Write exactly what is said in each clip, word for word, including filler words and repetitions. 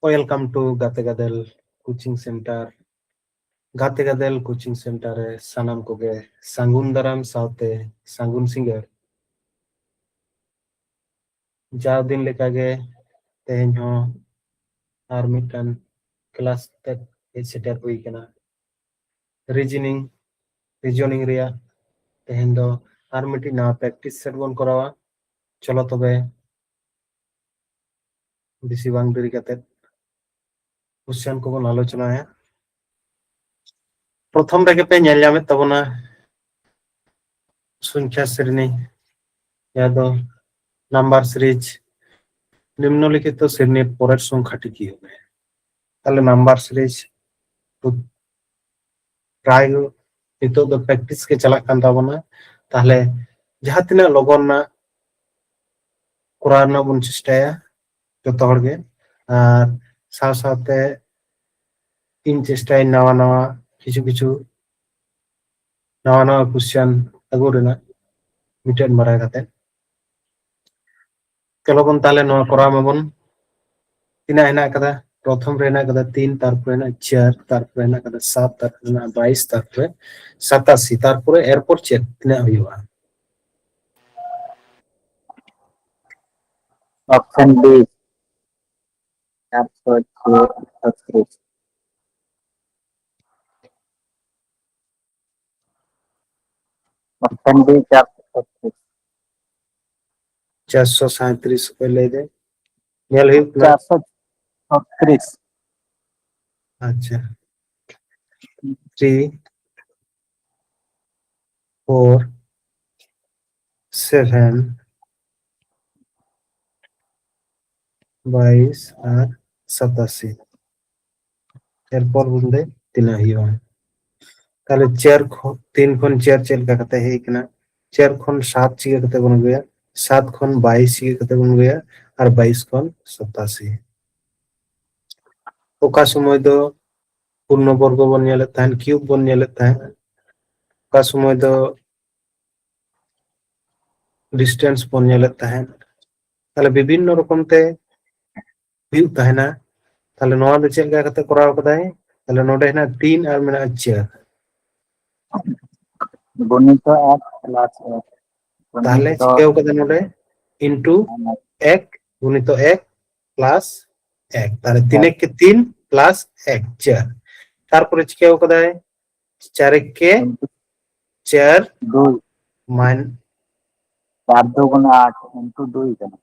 Welcome to ᱜᱟᱛᱮ ᱜᱟᱫᱮᱞ coaching centre. ᱜᱟᱛᱮ ᱜᱟᱫᱮᱞ ᱠᱳᱪᱤᱝ ᱥᱮᱱᱴᱟᱨ ᱨᱮ ᱥᱟᱱᱟᱢ ᱠᱚᱜᱮ ᱥᱟᱹᱜᱩᱱ ᱫᱟᱨᱟᱢ ᱥᱟᱶᱛᱮ ᱥᱟᱹᱜᱩᱱ ᱥᱤᱸᱜᱟᱹᱲ᱾ ᱡᱟᱣ ᱫᱤᱱ ᱞᱮᱠᱟᱜᱮ ᱛᱮᱦᱮᱧ ᱦᱚᱸ ᱟᱨ ᱢᱤᱫᱴᱟᱝ ᱠᱞᱟᱥ ᱛᱮ ᱦᱮᱡ ᱥᱮᱴᱮᱨ ᱦᱩᱭ ᱠᱟᱱᱟ᱾ ᱨᱤᱡᱤᱱᱤᱝ, ᱨᱤᱡᱚᱱᱤᱝ ᱨᱮᱭᱟᱜ ᱛᱮᱦᱮᱧ ᱫᱚ ᱟᱨ ᱢᱤᱫᱴᱤᱡ ᱱᱟᱣᱟ ᱯᱨᱮᱠᱴᱤᱥ ᱥᱮᱴ ᱵᱚᱱ ᱠᱚᱨᱟᱣᱟ᱾ ᱪᱚᱞᱚ ᱛᱚᱵᱮ ᱵᱮᱥᱤ ᱵᱟᱝ ᱰᱮᱨᱤ ᱠᱟᱛᱮ ᱠᱚᱥᱪᱮᱱ ᱠᱚᱵᱚᱱ ᱟᱞᱳᱪᱚᱱᱟᱭᱟ᱾ ᱯᱨᱚᱛᱷᱚᱢ ᱨᱮᱜᱮ ᱯᱮ ᱧᱮᱞ ᱧᱟᱢᱮᱫ ᱛᱟᱵᱚᱱᱟ ᱥᱚᱝᱠᱷᱭᱟ ᱥᱨᱮᱱᱤ, ᱡᱟᱦᱟᱸ ᱫᱚ ᱱᱟᱢᱵᱟᱨ ᱥᱤᱨᱤᱡᱽ, ᱱᱤᱢᱱᱚᱞᱤᱠᱷᱤᱛᱚ ᱥᱨᱮᱱᱤ ᱯᱚᱨᱮᱨ ᱥᱚᱝᱠᱷᱭᱟᱴᱤ ᱠᱤ ᱦᱚᱵᱮ? ᱛᱟᱦᱞᱮ ᱱᱟᱢᱵᱟᱨ ᱥᱤᱨᱤᱡᱽ ᱯᱨᱟᱭ ᱱᱤᱛᱚᱜ ᱫᱚ ᱯᱨᱮᱠᱴᱤᱥ ᱜᱮ ᱪᱟᱞᱟᱜ ᱠᱟᱱ ᱛᱟᱵᱚᱱᱟ᱾ ᱛᱟᱦᱞᱮ ᱡᱟᱦᱟᱸ ᱛᱤᱱᱟᱹᱜ ᱞᱚᱜᱚᱱ ᱨᱮᱱᱟᱜ ᱠᱚᱨᱟᱣ ᱨᱮᱱᱟᱜ ᱵᱚᱱ ᱪᱮᱥᱴᱟᱭᱟ ᱡᱚᱛᱚ ᱦᱚᱲ ᱜᱮ, ᱟᱨ ᱥᱟᱶ ᱥᱟᱶᱛᱮ ᱤᱧ ᱪᱮᱥᱴᱟᱭᱟ ᱱᱟᱣᱟ ᱱᱟᱣᱟ ᱠᱤᱪᱷᱩ ᱠᱤᱪᱷᱩ ᱱᱟᱣᱟ ᱱᱟᱣᱟ ᱠᱚᱥᱪᱮᱱ ᱟᱹᱜᱩ ᱨᱮᱱᱟᱜ ᱢᱤᱫᱴᱮᱱ ᱵᱟᱲᱟᱭ ᱠᱟᱛᱮ᱾ ᱪᱚᱞᱚ ᱵᱚᱱ ᱛᱟᱦᱞᱮ ᱱᱚᱣᱟ ᱠᱚᱨᱟᱣ ᱢᱟᱵᱚᱱ᱾ ᱛᱤᱱᱟᱹᱜ ᱦᱮᱱᱟᱜ ᱠᱟᱫᱟ? ᱯᱨᱚᱛᱷᱚᱢ ᱨᱮ ᱦᱮᱱᱟᱜ ᱠᱟᱫᱟ ᱛᱤᱱ, ᱛᱟᱨᱯᱚᱨᱮ ᱦᱮᱱᱟᱜ ᱪᱟᱨ, ᱛᱟᱨᱯᱚᱨᱮ ᱦᱮᱱᱟᱜ ᱠᱟᱫᱟ ᱥᱟᱛ, ᱛᱟᱨᱯᱚᱨᱮ ᱦᱮᱱᱟᱜ ᱵᱟᱭᱤᱥ, ᱛᱟᱨᱯᱚᱨᱮ ᱥᱟᱛᱟᱥᱤ, ᱛᱟᱨᱯᱚᱨᱮ ᱮᱨᱯᱚᱨ ᱪᱮᱫ ᱛᱤᱱᱟᱹᱜ ᱦᱩᱭᱩᱜᱼᱟ? Option B, ᱪᱟᱨᱥᱚ ᱪᱷᱚᱛᱨᱤᱥ᱾ Option B, ᱪᱟᱨᱥᱚ ᱪᱷᱚᱛᱨᱤᱥ᱾ ᱪᱟᱨᱥᱚ ᱥᱟᱸᱭᱛᱨᱤᱥ ᱚᱠᱚᱭ ᱞᱟᱹᱭ ᱫᱟᱭ? ᱧᱮᱞ ᱦᱩᱭᱩᱜ ᱠᱟᱱᱟ᱾ ᱪᱟᱨᱥᱚ ᱪᱷᱚᱛᱨᱤᱥ᱾ ᱟᱪᱪᱷᱟ, three four seven ᱵᱟᱭᱤᱥ ᱟᱨ ᱥᱟᱛᱟᱥᱤ᱾ ᱮᱨᱯᱚᱨ ᱵᱚᱱ ᱞᱟᱹᱭ ᱛᱤᱱᱟᱹᱜ ᱦᱩᱭᱩᱜᱼᱟ᱾ ᱛᱟᱦᱞᱮ ᱪᱟᱨ ᱠᱷᱚᱱ, ᱛᱤᱱ ᱠᱷᱚᱱ ᱪᱟᱨ ᱪᱮᱫ ᱞᱮᱠᱟ ᱠᱟᱛᱮ ᱦᱮᱡ ᱠᱟᱱᱟ? ᱪᱟᱨ ᱠᱷᱚᱱ ᱥᱟᱛ ᱪᱤᱠᱟᱹ ᱠᱟᱛᱮ ᱵᱚᱱ ᱟᱹᱜᱩᱭᱟ? ᱥᱟᱛ ᱠᱷᱚᱱ ᱵᱟᱭᱤᱥ ᱪᱤᱠᱟᱹ ᱠᱟᱛᱮ ᱵᱚᱱ ᱟᱹᱜᱩᱭᱟ? ᱟᱨ ᱵᱟᱭᱤᱥ ᱠᱷᱚᱱ ᱥᱟᱛᱟᱥᱤ᱾ ᱚᱠᱟ ᱥᱚᱢᱚᱭ ᱫᱚ ᱯᱩᱨᱱᱚ ᱵᱚᱨᱜᱚ ᱵᱚᱱ ᱧᱮᱞᱮᱫ ᱛᱟᱦᱮᱸᱫ, ᱠᱤᱭᱩᱵ ᱵᱚᱱ ᱧᱮᱞᱮᱫ ᱛᱟᱦᱮᱸᱫ, ᱚᱠᱟ ᱥᱚᱢᱚᱭ ᱫᱚ ᱰᱤᱥᱴᱮᱱᱥ ᱵᱚᱱ ᱧᱮᱞᱮᱫ ᱛᱟᱦᱮᱸᱫ᱾ ᱛᱟᱦᱞᱮ ᱵᱤᱵᱷᱤᱱᱱᱚ ᱨᱚᱠᱚᱢ ᱛᱮ ᱦᱩᱭᱩᱜ ᱛᱟᱦᱮᱱᱟ᱾ ᱛᱟᱦᱞᱮ ᱱᱚᱣᱟ ᱫᱚ ᱪᱮᱫ ᱞᱮᱠᱟ ᱠᱟᱛᱮ ᱠᱚᱨᱟᱣ ᱠᱟᱫᱟᱭ? ᱛᱟᱦᱞᱮ ᱱᱚᱰᱮ ᱦᱮᱱᱟᱜ ᱛᱤᱱ ᱟᱨ ᱢᱮᱱᱟᱜᱼᱟ ᱪᱟᱨ᱾ ᱜᱩᱱᱤᱛᱚ ᱮᱠ ᱯᱞᱟᱥ ᱮᱠ᱾ ᱛᱟᱦᱞᱮ ᱪᱤᱠᱟᱹᱣ ᱠᱟᱫᱟ ᱱᱚᱰᱮ? ᱤᱱᱴᱩ ᱮᱠ ᱜᱩᱱᱤᱛᱚ ᱮᱠ ᱯᱞᱟᱥ ᱮᱠ, ᱛᱟᱦᱞᱮ ᱛᱤᱱ ᱮᱠ ᱠᱮ ᱛᱤᱱ ᱯᱞᱟᱥ ᱮᱠ ᱪᱟᱨ᱾ ᱛᱟᱨᱯᱚᱨᱮ ᱪᱤᱠᱟᱹᱣ ᱠᱟᱫᱟᱭ? ᱪᱟᱨ ᱮᱠ ᱠᱮ ᱪᱟᱨ ᱫᱩᱭ᱾ ᱢᱟᱱ ᱪᱟᱨ ᱫᱩ ᱜᱩᱱ ᱟᱴ ᱤᱱᱴᱩ ᱫᱩᱭ ᱠᱟᱱᱟ᱾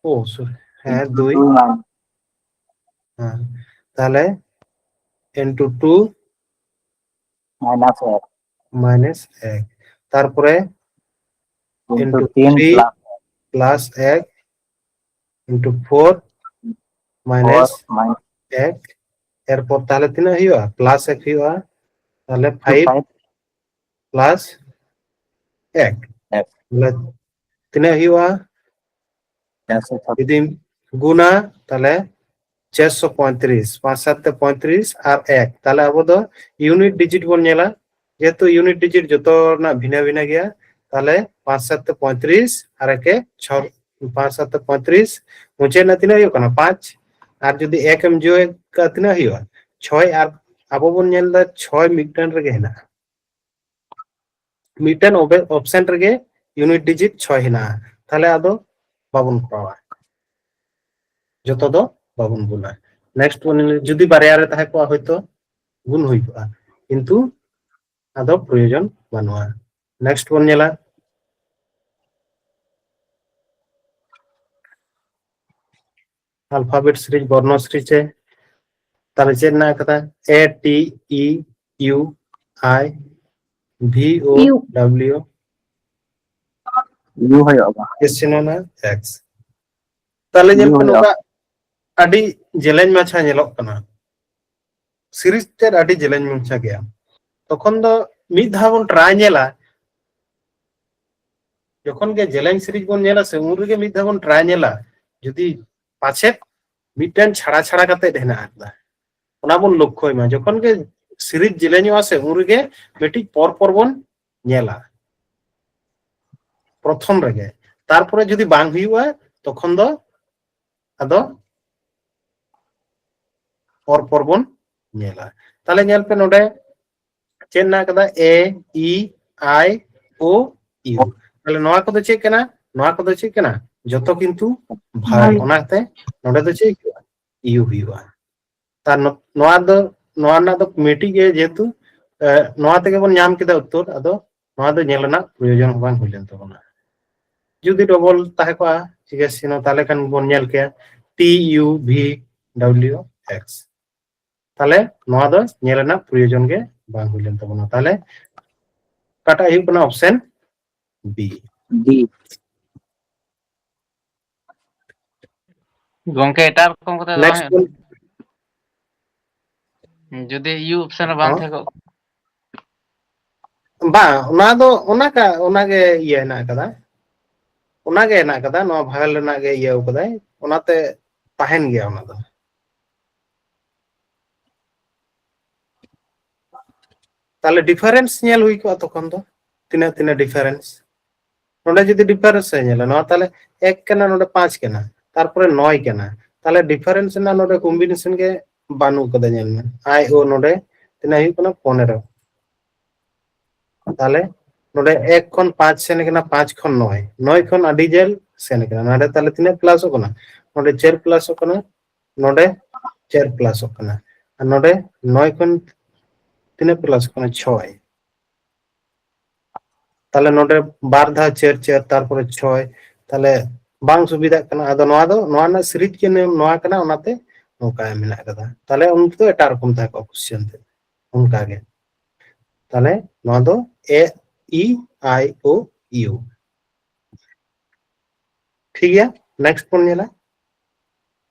ᱳ ᱥᱚᱨᱤ, ᱦᱮᱸ ᱤᱱᱴᱩ ᱫᱩᱭ᱾ ᱫᱩᱭ ᱢᱟᱱ ᱦᱮᱸ, ᱛᱟᱦᱞᱮ ᱤᱱᱴᱩ ᱴᱩ ᱢᱟᱭᱱᱟᱥ ᱮᱠ᱾ ᱢᱟᱭᱱᱟᱥ ᱮᱠ, ᱛᱟᱨᱯᱚᱨᱮ ᱤᱱᱴᱩ ᱤᱱᱴᱩ ᱛᱤᱱ ᱛᱷᱨᱤ ᱯᱞᱟᱥ ᱯᱞᱟᱥ ᱮᱠ into four four minus minus ᱮᱠ᱾ ᱮᱨᱯᱚᱨ ᱛᱟᱦᱞᱮ ᱛᱤᱱᱟᱹᱜ ᱦᱩᱭᱩᱜᱼᱟ? ᱯᱞᱟᱥ ᱮᱠ ᱦᱩᱭᱩᱜᱼᱟ, ᱛᱟᱦᱞᱮ ᱯᱷᱟᱭᱤᱵᱷ ᱯᱷᱟᱭᱤᱵᱷ ᱯᱞᱟᱥ ᱮᱠ᱾ ᱮᱠ᱾ ᱛᱟᱦᱞᱮ ᱛᱤᱱᱟᱹᱜ ᱦᱩᱭᱩᱜᱼᱟ? ᱪᱟᱨᱥᱚ ᱪᱷᱟᱵᱵᱤᱥ᱾ ᱡᱩᱫᱤᱢ ᱜᱩᱱᱟ ᱛᱟᱦᱞᱮ ᱪᱟᱨᱥᱚ ᱯᱚᱸᱭᱛᱨᱤᱥ, ᱯᱟᱸᱪ ᱥᱟᱛ ᱛᱮ ᱯᱚᱸᱭᱛᱨᱤᱥ ᱟᱨ ᱮᱠ᱾ ᱛᱟᱦᱞᱮ ᱟᱵᱚ ᱫᱚ ᱤᱭᱩᱱᱤᱴ ᱰᱤᱡᱤᱴ ᱵᱚᱱ ᱧᱮᱞᱟ, ᱡᱮᱦᱮᱛᱩ ᱤᱭᱩᱱᱤᱴ ᱰᱤᱡᱤᱴ ᱡᱚᱛᱚ ᱨᱮᱱᱟᱜ ᱵᱷᱤᱱᱟᱹ ᱵᱷᱤᱱᱟᱹ ᱜᱮᱭᱟ᱾ ᱛᱟᱦᱞᱮ ᱯᱟᱸᱪ ᱥᱟᱛ ᱛᱮ ᱯᱚᱸᱭᱛᱨᱤᱥ ᱟᱨ ᱮᱠᱮ ᱪᱷᱚ, ᱯᱟᱸᱪ ᱥᱟᱛ ᱛᱮ ᱯᱚᱸᱭᱛᱨᱤᱥ, ᱢᱩᱪᱟᱹᱫ ᱨᱮᱱᱟᱜ ᱛᱤᱱᱟᱹᱜ ᱦᱩᱭᱩᱜ ᱠᱟᱱᱟ? ᱯᱟᱸᱪ᱾ ᱟᱨ ᱡᱩᱫᱤ ᱮᱠ ᱮᱢ ᱡᱳᱜ ᱠᱟᱜᱼᱟ, ᱛᱤᱱᱟᱹᱜ ᱦᱩᱭᱩᱜᱼᱟ? ᱪᱷᱚᱭ᱾ ᱟᱨ ᱟᱵᱚ ᱵᱚᱱ ᱧᱮᱞ ᱮᱫᱟ ᱪᱷᱚᱭ ᱢᱤᱫᱴᱮᱱ ᱨᱮᱜᱮ ᱦᱮᱱᱟᱜᱼᱟ, ᱢᱤᱫᱴᱮᱱ ᱚᱯᱥᱮᱱ ᱨᱮᱜᱮ ᱤᱭᱩᱱᱤᱴ ᱰᱤᱡᱤᱴ ᱪᱷᱚᱭ ᱦᱮᱱᱟᱜᱼᱟ᱾ ᱛᱟᱦᱞᱮ ᱟᱫᱚ ᱵᱟᱵᱚᱱ ᱠᱚᱨᱟᱣᱟ, ᱡᱚᱛᱚ ᱫᱚ ᱵᱟᱵᱚᱱ ᱜᱩᱱᱟ᱾ ᱱᱮᱠᱥᱴ ᱵᱚᱱ ᱧᱮᱞᱟ, ᱡᱩᱫᱤ ᱵᱟᱨᱭᱟ ᱨᱮ ᱛᱟᱦᱮᱸ ᱠᱚᱜᱼᱟ ᱦᱚᱭᱛᱚ ᱜᱩᱱ ᱦᱩᱭ ᱠᱚᱜᱼᱟ, ᱠᱤᱱᱛᱩ ᱟᱫᱚ ᱯᱨᱚᱭᱳᱡᱚᱱ ᱵᱟᱹᱱᱩᱜᱼᱟ᱾ ᱱᱮᱠᱥᱴ ᱵᱚᱱ ᱧᱮᱞᱟ ᱟᱞᱯᱷᱟᱵᱮᱴ ᱥᱤᱨᱤᱡᱽ, ᱵᱚᱨᱱᱚ ᱥᱤᱨᱤᱡᱽ ᱨᱮ ᱛᱟᱦᱞᱮ ᱪᱮᱫ ᱢᱮᱱᱟᱜ ᱠᱟᱫᱟ? A T E U I V O U. W U ᱦᱩᱭᱩᱜᱼᱟ ᱵᱟᱝ? ᱮᱥ ᱪᱤᱱᱦᱟᱹ ᱢᱮ, ᱮᱠᱥ᱾ ᱛᱟᱦᱞᱮ ᱧᱮᱞ ᱤᱭᱩ ᱯᱮ, ᱦᱩᱭᱩᱜᱼᱟ᱾ ᱱᱚᱝᱠᱟ ᱟᱹᱰᱤ ᱡᱮᱞᱮᱧ ᱢᱟᱪᱷᱟ ᱧᱮᱞᱚᱜ ᱠᱟᱱᱟ, ᱥᱤᱨᱤᱡᱽ ᱛᱮᱫ ᱟᱹᱰᱤ ᱡᱮᱞᱮᱧ ᱢᱟᱪᱷᱟ ᱜᱮᱭᱟ᱾ ᱛᱚᱠᱷᱚᱱ ᱫᱚ ᱢᱤᱫ ᱫᱷᱟᱣ ᱵᱚᱱ ᱴᱨᱟᱭ ᱧᱮᱞᱟ, ᱡᱚᱠᱷᱚᱱ ᱜᱮ ᱡᱮᱞᱮᱧ ᱥᱤᱨᱤᱡᱽ ᱵᱚᱱ ᱧᱮᱞᱟ ᱥᱮ, ᱩᱱ ᱨᱮᱜᱮ ᱢᱤᱫ ᱫᱷᱟᱣ ᱵᱚᱱ ᱴᱨᱟᱭ ᱧᱮᱞᱟ, ᱡᱩᱫᱤ ᱯᱟᱪᱮᱫ ᱢᱤᱫᱴᱮᱱ ᱪᱷᱟᱲᱟ ᱪᱷᱟᱲᱟ ᱠᱟᱛᱮ ᱦᱮᱱᱟᱜ ᱟᱠᱟᱫᱟ, ᱚᱱᱟ ᱵᱚᱱ ᱞᱚᱠᱠᱷᱚᱭ ᱢᱟ᱾ ᱡᱚᱠᱷᱚᱱ ᱜᱮ ᱥᱤᱨᱤᱡᱽ ᱡᱮᱞᱮᱧᱚᱜᱼᱟ ᱥᱮ, ᱩᱱ ᱨᱮᱜᱮ ᱢᱤᱫᱴᱤᱡ ᱯᱚᱨ ᱯᱚᱨ ᱵᱚᱱ ᱧᱮᱞᱟ ᱯᱨᱚᱛᱷᱚᱢ ᱨᱮᱜᱮ, ᱛᱟᱨᱯᱚᱨᱮ ᱡᱩᱫᱤ ᱵᱟᱝ ᱦᱩᱭᱩᱜᱼᱟ, ᱛᱚᱠᱷᱚᱱ ᱫᱚ ᱟᱫᱚ ᱯᱚᱨ ᱯᱚᱨ ᱵᱚᱱ ᱧᱮᱞᱟ᱾ ᱛᱟᱦᱞᱮ ᱧᱮᱞ ᱯᱮ ᱱᱚᱰᱮ ᱪᱮᱫ ᱢᱮᱱᱟᱜ ᱠᱟᱫᱟ? A, E, I, O, U᱾ ᱛᱟᱦᱞᱮ ᱱᱚᱣᱟ ᱠᱚᱫᱚ ᱪᱮᱫ ᱠᱟᱱᱟ? ᱱᱚᱣᱟ ᱠᱚᱫᱚ ᱪᱮᱫ ᱠᱟᱱᱟ? ᱡᱚᱛᱚ ᱠᱤᱱᱛᱩ vowel᱾ ᱚᱱᱟᱛᱮ ᱱᱚᱰᱮ ᱫᱚ ᱪᱮᱫ ᱦᱩᱭᱩᱜᱼᱟ? U ᱦᱩᱭᱩᱜᱼᱟ᱾ ᱛᱟᱨ ᱱᱚ-, ᱱᱚᱣᱟ ᱫᱚ, ᱱᱚᱣᱟ ᱨᱮᱱᱟᱜ ᱫᱚ ᱢᱤᱫᱴᱤᱡ ᱜᱮ, ᱡᱮᱦᱮᱛᱩ ᱱᱚᱣᱟ ᱛᱮᱜᱮ ᱵᱚᱱ ᱧᱟᱢ ᱠᱮᱫᱟ ᱩᱛᱛᱚᱨ, ᱟᱫᱚ ᱱᱚᱣᱟ ᱫᱚ ᱧᱮᱞ ᱨᱮᱱᱟᱜ ᱯᱨᱚᱭᱳᱡᱚᱱ ᱦᱚᱸ ᱵᱟᱝ ᱦᱩᱭ ᱞᱮᱱ ᱛᱟᱵᱚᱱᱟ᱾ ᱡᱩᱫᱤ ᱰᱚᱵᱚᱞ ᱛᱟᱦᱮᱸ ᱠᱚᱜᱼᱟ, ᱪᱤᱠᱟᱹ ᱥᱤᱱᱚ, ᱛᱟᱦᱞᱮ ᱠᱷᱟᱱ ᱵᱚᱱ ᱧᱮᱞ ᱠᱮᱭᱟ T U V W X᱾ ᱛᱟᱦᱞᱮ ᱱᱚᱣᱟ ᱫᱚ ᱧᱮᱞ ᱨᱮᱱᱟᱜ ᱯᱨᱚᱭᱳᱡᱚᱱ ᱜᱮ ᱵᱟᱝ ᱦᱩᱭ ᱞᱮᱱ ᱛᱟᱵᱚᱱᱟ᱾ ᱛᱟᱦᱞᱮ ᱚᱠᱟᱴᱟᱜ ᱦᱩᱭᱩᱜ ᱠᱟᱱᱟ? Option B᱾ B᱾ ᱜᱚᱝᱠᱮ, ᱮᱴᱟᱜ ᱨᱚᱠᱚᱢ ᱠᱟᱛᱮ ᱫᱚ ᱵᱟᱝ ᱦᱩᱭᱩᱜᱼᱟ? ᱡᱩᱫᱤ U option ᱨᱮ ᱵᱟᱝ ᱛᱟᱦᱮᱸ ᱠᱚᱜ? ᱵᱟᱝ, ᱚᱱᱟ ᱫᱚ ᱚᱱᱟ ᱠᱟ-, ᱚᱱᱟ ᱜᱮ ᱤᱭᱟᱹ ᱦᱮᱱᱟᱜ ᱟᱠᱟᱫᱟ, ᱚᱱᱟ ᱜᱮ ᱦᱮᱱᱟᱜ ᱟᱠᱟᱫᱟ, ᱱᱚᱣᱟ vowel ᱨᱮᱱᱟᱜ ᱜᱮ ᱤᱭᱟᱹ ᱟᱠᱟᱫᱟᱭ, ᱚᱱᱟᱛᱮ ᱛᱟᱦᱮᱱ ᱜᱮᱭᱟ ᱚᱱᱟ ᱫᱚ᱾ ᱛᱟᱦᱞᱮ difference ᱧᱮᱞ ᱦᱩᱭ ᱠᱚᱜᱼᱟ ᱛᱚᱠᱷᱚᱱ ᱫᱚ, ᱛᱤᱱᱟᱹᱜ, ᱛᱤᱱᱟᱹᱜ difference᱾ ᱱᱚᱰᱮ ᱡᱩᱫᱤ difference ᱮ ᱧᱮᱞᱟ, ᱱᱚᱣᱟ ᱛᱟᱦᱞᱮ ᱮᱠ ᱠᱟᱱᱟ, ᱱᱚᱰᱮ ᱯᱟᱸᱪ ᱠᱟᱱᱟ, ᱛᱟᱨᱯᱚᱨᱮ ᱱᱚᱭ ᱠᱟᱱᱟ, ᱛᱟᱦᱞᱮ difference ᱨᱮᱱᱟᱜ ᱱᱚᱰᱮ combination ᱜᱮ ᱵᱟᱹᱱᱩᱜ ᱠᱟᱫᱟ᱾ ᱧᱮᱞ ᱢᱮ, I O ᱱᱚᱰᱮ ᱛᱤᱱᱟᱹᱜ ᱦᱩᱭᱩᱜ ᱠᱟᱱᱟ? ᱯᱚᱱᱮᱨᱚ᱾ ᱛᱟᱦᱞᱮ ᱱᱚᱰᱮ ᱮᱠ ᱠᱷᱚᱱ ᱯᱟᱸᱪ ᱥᱮᱱ ᱠᱟᱱᱟ, ᱯᱟᱸᱪ ᱠᱷᱚᱱ ᱱᱚᱭ, ᱱᱚᱭ ᱠᱷᱚᱱ ᱟᱹᱰᱤ ᱡᱷᱟᱹᱞ ᱥᱮᱱ ᱠᱟᱱᱟ᱾ ᱱᱚᱰᱮ ᱛᱟᱦᱞᱮ ᱛᱤᱱᱟᱹᱜ plus ᱚᱜ ᱠᱟᱱᱟ? ᱱᱚᱰᱮ ᱪᱟᱨ plus ᱚᱜ ᱠᱟᱱᱟ, ᱱᱚᱰᱮ ᱪᱟᱨ plus ᱚᱜ ᱠᱟᱱᱟ, ᱟᱨ ᱱᱚᱰᱮ ᱱᱚᱭ ᱠᱷᱚᱱ ᱛᱤᱱᱟᱹᱜ plus ᱚᱜ ᱠᱟᱱᱟ? ᱪᱷᱚᱭ᱾ ᱛᱟᱦᱞᱮ ᱱᱚᱰᱮ ᱵᱟᱨ ᱫᱷᱟᱣ ᱪᱟᱨ, ᱪᱟᱨ, ᱛᱟᱨᱯᱚᱨᱮ ᱪᱷᱚᱭ, ᱛᱟᱦᱞᱮ ᱵᱟᱝ ᱥᱩᱵᱤᱫᱷᱟᱜ ᱠᱟᱱᱟ᱾ ᱟᱫᱚ ᱱᱚᱣᱟ ᱫᱚ, ᱱᱚᱣᱟ ᱨᱮᱱᱟᱜ ᱥᱤᱨᱤᱡ ᱜᱮ ᱱᱤᱭᱚᱢ ᱱᱚᱣᱟ ᱠᱟᱱᱟ, ᱚᱱᱟᱛᱮ ᱱᱚᱝᱠᱟ ᱢᱮᱱᱟᱜ ᱠᱟᱫᱟ᱾ ᱛᱟᱦᱞᱮ ᱩᱱᱠᱩ ᱫᱚ ᱮᱴᱟᱜ ᱨᱚᱠᱚᱢ ᱛᱟᱦᱮᱸ ᱠᱚᱜᱼᱟ question ᱛᱮ, ᱚᱱᱠᱟ ᱜᱮ᱾ ᱛᱟᱦᱞᱮ ᱱᱚᱣᱟ ᱫᱚ A, E, I, O, U᱾ ᱴᱷᱤᱠ ᱜᱮᱭᱟ, next ᱵᱚᱱ ᱧᱮᱞᱟ᱾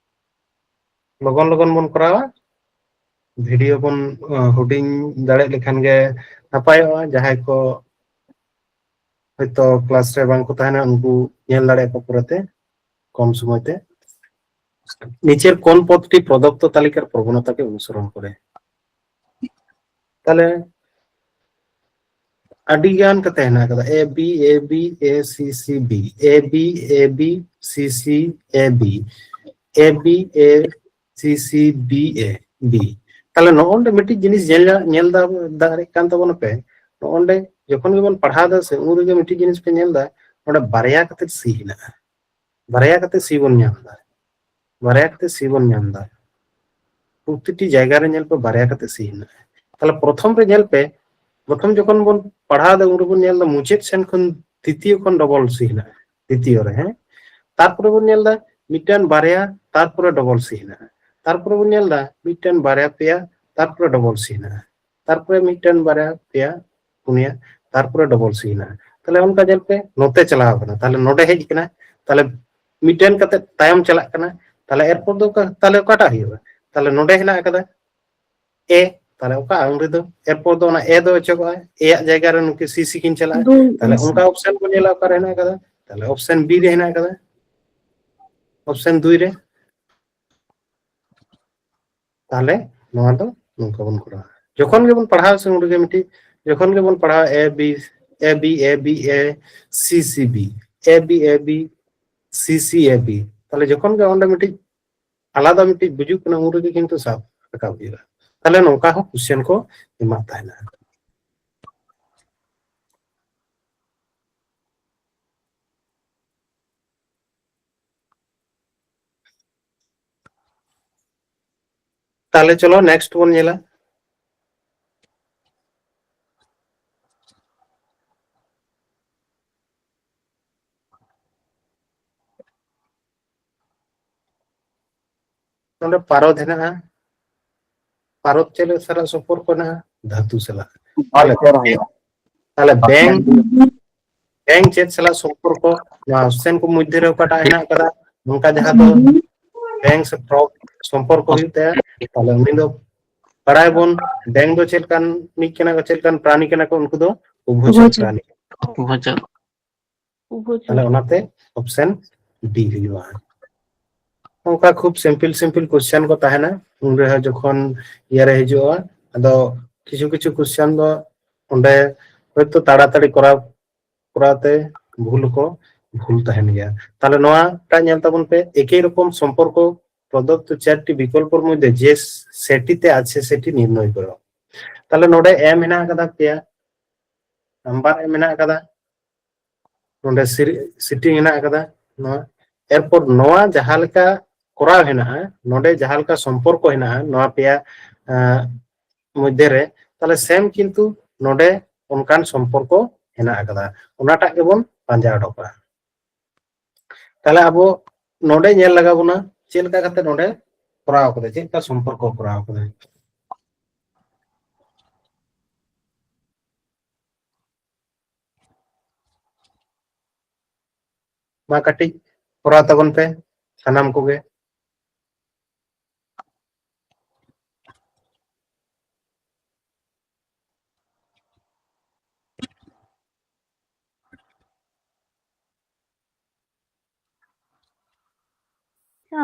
ᱞᱚᱜᱚᱱ ᱞᱚᱜᱚᱱ ᱵᱚᱱ ᱠᱚᱨᱟᱣᱟ, video ᱵᱚᱱ, ᱟᱸ, ᱦᱩᱰᱤᱧ ᱫᱟᱲᱮᱭᱟᱜ ᱞᱮᱠᱷᱟᱱ ᱜᱮ ᱱᱟᱯᱟᱭᱚᱜᱼᱟ᱾ ᱡᱟᱦᱟᱸᱭ ᱠᱚ ᱦᱚᱭᱛᱚ class ᱨᱮ ᱵᱟᱝ ᱠᱚ ᱛᱟᱦᱮᱱᱟ, ᱩᱱᱠᱩ ᱧᱮᱞ ᱫᱟᱲᱮᱭᱟᱜᱼᱟ ᱠᱚ ᱯᱚᱨᱮᱛᱮ, ᱠᱚᱢ ᱥᱚᱢᱚᱭ ᱛᱮ᱾ নিচের কোন পথটি প্রদত্ত তালিকার প্রবণতাকে অনুসরণ করে? তাহলে ᱟᱹᱰᱤ ᱜᱟᱱ ᱠᱟᱛᱮ ᱦᱮᱱᱟᱜ ᱟᱠᱟᱫᱟ, A B, A B, A C C, B, A B, A B, C C, A B, A B, A C C, B, A᱾ B. ᱛᱟᱦᱞᱮ ᱱᱚᱜᱼᱚ ᱱᱚᱰᱮ ᱢᱤᱫᱴᱤᱡ ᱡᱤᱱᱤᱥ ᱧᱮᱞ ᱧᱟ- ᱧᱮᱞ ᱫᱟ- ᱫᱟᱲᱮᱭᱟᱜ ᱠᱟᱱ ᱛᱟᱵᱚᱱᱟᱯᱮ, ᱱᱚᱜᱼᱚ ᱱᱚᱰᱮ ᱡᱚᱠᱷᱚᱱ ᱜᱮᱵᱚᱱ ᱯᱟᱲᱦᱟᱣ ᱫᱟ ᱥᱮ, ᱩᱱ ᱨᱮᱜᱮ ᱢᱤᱫᱴᱤᱡ ᱡᱤᱱᱤᱥ ᱯᱮ ᱧᱮᱞ ᱫᱟ, ᱱᱚᱰᱮ ᱵᱟᱨᱭᱟ ᱠᱟᱛᱮ C ᱦᱮᱱᱟᱜᱼᱟ, ᱵᱟᱨᱭᱟ ᱠᱟᱛᱮ C ᱵᱚᱱ ᱧᱟᱢ ᱫᱟ, ᱵᱟᱨᱭᱟ ᱠᱟᱛᱮ C ᱵᱚᱱ ᱧᱟᱢ ᱫᱟ᱾ ᱯᱨᱚᱛᱤᱴᱤ ᱡᱟᱭᱜᱟ ᱨᱮ ᱧᱮᱞ ᱯᱮ, ᱵᱟᱨᱭᱟ ᱠᱟᱛᱮ C ᱦᱮᱱᱟᱜᱼᱟ᱾ ᱛᱟᱦᱞᱮ ᱯᱨᱚᱛᱷᱚᱢ ᱨᱮ ᱧᱮᱞ ᱯᱮ, ᱯᱨᱚᱛᱷᱚᱢ ᱡᱚᱠᱷᱚᱱ ᱵᱚᱱ ᱯᱟᱲᱦᱟᱣ ᱫᱟ, ᱩᱱ ᱨᱮᱵᱚᱱ ᱧᱮᱞ ᱫᱟ ᱢᱩᱪᱟᱹᱫ ᱥᱮᱱ ᱠᱷᱚᱱ ᱛᱤᱛᱤᱭᱚ ᱠᱷᱚᱱ ᱰᱚᱵᱚᱞ C ᱦᱮᱱᱟᱜᱼᱟ, ᱛᱤᱛᱤᱭᱚ ᱨᱮ, ᱦᱮᱸ᱾ ᱛᱟᱨᱯᱚᱨᱮ ᱵᱚᱱ ᱧᱮᱞ ᱫᱟ ᱢᱤᱫᱴᱮᱱ ᱵᱟᱨᱭᱟ, ᱛᱟᱨᱯᱚᱨᱮ ᱰᱚᱵᱚᱞ C ᱦᱮᱱᱟᱜᱼᱟ᱾ ᱛᱟᱨᱯᱚᱨᱮ ᱵᱚᱱ ᱧᱮᱞ ᱫᱟ ᱢᱤᱫᱴᱮᱱ ᱵᱟᱨᱭᱟ ᱯᱮᱭᱟ, ᱛᱟᱨᱯᱚᱨᱮ ᱰᱚᱵᱚᱞ C ᱦᱮᱱᱟᱜᱼᱟ᱾ ᱛᱟᱨᱯᱚᱨᱮ ᱢᱤᱫᱴᱮᱱ ᱵᱟᱨᱭᱟ ᱯᱮᱭᱟ ᱯᱩᱱᱭᱟ, ᱛᱟᱨᱯᱚᱨᱮ ᱰᱚᱵᱚᱞ C ᱦᱮᱱᱟᱜᱼᱟ᱾ ᱛᱟᱦᱞᱮ ᱚᱱᱠᱟ ᱧᱮᱞ ᱯᱮ, ᱱᱚᱛᱮ ᱪᱟᱞᱟᱣ ᱠᱟᱱᱟ, ᱛᱟᱦᱞᱮ ᱱᱚᱰᱮ ᱦᱮᱡ ᱠᱟᱱᱟ, ᱛᱟᱦᱞᱮ ᱢᱤᱫᱴᱮᱱ ᱠᱟᱛᱮ ᱛᱟᱭᱚᱢ ᱪᱟᱞᱟᱜ ᱠᱟᱱᱟ᱾ ᱛᱟᱦᱞᱮ ᱮᱨᱯᱚᱨ ᱫᱚ ᱚᱠᱟ, ᱛᱟᱦᱞᱮ ᱚᱠᱟᱴᱟᱜ ᱦᱩᱭᱩᱜᱼᱟ? ᱛᱟᱦᱞᱮ ᱱᱚᱰᱮ ᱦᱮᱱᱟᱜ ᱟᱠᱟᱫᱟ A, ᱛᱟᱦᱞᱮ ᱚᱠᱟ ᱟᱝᱨᱤ ᱫᱚ, ᱮᱨᱯᱚᱨ ᱫᱚ ᱚᱱᱟ A ᱫᱚ ᱚᱪᱚᱜᱚᱜᱼᱟ, A ᱟᱜ ᱡᱟᱭᱜᱟ ᱨᱮ ᱱᱩᱠᱤ C C ᱠᱤᱱ ᱪᱟᱞᱟᱜᱼᱟ᱾ ᱛᱟᱦᱞᱮ ᱚᱱᱠᱟ ᱚᱯᱥᱮᱱ ᱵᱚᱱ ᱧᱮᱞᱟ, ᱚᱠᱟᱨᱮ ᱦᱮᱱᱟᱜ ᱟᱠᱟᱫᱟ? ᱛᱟᱦᱞᱮ ᱚᱯᱥᱮᱱ B ᱨᱮ ᱦᱮᱱᱟᱜ ᱟᱠᱟᱫᱟ, ᱚᱯᱥᱮᱱ ᱫᱩᱭ ᱨᱮ᱾ ᱛᱟᱦᱞᱮ ᱱᱚᱣᱟ ᱫᱚ ᱱᱚᱝᱠᱟ ᱵᱚᱱ ᱠᱚᱨᱟᱣᱟ᱾ ᱡᱚᱠᱷᱚᱱ ᱜᱮᱵᱚᱱ ᱯᱟᱲᱦᱟᱣᱟ ᱥᱮ, ᱩᱱ ᱨᱮᱜᱮ ᱢᱤᱫᱴᱤᱡ, ᱡᱚᱠᱷᱚᱱ ᱜᱮᱵᱚᱱ ᱯᱟᱲᱦᱟᱣᱟ A B, A B, A B, A C C B, A B, A B, C C A B, ᱛᱟᱦᱞᱮ ᱡᱚᱠᱷᱚᱱ ᱜᱮ ᱚᱸᱰᱮ ᱢᱤᱫᱴᱤᱡ ᱟᱞᱟᱫᱟ ᱢᱤᱫᱴᱤᱡ ᱵᱩᱡᱩᱜ ᱠᱟᱱᱟ, ᱩᱱ ᱨᱮᱜᱮ ᱠᱤᱱᱛᱩ ᱥᱟᱵ ᱨᱟᱠᱟᱵ ᱦᱩᱭᱩᱜᱼᱟ᱾ ᱛᱟᱦᱞᱮ ᱱᱚᱝᱠᱟ ᱦᱚᱸ ᱠᱚᱥᱪᱮᱱ ᱠᱚ ᱮᱢᱟᱜ ᱛᱟᱦᱮᱱᱟ᱾ ᱛᱟᱦᱞᱮ ᱪᱚᱞᱚ next ᱵᱚᱱ ᱧᱮᱞᱟ᱾ ᱱᱚᱰᱮ ᱯᱟᱨᱚᱫ ᱦᱮᱱᱟᱜᱼᱟ, ᱯᱟᱨᱚᱫ ᱪᱮᱫ ᱥᱟᱞᱟᱜ ᱥᱚᱢᱯᱚᱨᱠᱚ ᱦᱮᱱᱟᱜᱼᱟ? ᱫᱷᱟᱹᱛᱩ ᱥᱟᱞᱟᱜ᱾ ᱵᱟᱝ ᱩᱛᱟᱹᱨ ᱦᱩᱭᱩᱜᱼᱟ᱾ ᱛᱟᱦᱞᱮ ᱵᱮᱝ, ᱵᱮᱝ ᱪᱮᱫ ᱥᱟᱞᱟᱜ ᱥᱚᱢᱯᱚᱨᱠᱚ? ᱱᱚᱣᱟ ᱚᱯᱥᱮᱱ ᱠᱚ ᱢᱚᱫᱽᱫᱷᱮ ᱨᱮ ᱚᱠᱟᱴᱟᱜ ᱦᱮᱱᱟᱜ ᱟᱠᱟᱫᱟ, ᱱᱚᱝᱠᱟ ᱡᱟᱦᱟᱸ ᱫᱚ ᱵᱮᱝ ᱥᱮ ᱯᱨᱚ-, ᱥᱚᱢᱯᱚᱨᱠᱚ ᱦᱩᱭᱩᱜ ᱛᱟᱭᱟ, ᱛᱟᱦᱞᱮ ᱩᱱᱤ ᱫᱚ ᱵᱟᱲᱟᱭ ᱵᱚᱱ, ᱵᱮᱝ ᱫᱚ ᱪᱮᱫ ᱞᱮᱠᱟᱱ ᱢᱤᱫ ᱠᱟᱱᱟ ᱠᱚ, ᱪᱮᱫ ᱞᱮᱠᱟᱱ ᱯᱨᱟᱱᱤ ᱠᱟᱱᱟ ᱠᱚ? ᱩᱱᱠᱩ ᱫᱚ ᱩᱵᱷᱚᱪᱚᱨ ᱩᱵᱷᱚᱪᱚᱨ᱾ ᱯᱨᱟᱱᱤ᱾ ᱩᱵᱷᱚᱪᱚᱨ᱾ ᱛᱟᱦᱞᱮ ᱚᱱᱟᱛᱮ ᱚᱯᱥᱮᱱ D ᱦᱩᱭᱩᱜᱼᱟ᱾ ᱚᱱᱠᱟ ᱠᱷᱩᱵ simple simple question ᱠᱚ ᱛᱟᱦᱮᱱᱟ, ᱩᱱ ᱨᱮᱦᱚᱸ ᱡᱚᱠᱷᱚᱱ ᱤᱭᱟᱹ ᱨᱮ ᱦᱤᱡᱩᱜᱼᱟ, ᱟᱫᱚ ᱠᱤᱪᱷᱩ ᱠᱤᱪᱷᱩ question ᱫᱚ ᱚᱸᱰᱮ ᱦᱚᱭᱛᱳ ᱛᱟᱲᱟᱛᱟᱲᱤ ᱠᱚᱨᱟᱣ, ᱠᱚᱨᱟᱣ ᱛᱮ ᱵᱷᱩᱞ ᱠᱚ ᱵᱷᱩᱞ ᱛᱟᱦᱮᱱ ᱜᱮᱭᱟ᱾ ᱛᱟᱦᱞᱮ ᱱᱚᱣᱟᱴᱟᱜ ᱧᱮᱞ ᱛᱟᱵᱚᱱ ᱯᱮ, ᱮᱠᱮᱭ ᱨᱚᱠᱚᱢ ᱥᱚᱢᱯᱚᱨᱠᱚ প্রদত্ত চারটি বিকল্পর মধ্যে যে সেটটিতে আছে সেটি নির্ণয় করো। তাহলে ᱱᱚᱰᱮ ᱮᱢ ᱦᱮᱱᱟᱜ ᱟᱠᱟᱫᱟ ᱯᱮᱭᱟ, ᱱᱟᱢᱵᱟᱨ ᱮᱢ ᱦᱮᱱᱟᱜ ᱟᱠᱟᱫᱟ, ᱱᱚᱰᱮ ᱥᱤᱴᱤᱝ ᱦᱮᱱᱟᱜ ᱟᱠᱟᱫᱟ ᱱᱚᱣᱟ᱾ ᱮᱨᱯᱚᱨ ᱱᱚᱣᱟ ᱡᱟᱦᱟᱸ ᱞᱮᱠᱟ ᱠᱚᱨᱟᱣ ᱦᱮᱱᱟᱜᱼᱟ, ᱱᱚᱰᱮ ᱡᱟᱦᱟᱸ ᱞᱮᱠᱟ ᱥᱚᱢᱯᱚᱨᱠᱚ ᱦᱮᱱᱟᱜᱼᱟ ᱱᱚᱣᱟ ᱯᱮᱭᱟ ᱢᱚᱫᱽᱫᱷᱮ ᱨᱮ, ᱛᱟᱦᱞᱮ ᱥᱮᱢ ᱠᱤᱱᱛᱩ ᱱᱚᱰᱮ ᱚᱱᱠᱟᱱ ᱥᱚᱢᱯᱚᱨᱠᱚ ᱦᱮᱱᱟᱜ ᱟᱠᱟᱫᱟ, ᱚᱱᱟᱴᱟᱜ ᱜᱮᱵᱚᱱ ᱯᱟᱸᱡᱟ ᱩᱰᱩᱠᱟ᱾ ᱛᱟᱦᱞᱮ ᱟᱵᱚ ᱱᱚᱰᱮ ᱧᱮᱞ ᱞᱟᱜᱟᱣ ᱵᱚᱱᱟ ᱪᱮᱫ ᱞᱮᱠᱟ ᱠᱟᱛᱮ ᱱᱚᱰᱮ ᱠᱚᱨᱟᱣ ᱠᱟᱫᱟ, ᱪᱮᱫ ᱞᱮᱠᱟ ᱥᱚᱢᱯᱚᱨᱠᱚ ᱠᱚᱨᱟᱣ ᱠᱟᱫᱟ᱾ ᱢᱟ ᱠᱟᱹᱴᱤᱡ ᱠᱚᱨᱟᱣ ᱛᱟᱵᱚᱱ ᱯᱮ ᱥᱟᱱᱟᱢ ᱠᱚᱜᱮ᱾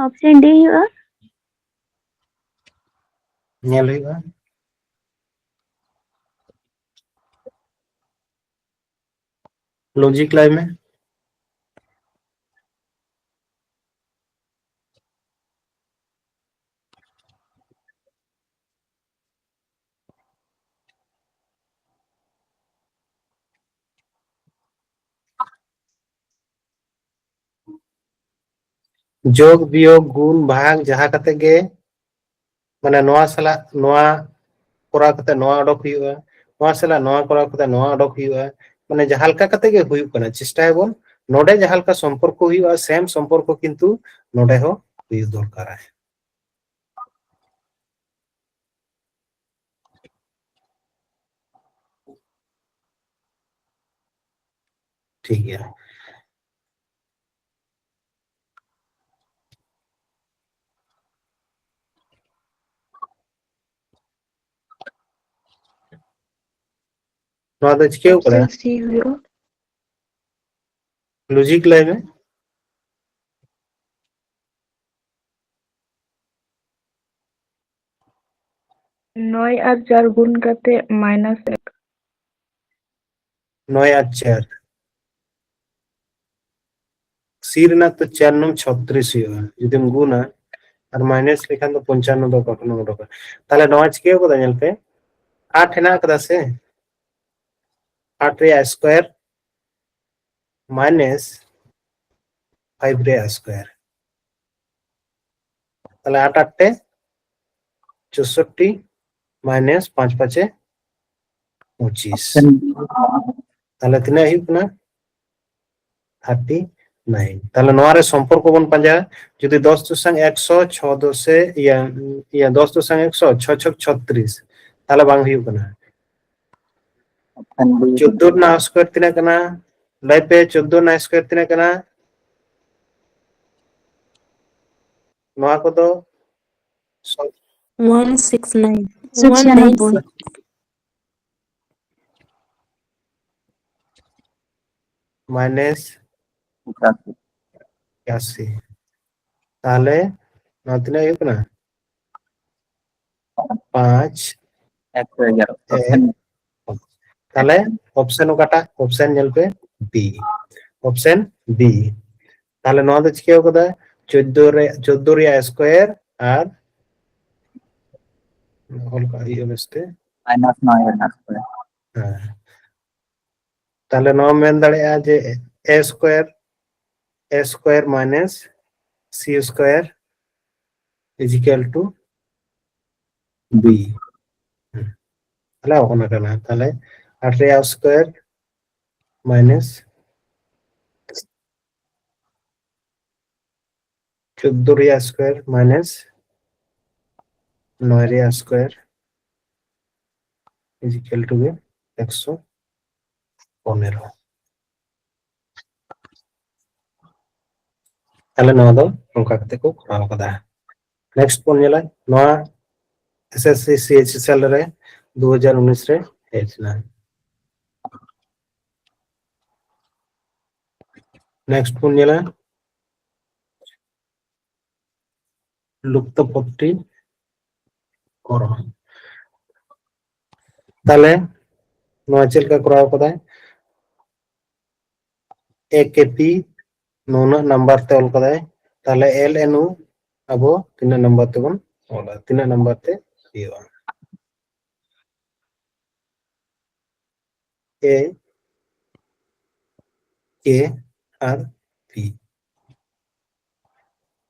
ᱚᱯᱥᱮᱱ ᱰᱤ ᱦᱩᱭᱩᱜᱼᱟ᱾ ᱧᱮᱞ ᱦᱩᱭᱩᱜᱼᱟ᱾ ᱞᱚᱡᱤᱠ ᱞᱟᱹᱭ ᱢᱮ᱾ ᱡᱳᱜᱽ, ᱵᱤᱭᱳᱜᱽ, ᱜᱩᱱ, ᱵᱷᱟᱜᱽ ᱡᱟᱦᱟᱸ ᱠᱟᱛᱮ ᱜᱮ, ᱢᱟᱱᱮ ᱱᱚᱣᱟ ᱥᱟᱞᱟᱜ ᱱᱚᱣᱟ ᱠᱚᱨᱟᱣ ᱠᱟᱛᱮ ᱱᱚᱣᱟ ᱚᱰᱚᱠ ᱦᱩᱭᱩᱜᱼᱟ, ᱱᱚᱣᱟ ᱥᱟᱞᱟᱜ ᱱᱚᱣᱟ ᱠᱚᱨᱟᱣ ᱠᱟᱛᱮ ᱱᱚᱣᱟ ᱚᱰᱚᱠ ᱦᱩᱭᱩᱜᱼᱟ, ᱢᱟᱱᱮ ᱡᱟᱦᱟᱸ ᱞᱮᱠᱟ ᱠᱟᱛᱮ ᱜᱮ ᱦᱩᱭᱩᱜ ᱠᱟᱱᱟ, ᱪᱮᱥᱴᱟᱭᱟᱵᱚᱱ ᱱᱚᱰᱮ ᱡᱟᱦᱟᱸ ᱞᱮᱠᱟ ᱥᱚᱢᱯᱚᱨᱠᱚ ᱦᱩᱭᱩᱜᱼᱟ ᱥᱮᱢ ᱥᱚᱢᱯᱚᱨᱠᱚ ᱠᱤᱱᱛᱩ ᱱᱚᱰᱮ ᱦᱚᱸ ᱦᱩᱭᱩᱜ ᱫᱚᱨᱠᱟᱨᱟ᱾ ᱴᱷᱤᱠ ᱜᱮᱭᱟ᱾ ᱱᱚᱣᱟ ᱫᱚ ᱪᱤᱠᱟᱹᱣ ᱠᱟᱱᱟ? ᱚᱯᱥᱮᱱ ᱥᱤ ᱦᱩᱭᱩᱜᱼᱟ᱾ ᱞᱚᱡᱤᱠ ᱞᱟᱹᱭ ᱢᱮ᱾ ᱱᱚᱭ ᱟᱨ ᱪᱟᱨ ᱜᱩᱱ ᱠᱟᱛᱮ ᱢᱟᱭᱱᱟᱥ ᱮᱠ᱾ ᱱᱚᱭ ᱟᱨ ᱪᱟᱨ, ᱥᱤ ᱨᱮᱱᱟᱜ ᱛᱚ ᱪᱟᱨ ᱱᱚᱝ ᱪᱷᱚᱛᱨᱤᱥ ᱦᱩᱭᱩᱜᱼᱟ, ᱡᱩᱫᱤᱢ ᱜᱩᱱᱟ ᱟᱨ ᱢᱟᱭᱱᱟᱥ ᱞᱮᱠᱷᱟᱱ ᱫᱚ ᱯᱚᱧᱪᱟᱱᱱᱚ ᱫᱚ ᱵᱟᱵᱚᱱ ᱩᱰᱩᱠᱟ᱾ ᱛᱟᱦᱞᱮ ᱱᱚᱣᱟ ᱪᱤᱠᱟᱹ ᱠᱟᱫᱟ ᱧᱮᱞ ᱯᱮ, ᱟᱴ ᱦᱮᱱᱟᱜ ᱠᱟᱫᱟ ᱥᱮ, ᱟᱴ ᱨᱮᱭᱟᱜ ᱥᱠᱚᱭᱟᱨ ᱢᱟᱭᱱᱟᱥ ᱯᱷᱟᱭᱤᱵᱷ ᱨᱮᱭᱟᱜ ᱥᱠᱚᱭᱟᱨ, ᱛᱟᱦᱞᱮ ᱟᱴ ᱟᱴ ᱛᱮ ᱪᱳᱥᱳᱴᱴᱤ ᱢᱟᱭᱱᱟᱥ ᱯᱟᱸᱪ ᱯᱟᱸᱪᱮ ᱯᱚᱸᱪᱤᱥ᱾ ᱛᱟᱦᱞᱮ ᱛᱤᱱᱟᱹᱜ ᱦᱩᱭᱩᱜ ᱠᱟᱱᱟ? Thirty nine. ᱛᱟᱦᱞᱮ ᱱᱚᱣᱟ ᱨᱮ ᱥᱚᱢᱯᱚᱨᱠᱚ ᱵᱚᱱ ᱯᱟᱸᱡᱟᱭᱟ, ᱡᱩᱫᱤ ᱫᱚᱥ ᱫᱩᱥᱟᱝ ᱮᱠᱥᱚ, ᱪᱷᱚ ᱫᱚᱥᱮ ᱤᱭᱟᱹ ᱤᱭᱟᱹ ᱫᱚᱥ ᱫᱩᱥᱟᱝ ᱮᱠᱥᱚ, ᱪᱷᱚ ᱪᱷᱚᱠ ᱪᱷᱚᱛᱨᱤᱥ, ᱛᱟᱦᱞᱮ ᱵᱟᱝ ᱦᱩᱭᱩᱜ ᱠᱟᱱᱟ᱾ ᱪᱳᱫᱫᱳ ᱨᱮᱱᱟᱜ ᱥᱠᱚᱭᱟᱨ ᱛᱤᱱᱟᱹᱜ ᱠᱟᱱᱟ? ᱞᱟᱹᱭ ᱯᱮ, ᱪᱳᱫᱫᱳ ᱨᱮᱱᱟᱜ ᱥᱠᱚᱭᱟᱨ ᱛᱤᱱᱟᱹᱜ ᱠᱟᱱᱟ? ᱱᱚᱣᱟ ᱠᱚᱫᱚ ᱥᱚ- One six nine. ᱥᱚᱪᱟᱱᱚᱵᱵᱳᱭ᱾ ᱢᱟᱭᱱᱟᱥ ᱮᱠᱟᱥᱤ᱾ ᱛᱟᱦᱞᱮ ᱱᱚᱣᱟ ᱛᱤᱱᱟᱹᱜ ᱦᱩᱭᱩᱜ ᱠᱟᱱᱟ? ᱯᱟᱸᱪ᱾ ᱮᱠᱥᱚ ᱮᱜᱟᱨᱚ᱾ ᱮᱠ᱾ ᱛᱟᱦᱞᱮ ᱚᱯᱥᱮᱱ ᱚᱠᱟᱴᱟᱜ? ᱚᱯᱥᱮᱱ ᱧᱮᱞ ᱯᱮ, ᱵᱤ᱾ Option B. ᱛᱟᱦᱞᱮ ᱱᱚᱣᱟ ᱫᱚ ᱪᱤᱠᱟᱹᱣ ᱠᱟᱫᱟ? ᱪᱳᱫᱫᱳ ᱨᱮ, ᱪᱳᱫᱫᱳ ᱨᱮᱭᱟᱜ ᱥᱠᱚᱭᱟᱨ ᱟᱨ ᱚᱞ ᱠᱟᱜ ᱦᱩᱭᱩᱜᱼᱟ ᱵᱮᱥᱛᱮ᱾ ᱢᱟᱭᱱᱟᱥ ᱱᱚᱭ ᱨᱮᱱᱟᱜ ᱥᱠᱚᱭᱟᱨ᱾ ᱦᱮᱸ᱾ ᱛᱟᱦᱞᱮ ᱱᱚᱣᱟ ᱢᱮᱱ ᱫᱟᱲᱮᱭᱟᱜᱼᱟ ᱡᱮ a square, a square minus c square is equal to B. ᱛᱟᱦᱞᱮ ᱚᱱᱟ ᱠᱟᱱᱟ᱾ ᱛᱟᱦᱞᱮ ᱟᱴ ᱨᱮᱭᱟᱜ ᱥᱠᱚᱭᱟᱨ ᱢᱟᱭᱱᱟᱥ ᱪᱳᱫᱫᱳ ᱨᱮᱭᱟᱜ ᱥᱠᱚᱭᱟᱨ ᱢᱟᱭᱱᱟᱥ ᱱᱚᱭ ᱨᱮᱭᱟᱜ ᱥᱠᱚᱭᱟᱨ is equal to ᱜᱮ ᱮᱠᱥᱚ ᱯᱚᱱᱮᱨᱚ᱾ ᱛᱟᱦᱞᱮ ᱱᱚᱣᱟ ᱫᱚ ᱱᱚᱝᱠᱟ ᱠᱟᱛᱮ ᱠᱚ ᱠᱚᱨᱟᱣ ᱠᱟᱫᱟ᱾ ᱱᱮᱠᱥᱴ ᱵᱚᱱ ᱧᱮᱞᱟ, ᱱᱚᱣᱟ S S C C H S L ᱨᱮ ᱫᱩ ᱦᱟᱡᱟᱨ ᱩᱱᱤᱥ ᱨᱮ ᱦᱮᱡ ᱞᱮᱱᱟ᱾ ᱱᱮᱠᱥᱴ ᱵᱚᱱ ᱧᱮᱞᱟ ᱞᱩᱯᱛᱚ ᱯᱚᱫᱽᱴᱤ ᱠᱚᱨᱚ᱾ ᱛᱟᱦᱞᱮ ᱱᱚᱣᱟ ᱪᱮᱫ ᱞᱮᱠᱟ ᱠᱚᱨᱟᱣ ᱠᱟᱫᱟᱭ? A K P ᱱᱩᱱᱟᱹᱜ ᱱᱟᱢᱵᱟᱨ ᱛᱮ ᱚᱞ ᱠᱟᱫᱟᱭ, ᱛᱟᱦᱞᱮ L N U ᱟᱵᱚ ᱛᱤᱱᱟᱹᱜ ᱱᱟᱢᱵᱟᱨ ᱛᱮᱵᱚᱱ ᱚᱞᱟ, ᱛᱤᱱᱟᱹᱜ ᱱᱟᱢᱵᱟᱨ ᱛᱮ ᱦᱩᱭᱩᱜᱼᱟ? A, K R P᱾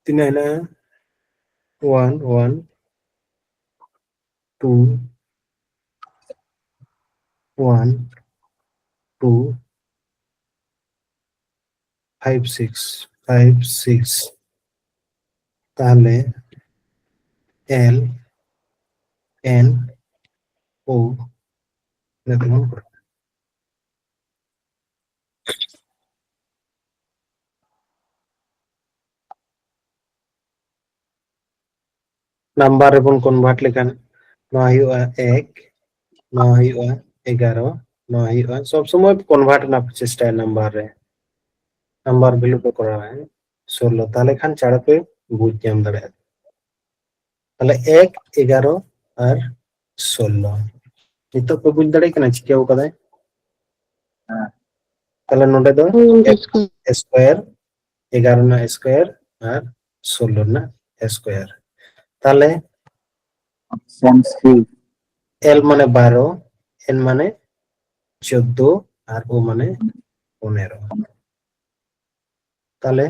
ᱛᱤᱱᱟᱹᱜ ᱦᱮᱱᱟᱜᱼᱟ? One, one, two, one, two, five, six, five, six. ᱛᱟᱦᱞᱮ L, N, O, ᱱᱤᱛᱚᱜ ᱵᱚᱱ ᱠᱚᱨᱟᱣᱟ᱾ ᱱᱟᱢᱵᱟᱨ ᱨᱮᱵᱚᱱ convert ᱞᱮᱠᱷᱟᱱ ᱱᱚᱣᱟ ᱦᱩᱭᱩᱜᱼᱟ ᱮᱠ, ᱱᱚᱣᱟ ᱦᱩᱭᱩᱜᱼᱟ ᱮᱜᱟᱨᱚ, ᱱᱚᱣᱟ ᱦᱩᱭᱩᱜᱼᱟ, ᱥᱚᱵ ᱥᱚᱢᱚᱭ convert ᱨᱮᱱᱟᱜ ᱯᱮ ᱪᱮᱥᱴᱟᱭᱟ ᱱᱟᱢᱵᱟᱨ ᱨᱮ, ᱱᱟᱢᱵᱟᱨ value ᱯᱮ ᱠᱚᱨᱟᱣᱟ, ᱦᱮᱸ, ᱥᱳᱞᱞᱳ, ᱛᱟᱦᱞᱮ ᱠᱷᱟᱱ ᱪᱟᱬᱮ ᱯᱮ ᱵᱩᱡᱽ ᱧᱟᱢ ᱫᱟᱲᱮᱭᱟᱜᱼᱟ᱾ ᱛᱟᱦᱞᱮ ᱮᱠ, ᱮᱜᱟᱨᱚ ᱟᱨ ᱥᱳᱞᱞᱳ᱾ ᱱᱤᱛᱚᱜ ᱯᱮ ᱵᱩᱡᱽ ᱫᱟᱲᱮᱭᱟᱜ ᱠᱟᱱᱟ ᱪᱤᱠᱟᱹᱣ ᱠᱟᱫᱟᱭ? ᱦᱮᱸ᱾ ᱛᱟᱦᱞᱮ ᱱᱚᱰᱮ ᱫᱚ ᱦᱩᱸ, ᱮᱠ ᱵᱩᱡᱽ ᱠᱮᱫ᱾ Square, ᱮᱜᱟᱨᱚ ᱨᱮᱱᱟᱜ square ᱟᱨ ᱥᱳᱞᱞᱳ ᱨᱮᱱᱟᱜ square᱾ ᱛᱟᱦᱞᱮ option C, L ᱢᱟᱱᱮ ᱵᱟᱨᱚ, N ᱢᱟᱱᱮ ᱪᱳᱫᱫᱳ ᱟᱨ O ᱢᱟᱱᱮ ᱯᱚᱱᱮᱨᱚ᱾ ᱛᱟᱦᱞᱮ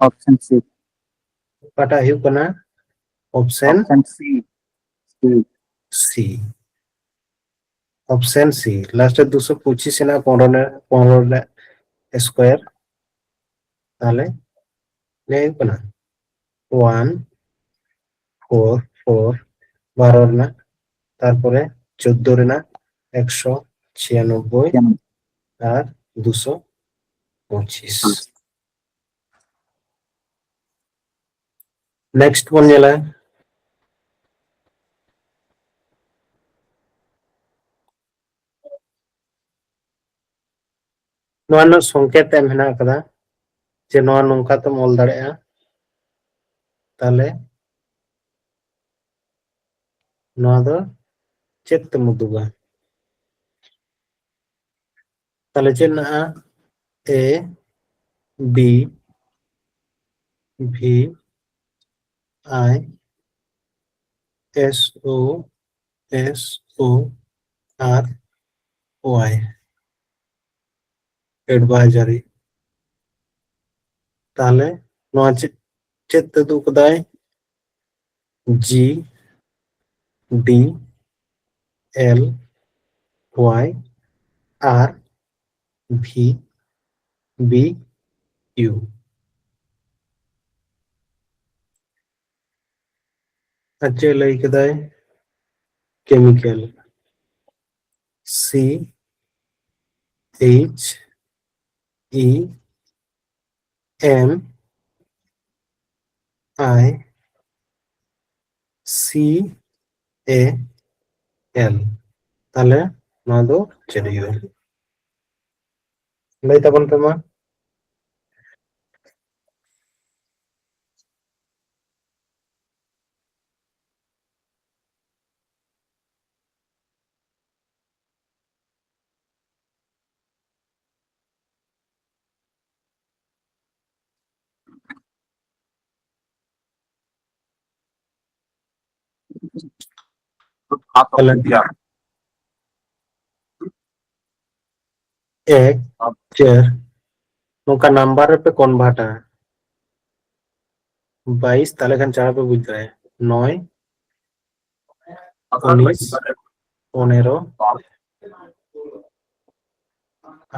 option C, ᱚᱠᱟᱴᱟᱜ ᱦᱩᱭᱩᱜ ᱠᱟᱱᱟ? Option option C, C, C᱾ Option C, last ᱨᱮ ᱫᱩᱥᱚ ᱯᱚᱸᱪᱤᱥ ᱦᱮᱱᱟᱜᱼᱟ, ᱯᱚᱱᱨᱚ ᱨᱮ, ᱯᱚᱱᱨᱚ ᱨᱮᱱᱟᱜ square, ᱛᱟᱦᱞᱮ ᱱᱤᱭᱟᱹ ᱦᱩᱭᱩᱜ ᱠᱟᱱᱟ one four four, ᱵᱟᱨᱚ ᱨᱮᱱᱟᱜ, ᱛᱟᱨᱯᱚᱨᱮ ᱪᱳᱫᱫᱳ ᱨᱮᱱᱟᱜ ᱮᱠᱥᱚ ᱪᱷᱤᱭᱟᱱᱚᱵᱵᱳᱭ ᱟᱨ ᱫᱩᱥᱚ ᱯᱚᱸᱪᱤᱥ᱾ Next ᱵᱚᱱ ᱧᱮᱞᱟ, ᱱᱚᱣᱟ ᱨᱮᱱᱟᱜ ᱥᱚᱝᱠᱮᱛ ᱮᱢ ᱦᱮᱱᱟᱜ ᱟᱠᱟᱫᱟ ᱡᱮ ᱱᱚᱣᱟ ᱱᱚᱝᱠᱟ ᱛᱮᱢ ᱚᱞ ᱫᱟᱲᱮᱭᱟᱜᱼᱟ᱾ ᱛᱟᱦᱞᱮ ᱱᱚᱣᱟ ᱫᱚ ᱪᱮᱫ ᱛᱮᱢ ᱩᱫᱩᱜᱟ? ᱛᱟᱦᱞᱮ ᱪᱮᱫ ᱢᱮᱱᱟᱜᱼᱟ? A, B, V I S O S O R Y, advisory. ᱛᱟᱦᱞᱮ ᱱᱚᱣᱟ ᱪᱮᱫ, ᱪᱮᱫ ᱛᱮ ᱩᱫᱩᱜ ᱠᱟᱫᱟᱭ? G D L Y R V B U. ᱟᱨ ᱪᱮᱫ ᱞᱟᱹᱭ ᱠᱮᱫᱟᱭ? Chemical, C H E M I C A L. ᱛᱟᱦᱞᱮ ᱱᱚᱣᱟ ᱫᱚ ᱪᱮᱫ ᱦᱩᱭᱩᱜᱼᱟ? ᱞᱟᱹᱭ ᱛᱟᱵᱚᱱ ᱯᱮ ᱢᱟ᱾ ᱛᱟᱦᱞᱮ ᱮᱠ, ᱪᱟᱨ, ᱱᱚᱝᱠᱟ ᱱᱟᱢᱵᱟᱨ ᱨᱮᱯᱮ ᱠᱚᱱᱵᱷᱟᱨᱴᱟ, ᱵᱟᱭᱤᱥ, ᱛᱟᱦᱞᱮ ᱠᱷᱟᱱ ᱪᱟᱬ ᱯᱮ ᱵᱩᱡᱽ ᱫᱟᱲᱮᱭᱟᱜᱼᱟ᱾ ᱱᱚᱭ, ᱩᱱᱤᱥ, ᱯᱚᱱᱮᱨᱚ,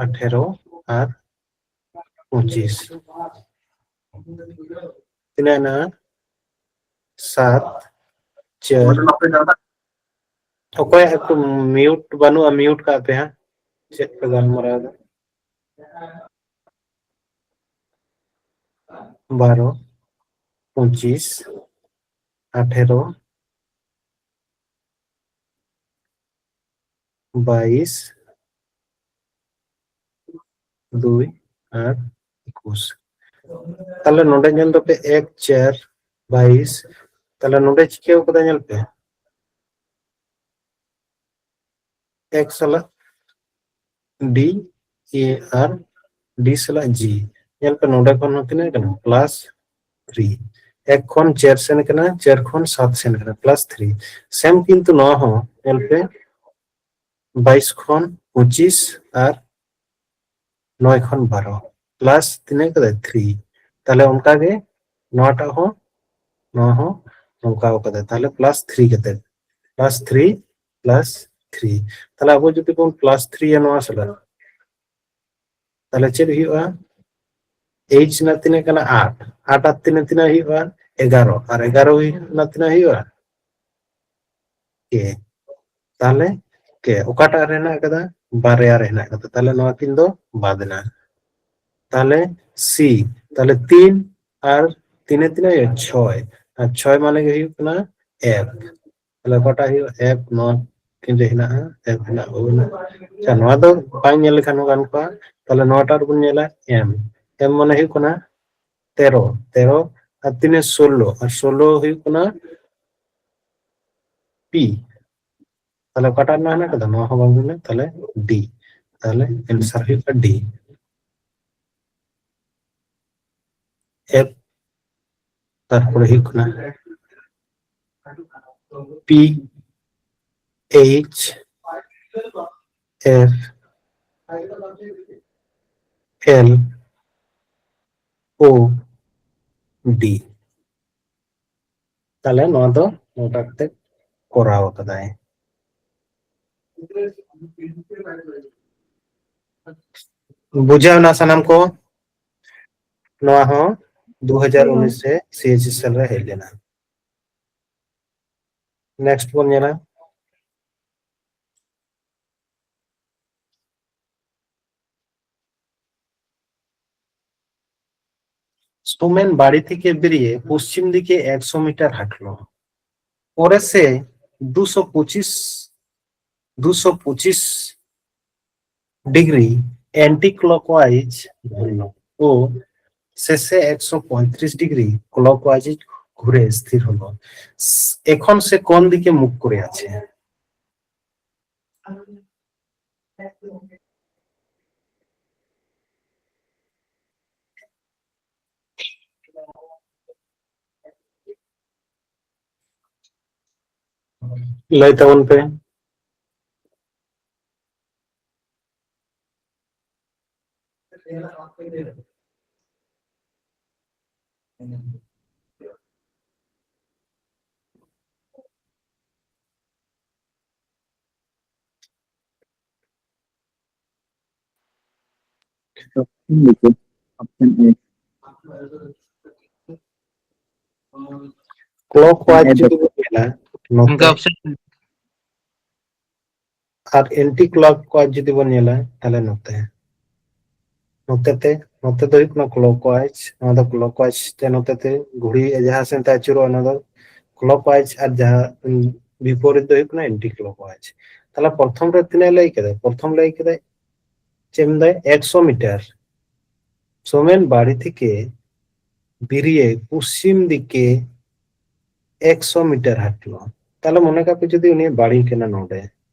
ᱟᱴᱷᱮᱨᱚ ᱟᱨ ᱯᱚᱸᱪᱤᱥ᱾ ᱛᱤᱱᱟᱹᱜ ᱮᱱᱟ? ᱥᱟᱛ, ᱪᱟᱨ᱾ ᱚᱠᱚᱭᱟᱜ ᱮᱠᱴᱩ ᱢᱤᱭᱩᱴ ᱵᱟᱹᱱᱩᱜᱼᱟ? ᱢᱤᱭᱩᱴ ᱠᱟᱜ ᱯᱮ ᱦᱟᱸᱜ, ᱪᱮᱫ ᱯᱮ ᱜᱟᱞᱢᱟᱨᱟᱣ ᱮᱫᱟ? ᱵᱟᱨᱚ, ᱯᱚᱸᱪᱤᱥ, ᱟᱴᱷᱮᱨᱚ, ᱵᱟᱭᱤᱥ, ᱫᱩᱭ ᱟᱨ ᱮᱠᱩᱥ᱾ ᱛᱟᱦᱞᱮ ᱱᱚᱰᱮ ᱧᱮᱞ ᱫᱚᱯᱮ ᱮᱠ, ᱪᱟᱨ, ᱵᱟᱭᱤᱥ᱾ ᱛᱟᱦᱞᱮ ᱱᱚᱰᱮ ᱪᱤᱠᱟᱹᱣ ᱠᱟᱫᱟ ᱧᱮᱞ ᱯᱮ, ᱮᱠ ᱥᱟᱞᱟᱜ ᱰᱤ, ᱮ ᱟᱨ ᱰᱤ ᱥᱟᱞᱟᱜ ᱡᱤ᱾ ᱧᱮᱞ ᱯᱮ ᱱᱚᱰᱮ ᱠᱷᱚᱱ ᱦᱚᱸ ᱛᱤᱱᱟᱹᱜ ᱠᱟᱱᱟ? Plus three. ᱮᱠ ᱠᱷᱚᱱ ᱪᱟᱨ ᱥᱮᱱ ᱠᱟᱱᱟ, ᱪᱟᱨ ᱠᱷᱚᱱ ᱥᱟᱛ ᱥᱮᱱ ᱠᱟᱱᱟ, ᱯᱞᱟᱥ ᱛᱷᱨᱤ᱾ ᱥᱮᱢ ᱠᱤᱱᱛᱩ ᱱᱚᱣᱟ ᱦᱚᱸ ᱧᱮᱞ ᱯᱮ, ᱵᱟᱭᱤᱥ ᱠᱷᱚᱱ ᱯᱚᱸᱪᱤᱥ ᱟᱨ ᱱᱚᱭ ᱠᱷᱚᱱ ᱵᱟᱨᱚ, ᱯᱞᱟᱥ ᱛᱤᱱᱟᱹᱜ ᱠᱟᱫᱟᱭ? ᱛᱷᱨᱤ᱾ ᱛᱟᱦᱞᱮ ᱚᱱᱠᱟ ᱜᱮ ᱱᱚᱣᱟᱴᱟᱜ ᱦᱚᱸ, ᱱᱚᱣᱟ ᱦᱚᱸ ᱱᱚᱝᱠᱟ ᱠᱟᱫᱟᱭ, ᱛᱟᱦᱞᱮ ᱯᱞᱟᱥ ᱛᱷᱨᱤ ᱠᱟᱛᱮ, ᱯᱞᱟᱥ ᱛᱷᱨᱤ, ᱯᱞᱟᱥ ᱛᱷᱨᱤ᱾ ᱛᱟᱦᱞᱮ ᱟᱵᱚ ᱡᱩᱫᱤ ᱵᱚᱱ ᱯᱞᱟᱥ ᱛᱷᱨᱤᱭᱟ ᱱᱚᱣᱟ ᱥᱟᱞᱟᱜ, ᱛᱟᱦᱞᱮ ᱪᱮᱫ ᱦᱩᱭᱩᱜᱼᱟ? ᱮᱭᱤᱪ ᱨᱮᱱᱟᱜ ᱛᱤᱱᱟᱹᱜ ᱠᱟᱱᱟ? ᱟᱴ᱾ ᱟᱴ ᱟᱨ ᱛᱤᱱᱟᱹᱜ, ᱛᱤᱱᱟᱹᱜ ᱦᱩᱭᱩᱜᱼᱟ? ᱮᱜᱟᱨᱚ᱾ ᱟᱨ ᱮᱜᱟᱨᱚ ᱨᱮᱱᱟᱜ ᱛᱤᱱᱟᱹᱜ ᱦᱩᱭᱩᱜᱼᱟ? ᱠᱮ᱾ ᱛᱟᱦᱞᱮ ᱠᱮ ᱚᱠᱟᱴᱟᱜ ᱨᱮ ᱦᱮᱱᱟᱜ ᱟᱠᱟᱫᱟ? ᱵᱟᱨᱭᱟ ᱨᱮ ᱦᱮᱱᱟᱜ ᱟᱠᱟᱫᱟ᱾ ᱛᱟᱦᱞᱮ ᱱᱚᱣᱟ ᱠᱤᱱ ᱫᱚ ᱵᱟᱫ ᱮᱱᱟ᱾ ᱛᱟᱦᱞᱮ ᱥᱤ, ᱛᱟᱦᱞᱮ ᱛᱤᱱ ᱟᱨ ᱛᱤᱱᱟᱹᱜ, ᱛᱤᱱᱟᱹᱜ ᱦᱩᱭᱩᱜᱼᱟ? ᱪᱷᱚᱭ᱾ ᱟᱨ ᱪᱷᱚᱭ ᱢᱟᱱᱮ ᱜᱮ ᱦᱩᱭᱩᱜ ᱠᱟᱱᱟ ᱮᱯ᱾ ᱛᱟᱦᱞᱮ ᱚᱠᱟᱴᱟᱜ ᱦᱩᱭᱩᱜᱼᱟ? ᱮᱯ᱾ ᱱᱚᱣᱟ ᱠᱤᱱ ᱨᱮ ᱦᱮᱱᱟᱜᱼᱟ, ᱮᱯ ᱦᱮᱱᱟᱜᱼᱟ, ᱳ ᱦᱮᱱᱟᱜᱼᱟ᱾ ᱟᱪᱪᱷᱟ, ᱱᱚᱣᱟ ᱫᱚ ᱵᱟᱝ ᱧᱮᱞ ᱞᱮᱠᱷᱟᱱ ᱦᱚᱸ ᱜᱟᱱ ᱠᱚᱜᱼᱟ᱾ ᱛᱟᱦᱞᱮ ᱱᱚᱣᱟᱴᱟᱜ ᱨᱮᱵᱚᱱ ᱧᱮᱞᱟ ᱮᱢ᱾ ᱮᱢ ᱢᱟᱱᱮ ᱦᱩᱭᱩᱜ ᱠᱟᱱᱟ ᱛᱮᱨᱚ᱾ ᱛᱮᱨᱚ ᱟᱨ ᱛᱤᱱᱟᱹᱜ? ᱥᱳᱞᱞᱳ᱾ ᱟᱨ ᱥᱳᱞᱞᱳ ᱦᱩᱭᱩᱜ ᱠᱟᱱᱟ ᱯᱤ᱾ ᱛᱟᱦᱞᱮ ᱚᱠᱟᱴᱟᱜ ᱨᱮᱱᱟᱜ ᱦᱮᱱᱟᱜ ᱠᱟᱫᱟ? ᱱᱚᱣᱟ ᱦᱚᱸ ᱵᱟᱝ ᱦᱩᱭ ᱞᱮᱱᱟ, ᱛᱟᱦᱞᱮ ᱰᱤ᱾ ᱛᱟᱦᱞᱮ ᱮᱱᱥᱟᱨ ᱦᱩᱭᱩᱜ ᱠᱟᱱᱟ ᱰᱤ᱾ ᱮᱯ, ᱛᱟᱨᱯᱚᱨᱮ ᱦᱩᱭᱩᱜ ᱠᱟᱱᱟ ᱯᱤ ᱮᱭᱤᱪ ᱮᱯᱷ ᱮᱞ ᱳ ᱰᱤ᱾ ᱛᱟᱦᱞᱮ ᱱᱚᱣᱟ ᱫᱚ ᱱᱚᱝᱠᱟ ᱠᱟᱛᱮ ᱠᱚᱨᱟᱣ ᱟᱠᱟᱫᱟᱭ᱾ ᱵᱩᱡᱷᱟᱹᱣ ᱮᱱᱟ ᱥᱟᱱᱟᱢ ᱠᱚ? ᱱᱚᱣᱟ ᱦᱚᱸ ᱫᱩ ᱦᱟᱡᱟᱨ ᱩᱱᱤᱥ ᱨᱮ ᱥᱤ ᱮᱭᱤᱪ ᱮᱥ ᱮᱞ ᱨᱮ ᱦᱮᱡ ᱞᱮᱱᱟ᱾ ᱱᱮᱠᱥᱴ ᱵᱚᱱ ᱧᱮᱞᱟ, সোমেন বাড়ি থেকে বেরিয়ে পশ্চিম দিকে একশো মিটার হাঁটলো। পরে সে দুশো পঁচিশ, দুশো পঁচিশ ডিগ্রি অ্যান্টি ক্লকওয়াইজ ঘুরল ও শেষে একশো পঁয়ত্রিশ ডিগ্রি ক্লকওয়াইজ ঘুরে স্থির হলো। এখন সে কোন দিকে মুখ করে আছে? ᱞᱟᱹᱭ ᱛᱟᱵᱚᱱ ᱯᱮ᱾ Option A. Clockwise ᱡᱩᱫᱤ ᱵᱚᱱ ᱧᱮᱞᱟ, ᱱᱚᱛᱮ ᱚᱱᱠᱟ option ᱟᱨ anti clockwise ᱡᱩᱫᱤ ᱵᱚᱱ ᱧᱮᱞᱟ, ᱛᱟᱦᱞᱮ ᱱᱚᱛᱮ, ᱱᱚᱛᱮ ᱛᱮ, ᱱᱚᱛᱮ ᱫᱚ ᱦᱩᱭᱩᱜ ᱠᱟᱱᱟ clockwise, ᱱᱚᱣᱟ ᱫᱚ clockwise ᱛᱮ, ᱱᱚᱛᱮ ᱛᱮ ᱜᱷᱩᱲᱤ ᱡᱟᱦᱟᱸ ᱥᱮᱱ ᱛᱮ ᱟᱹᱪᱩᱨᱚᱜᱼᱟ, ᱚᱱᱟ ᱫᱚ clockwise, ᱟᱨ ᱡᱟᱦᱟᱸ, ᱩᱸ, ᱵᱤᱯᱚᱨᱤᱛ ᱫᱚ ᱦᱩᱭᱩᱜ ᱠᱟᱱᱟ anti clockwise᱾ ᱛᱟᱦᱞᱮ ᱯᱨᱚᱛᱷᱚᱢ ᱨᱮ ᱛᱤᱱᱟᱹᱜ ᱞᱟᱹᱭ ᱠᱮᱫᱟ? ᱯᱨᱚᱛᱷᱚᱢ ᱞᱟᱹᱭ ᱠᱮᱫᱟᱭ, ᱪᱮᱫ ᱢᱮᱱᱫᱟᱭ? ᱮᱠᱥᱚ ᱢᱤᱴᱟᱨ᱾ ᱥᱳᱢᱮᱱ ᱵᱟᱲᱤ ᱛᱷᱮᱠᱮ ᱵᱤᱨᱤᱭᱮ ᱯᱚᱥᱪᱤᱢ ᱫᱤᱠᱮ ᱮᱠᱥᱚ ᱢᱤᱴᱟᱨ ᱦᱟᱴᱞᱚ᱾ ᱛᱟᱦᱞᱮ ᱢᱚᱱᱮ ᱠᱟᱜ ᱯᱮ, ᱡᱩᱫᱤ ᱩᱱᱤᱭᱟᱜ ᱵᱟᱲᱤ ᱠᱟᱱᱟ ᱱᱚᱰᱮ,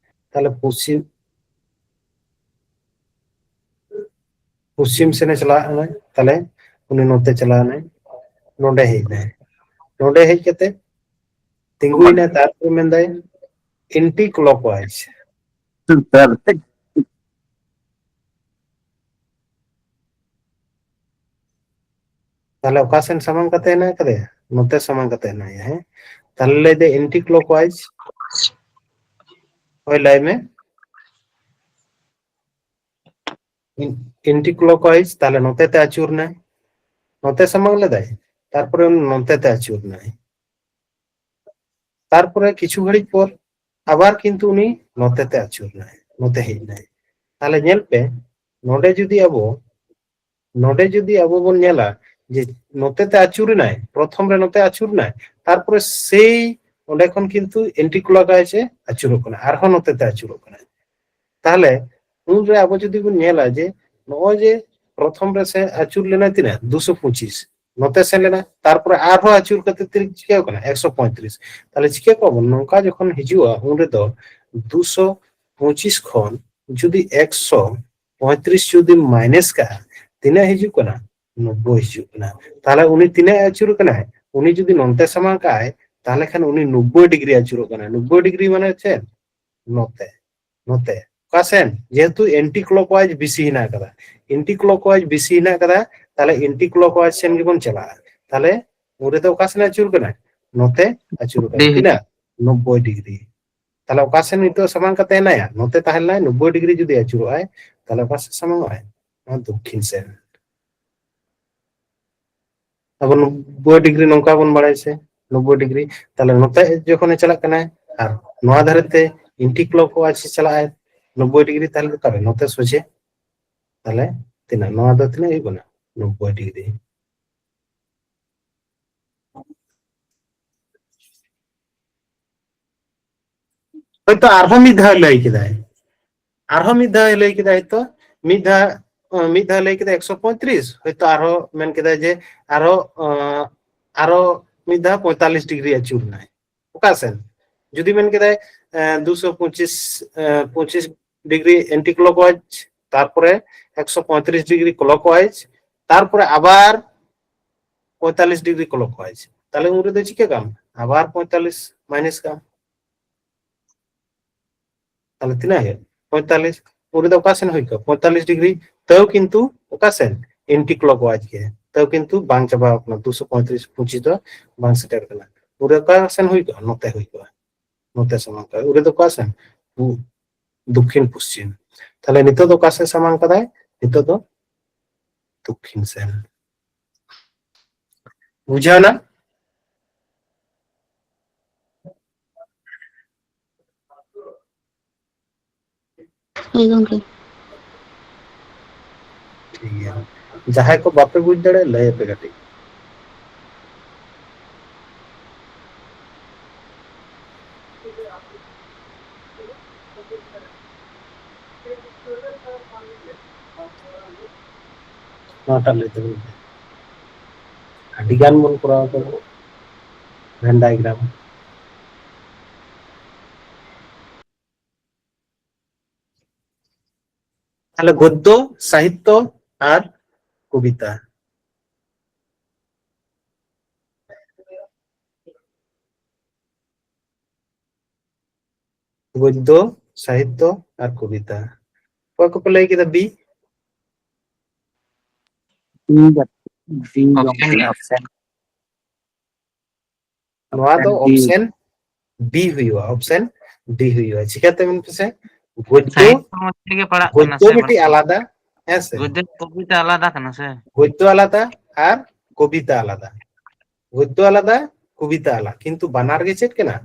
ᱛᱟᱦᱞᱮ ᱯᱚᱥᱪᱤᱢ, ᱯᱚᱥᱪᱤᱢ ᱥᱮᱱᱮ ᱪᱟᱞᱟᱜ ᱠᱟᱱᱟ, ᱛᱟᱦᱞᱮ ᱩᱱᱤ ᱱᱚᱛᱮ ᱪᱟᱞᱟᱣ ᱮᱱᱟᱭ, ᱱᱚᱰᱮ ᱦᱮᱡ ᱮᱱᱟᱭ, ᱱᱚᱰᱮ ᱦᱮᱡ ᱠᱟᱛᱮ ᱛᱤᱸᱜᱩᱭᱮᱱᱟᱭ, ᱛᱟᱨᱯᱚᱨᱮ ᱢᱮᱱᱫᱟᱭ anti clockwise᱾ ᱛᱟᱦᱞᱮ ᱚᱠᱟ ᱥᱮᱱ ᱥᱟᱢᱟᱝ ᱠᱟᱛᱮ ᱦᱮᱱᱟᱜ ᱟᱠᱟᱫᱮᱭᱟ? ᱱᱚᱛᱮ ᱥᱟᱢᱟᱝ ᱠᱟᱛᱮ ᱦᱮᱱᱟᱭᱟ, ᱦᱮᱸ? ᱛᱟᱦᱞᱮ ᱞᱟᱹᱭ ᱫᱟᱭ anti clockwise᱾ ᱦᱳᱭ, ᱞᱟᱹᱭ ᱢᱮ᱾ Anti clockwise, ᱛᱟᱦᱞᱮ ᱱᱚᱛᱮ ᱛᱮ ᱟᱹᱪᱩᱨ ᱱᱟᱭ, ᱱᱚᱛᱮ ᱥᱟᱢᱟᱝ ᱞᱮᱫᱟᱭ, ᱛᱟᱨᱯᱚᱨᱮ ᱩᱱᱤ ᱱᱚᱛᱮ ᱛᱮ ᱟᱹᱪᱩᱨ ᱱᱟᱭ, ᱛᱟᱨᱯᱚᱨᱮ ᱠᱤᱪᱷᱩ ᱜᱷᱟᱹᱲᱤᱡ ᱯᱚᱨ ᱟᱵᱟᱨ ᱠᱤᱱᱛᱩ ᱩᱱᱤ ᱱᱚᱛᱮ ᱛᱮ ᱟᱹᱪᱩᱨ ᱱᱟᱭ, ᱱᱚᱛᱮ ᱦᱮᱡ ᱱᱟᱭ᱾ ᱛᱟᱦᱞᱮ ᱧᱮᱞ ᱯᱮ, ᱱᱚᱰᱮ ᱡᱩᱫᱤ ᱟᱵᱚ, ᱱᱚᱰᱮ ᱡᱩᱫᱤ ᱟᱵᱚ ᱵᱚᱱ ᱧᱮᱞᱟ ᱡᱮ ᱱᱚᱛᱮ ᱛᱮ ᱟᱹᱪᱩᱨ ᱮᱱᱟᱭ, ᱯᱨᱚᱛᱷᱚᱢ ᱨᱮ ᱱᱚᱛᱮ ᱟᱹᱪᱩᱨ ᱮᱱᱟᱭ, ᱛᱟᱨᱯᱚᱨᱮ ᱥᱮᱭ ᱚᱸᱰᱮ ᱠᱷᱚᱱ ᱠᱤᱱᱛᱩ anti clockwise ᱮ ᱟᱹᱪᱩᱨᱚᱜ ᱠᱟᱱᱟ, ᱟᱨᱦᱚᱸ ᱱᱚᱛᱮ ᱛᱮ ᱟᱹᱪᱩᱨᱚᱜ ᱠᱟᱱᱟᱭ᱾ ᱛᱟᱦᱞᱮ ᱩᱱᱨᱮ ᱟᱵᱚ ᱡᱩᱫᱤ ᱵᱚᱱ ᱧᱮᱞᱟ ᱡᱮ ᱱᱚᱜᱼᱚᱭ ᱡᱮ ᱯᱨᱚᱛᱷᱚᱢ ᱨᱮ ᱥᱮ ᱟᱹᱪᱩᱨ ᱞᱮᱱᱟᱭ ᱛᱤᱱᱟᱹᱜ? ᱫᱩᱥᱚ ᱯᱚᱸᱪᱤᱥ᱾ ᱱᱚᱛᱮ ᱥᱮᱱ ᱞᱮᱱᱟ, ᱛᱟᱨᱯᱚᱨᱮ ᱟᱨᱦᱚᱸ ᱟᱹᱪᱩᱨ ᱠᱟᱛᱮ ᱛᱤᱱᱟᱹᱜ ᱪᱤᱠᱟᱹᱣ ᱠᱟᱱᱟ? ᱮᱠᱥᱚ ᱯᱚᱸᱭᱛᱨᱤᱥ᱾ ᱛᱟᱦᱞᱮ ᱪᱤᱠᱟᱹ ᱠᱚᱣᱟ ᱵᱚᱱ? ᱱᱚᱝᱠᱟ ᱡᱚᱠᱷᱚᱱ ᱦᱤᱡᱩᱜᱼᱟ, ᱩᱱ ᱨᱮᱫᱚ ᱫᱩᱥᱚ ᱯᱚᱸᱪᱤᱥ ᱠᱷᱚᱱ ᱡᱩᱫᱤ ᱮᱠᱥᱚ ᱯᱚᱸᱭᱛᱨᱤᱥ ᱡᱩᱫᱤ minus ᱠᱟᱜᱼᱟ, ᱛᱤᱱᱟᱹᱜ ᱦᱤᱡᱩᱜ ᱠᱟᱱᱟ? ᱱᱚᱵᱵᱳᱭ ᱦᱤᱡᱩᱜ ᱠᱟᱱᱟ᱾ ᱛᱟᱦᱞᱮ ᱩᱱᱤ ᱛᱤᱱᱟᱹᱜ ᱟᱹᱪᱩᱨ ᱠᱟᱱᱟᱭ? ᱩᱱᱤ ᱡᱩᱫᱤ ᱱᱚᱱᱛᱮ ᱥᱟᱢᱟᱝ ᱠᱟᱜᱼᱟᱭ, ᱛᱟᱦᱚᱞᱮ ᱠᱷᱟᱱ ᱩᱱᱤ ᱱᱚᱵᱵᱳᱭ ᱰᱤᱜᱽᱨᱤ ᱟᱹᱪᱩᱨᱚᱜ ᱠᱟᱱᱟ᱾ ᱱᱚᱵᱵᱳᱭ ᱰᱤᱜᱽᱨᱤ ᱢᱟᱱᱮ ᱪᱮᱫ? ᱱᱚᱛᱮ, ᱱᱚᱛᱮ᱾ ᱚᱠᱟ ᱥᱮᱱ? ᱡᱮᱦᱮᱛᱩ anti clockwise ᱵᱮᱥᱤ ᱦᱮᱱᱟᱜ ᱟᱠᱟᱫᱟ, anti clockwise ᱵᱮᱥᱤ ᱦᱮᱱᱟᱜ ᱟᱠᱟᱫᱟ, ᱛᱟᱦᱚᱞᱮ anti clockwise ᱥᱮᱱ ᱜᱮᱵᱚᱱ ᱪᱟᱞᱟᱜᱼᱟ᱾ ᱛᱟᱦᱚᱞᱮ ᱩᱱ ᱨᱮᱫᱚ ᱚᱠᱟ ᱥᱮᱱ ᱟᱹᱪᱩᱨ ᱠᱟᱱᱟ? ᱱᱚᱛᱮ ᱟᱹᱪᱩᱨ ᱠᱟᱱᱟ᱾ ᱦᱩᱸ, ᱦᱩᱸ᱾ ᱛᱤᱱᱟᱹᱜ? ᱱᱚᱵᱵᱳᱭ ᱰᱤᱜᱽᱨᱤ᱾ ᱛᱟᱦᱚᱞᱮ ᱚᱠᱟ ᱥᱮᱱ ᱱᱤᱛᱚᱜ ᱥᱟᱢᱟᱝ ᱠᱟᱛᱮ ᱦᱮᱱᱟᱭᱟ? ᱱᱚᱛᱮ ᱛᱟᱦᱮᱸ ᱞᱮᱱᱟᱭ, ᱱᱚᱵᱵᱳᱭ ᱰᱤᱜᱽᱨᱤ ᱡᱩᱫᱤ ᱟᱹᱪᱩᱨᱚᱜᱼᱟᱭ, ᱛᱟᱦᱚᱞᱮ ᱚᱠᱟ ᱥᱮᱫ ᱥᱟᱢᱟᱝᱚᱜᱼᱟᱭ? ᱱᱚᱣᱟ ᱫᱚᱠᱠᱷᱤᱱ ᱥᱮᱱ᱾ ᱟᱵᱚ ᱱᱚᱵᱵᱳᱭ ᱰᱤᱜᱽᱨᱤ ᱱᱚᱝᱠᱟ ᱵᱚᱱ ᱵᱟᱲᱟᱭᱟ ᱥᱮ, ᱱᱚᱵᱵᱳᱭ ᱰᱤᱜᱽᱨᱤ᱾ ᱛᱟᱦᱚᱞᱮ ᱱᱚᱛᱮ ᱡᱚᱠᱷᱚᱱᱮ ᱪᱟᱞᱟᱜ ᱠᱟᱱᱟᱭ ᱟᱨ ᱱᱚᱣᱟ ᱫᱷᱟᱨᱮ ᱛᱮ anti clockwise ᱪᱟᱞᱟᱜᱼᱟᱭ ᱱᱚᱵᱵᱳᱭ ᱰᱤᱜᱽᱨᱤ, ᱛᱟᱦᱚᱞᱮ ᱚᱠᱟᱨᱮ? ᱱᱚᱛᱮ ᱥᱚᱡᱷᱮ᱾ ᱛᱟᱦᱚᱞᱮ ᱛᱤᱱᱟᱹᱜ? ᱱᱚᱣᱟ ᱫᱚ ᱛᱤᱱᱟᱹᱜ ᱦᱩᱭᱩᱜ ᱠᱟᱱᱟ? ᱱᱚᱵᱵᱳᱭ ᱰᱤᱜᱽᱨᱤ᱾ ᱦᱚᱭᱛᱚ ᱟᱨᱦᱚᱸ ᱢᱤᱫ ᱫᱷᱟᱣ ᱞᱟᱹᱭ ᱠᱮᱫᱟᱭ, ᱟᱨᱦᱚᱸ ᱢᱤᱫ ᱫᱷᱟᱣ ᱞᱟᱹᱭ ᱠᱮᱫᱟᱭ, ᱦᱚᱭᱛᱚ ᱢᱤᱫ ᱫᱷᱟᱣ, ᱢᱤᱫ ᱫᱷᱟᱣ ᱞᱟᱹᱭ ᱠᱮᱫᱟᱭ ᱮᱠᱥᱚ ᱯᱚᱸᱭᱛᱨᱤᱥ, ᱦᱚᱭᱛᱚ ᱟᱨᱦᱚᱸ ᱢᱮᱱ ᱠᱮᱫᱟᱭ ᱡᱮ ᱟᱨᱦᱚᱸ, ᱟᱨᱦᱚᱸ ᱢᱤᱫ ᱫᱷᱟᱣ ᱯᱚᱸᱭᱛᱟᱞᱞᱤᱥ ᱰᱤᱜᱽᱨᱤ ᱟᱹᱪᱩᱨ ᱮᱱᱟᱭ᱾ ᱚᱠᱟ ᱥᱮᱱ? ᱡᱩᱫᱤ ᱢᱮᱱ ᱠᱮᱫᱟᱭ ᱫᱩᱥᱚ ᱯᱚᱸᱪᱤᱥ, ᱯᱚᱸᱪᱤᱥ ᱰᱤᱜᱽᱨᱤ anti clockwise, ᱛᱟᱨᱯᱚᱨᱮ ᱮᱠᱥᱚ ᱯᱚᱸᱭᱛᱨᱤᱥ ᱰᱤᱜᱽᱨᱤ clockwise, ᱛᱟᱨᱯᱚᱨᱮ ᱟᱵᱟᱨ ᱯᱚᱸᱭᱛᱟᱞᱞᱤᱥ ᱰᱤᱜᱽᱨᱤ clockwise, ᱛᱟᱦᱞᱮ ᱩᱱ ᱨᱮᱫᱚ ᱪᱤᱠᱟᱹ ᱠᱟᱢ? ᱟᱵᱟᱨ ᱯᱚᱸᱭᱛᱟᱞᱞᱤᱥ minus ᱠᱟᱢ᱾ ᱛᱟᱦᱞᱮ ᱛᱤᱱᱟᱹᱜ ᱦᱩᱭᱩᱜᱼᱟ? ᱯᱚᱸᱭᱛᱟᱞᱞᱤᱥ᱾ ᱩᱱ ᱨᱮᱫᱚ ᱚᱠᱟ ᱥᱮᱱ ᱦᱩᱭ ᱠᱚᱜᱼᱟ? ᱯᱚᱸᱭᱛᱟᱞᱞᱤᱥ ᱰᱤᱜᱽᱨᱤ᱾ ᱛᱟᱹᱣ ᱠᱤᱱᱛᱩ ᱚᱠᱟ ᱥᱮᱱ? Anti clockwise ᱜᱮ᱾ ᱛᱟᱹᱣ ᱠᱤᱱᱛᱩ ᱵᱟᱝ ᱪᱟᱵᱟᱣ ᱠᱟᱱᱟ, ᱫᱩᱥᱚ ᱯᱚᱸᱭᱛᱨᱤᱥ ᱯᱚᱸᱪᱤᱥ ᱫᱚ ᱵᱟᱝ ᱥᱮᱴᱮᱨ ᱠᱟᱱᱟ᱾ ᱩᱱ ᱨᱮ ᱚᱠᱟ ᱥᱮᱱ ᱦᱩᱭ ᱠᱚᱜᱼᱟ? ᱱᱚᱛᱮ ᱦᱩᱭ ᱠᱚᱜᱼᱟ, ᱱᱚᱛᱮ ᱥᱟᱢᱟᱝ ᱠᱟᱜᱼᱟ᱾ ᱩᱱ ᱨᱮᱫᱚ ᱚᱠᱟ ᱥᱮᱱ? ᱯᱩ-, ᱫᱚᱠᱠᱷᱤᱱ ᱯᱚᱥᱪᱤᱢ᱾ ᱛᱟᱦᱞᱮ ᱱᱤᱛᱚᱜ ᱫᱚ ᱚᱠᱟ ᱥᱮᱱ ᱥᱟᱢᱟᱝ ᱠᱟᱫᱟᱭ? ᱱᱤᱛᱚᱜ ᱫᱚ ᱫᱚᱠᱠᱷᱤᱱ ᱥᱮᱱ᱾ ᱵᱩᱡᱷᱟᱹᱣ ᱮᱱᱟ? ᱦᱳᱭ ᱜᱚᱝᱠᱮ᱾ ᱴᱷᱤᱠ ᱜᱮᱭᱟ, ᱡᱟᱦᱟᱸᱭ ᱠᱚ ᱵᱟᱯᱮ ᱵᱩᱡᱽ ᱫᱟᱲᱮᱭᱟᱜᱼᱟ, ᱞᱟᱹᱭ ᱟᱯᱮ ᱠᱟᱹᱴᱤᱡ᱾ ᱱᱚᱣᱟᱴᱟᱜ ᱞᱟᱹᱭ ᱛᱟᱵᱚᱱ ᱯᱮ᱾ ᱟᱹᱰᱤ ᱜᱟᱱ ᱵᱚᱱ ᱠᱚᱨᱟᱣ ᱠᱟᱫᱟ Venn diagram᱾ ᱛᱟᱦᱞᱮ ᱜᱚᱫᱽᱫᱚ, ᱥᱟᱦᱤᱛᱛᱚ ᱟᱨ ᱠᱚᱵᱤᱛᱟ᱾ ᱜᱚᱫᱽᱫᱚ, ᱥᱟᱦᱤᱛᱛᱚ ᱟᱨ ᱠᱚᱵᱤᱛᱟ᱾ ᱚᱠᱚᱭ ᱠᱚᱯᱮ ᱞᱟᱹᱭ ᱠᱮᱫᱟ B? B, B option. ᱱᱚᱣᱟ ᱫᱚ option B ᱦᱩᱭᱩᱜᱼᱟ, option D ᱦᱩᱭᱩᱜᱼᱟ᱾ ᱪᱤᱠᱟᱹᱛᱮ ᱢᱮᱱ ᱯᱮᱥᱮ? ᱜᱚᱫᱽᱫᱚ, ᱥᱟᱦᱤᱛᱛᱚ ᱢᱚᱫᱽᱫᱷᱮ ᱜᱮ ᱯᱟᱲᱟᱜ ᱠᱟᱱᱟ ᱜᱚᱫᱽᱫᱚ ᱥᱮ? ᱢᱤᱫᱴᱤᱡ ᱟᱞᱟᱫᱟ, ᱦᱮᱸ ᱥᱮ? ᱜᱚᱫᱽᱫᱚ ᱠᱚᱵᱤᱛᱟ ᱟᱞᱟᱫᱟ ᱠᱟᱱᱟ ᱥᱮ? ᱜᱚᱫᱽᱫᱚ ᱟᱞᱟᱫᱟ ᱟᱨ ᱠᱚᱵᱤᱛᱟ ᱟᱞᱟᱫᱟ, ᱜᱚᱫᱽᱫᱚ ᱟᱞᱟᱫᱟ, ᱠᱚᱵᱤᱛᱟ ᱟᱞᱟᱫᱟ, ᱠᱤᱱᱛᱩ ᱵᱟᱱᱟᱨ ᱜᱮ ᱪᱮᱫ ᱠᱟᱱᱟ?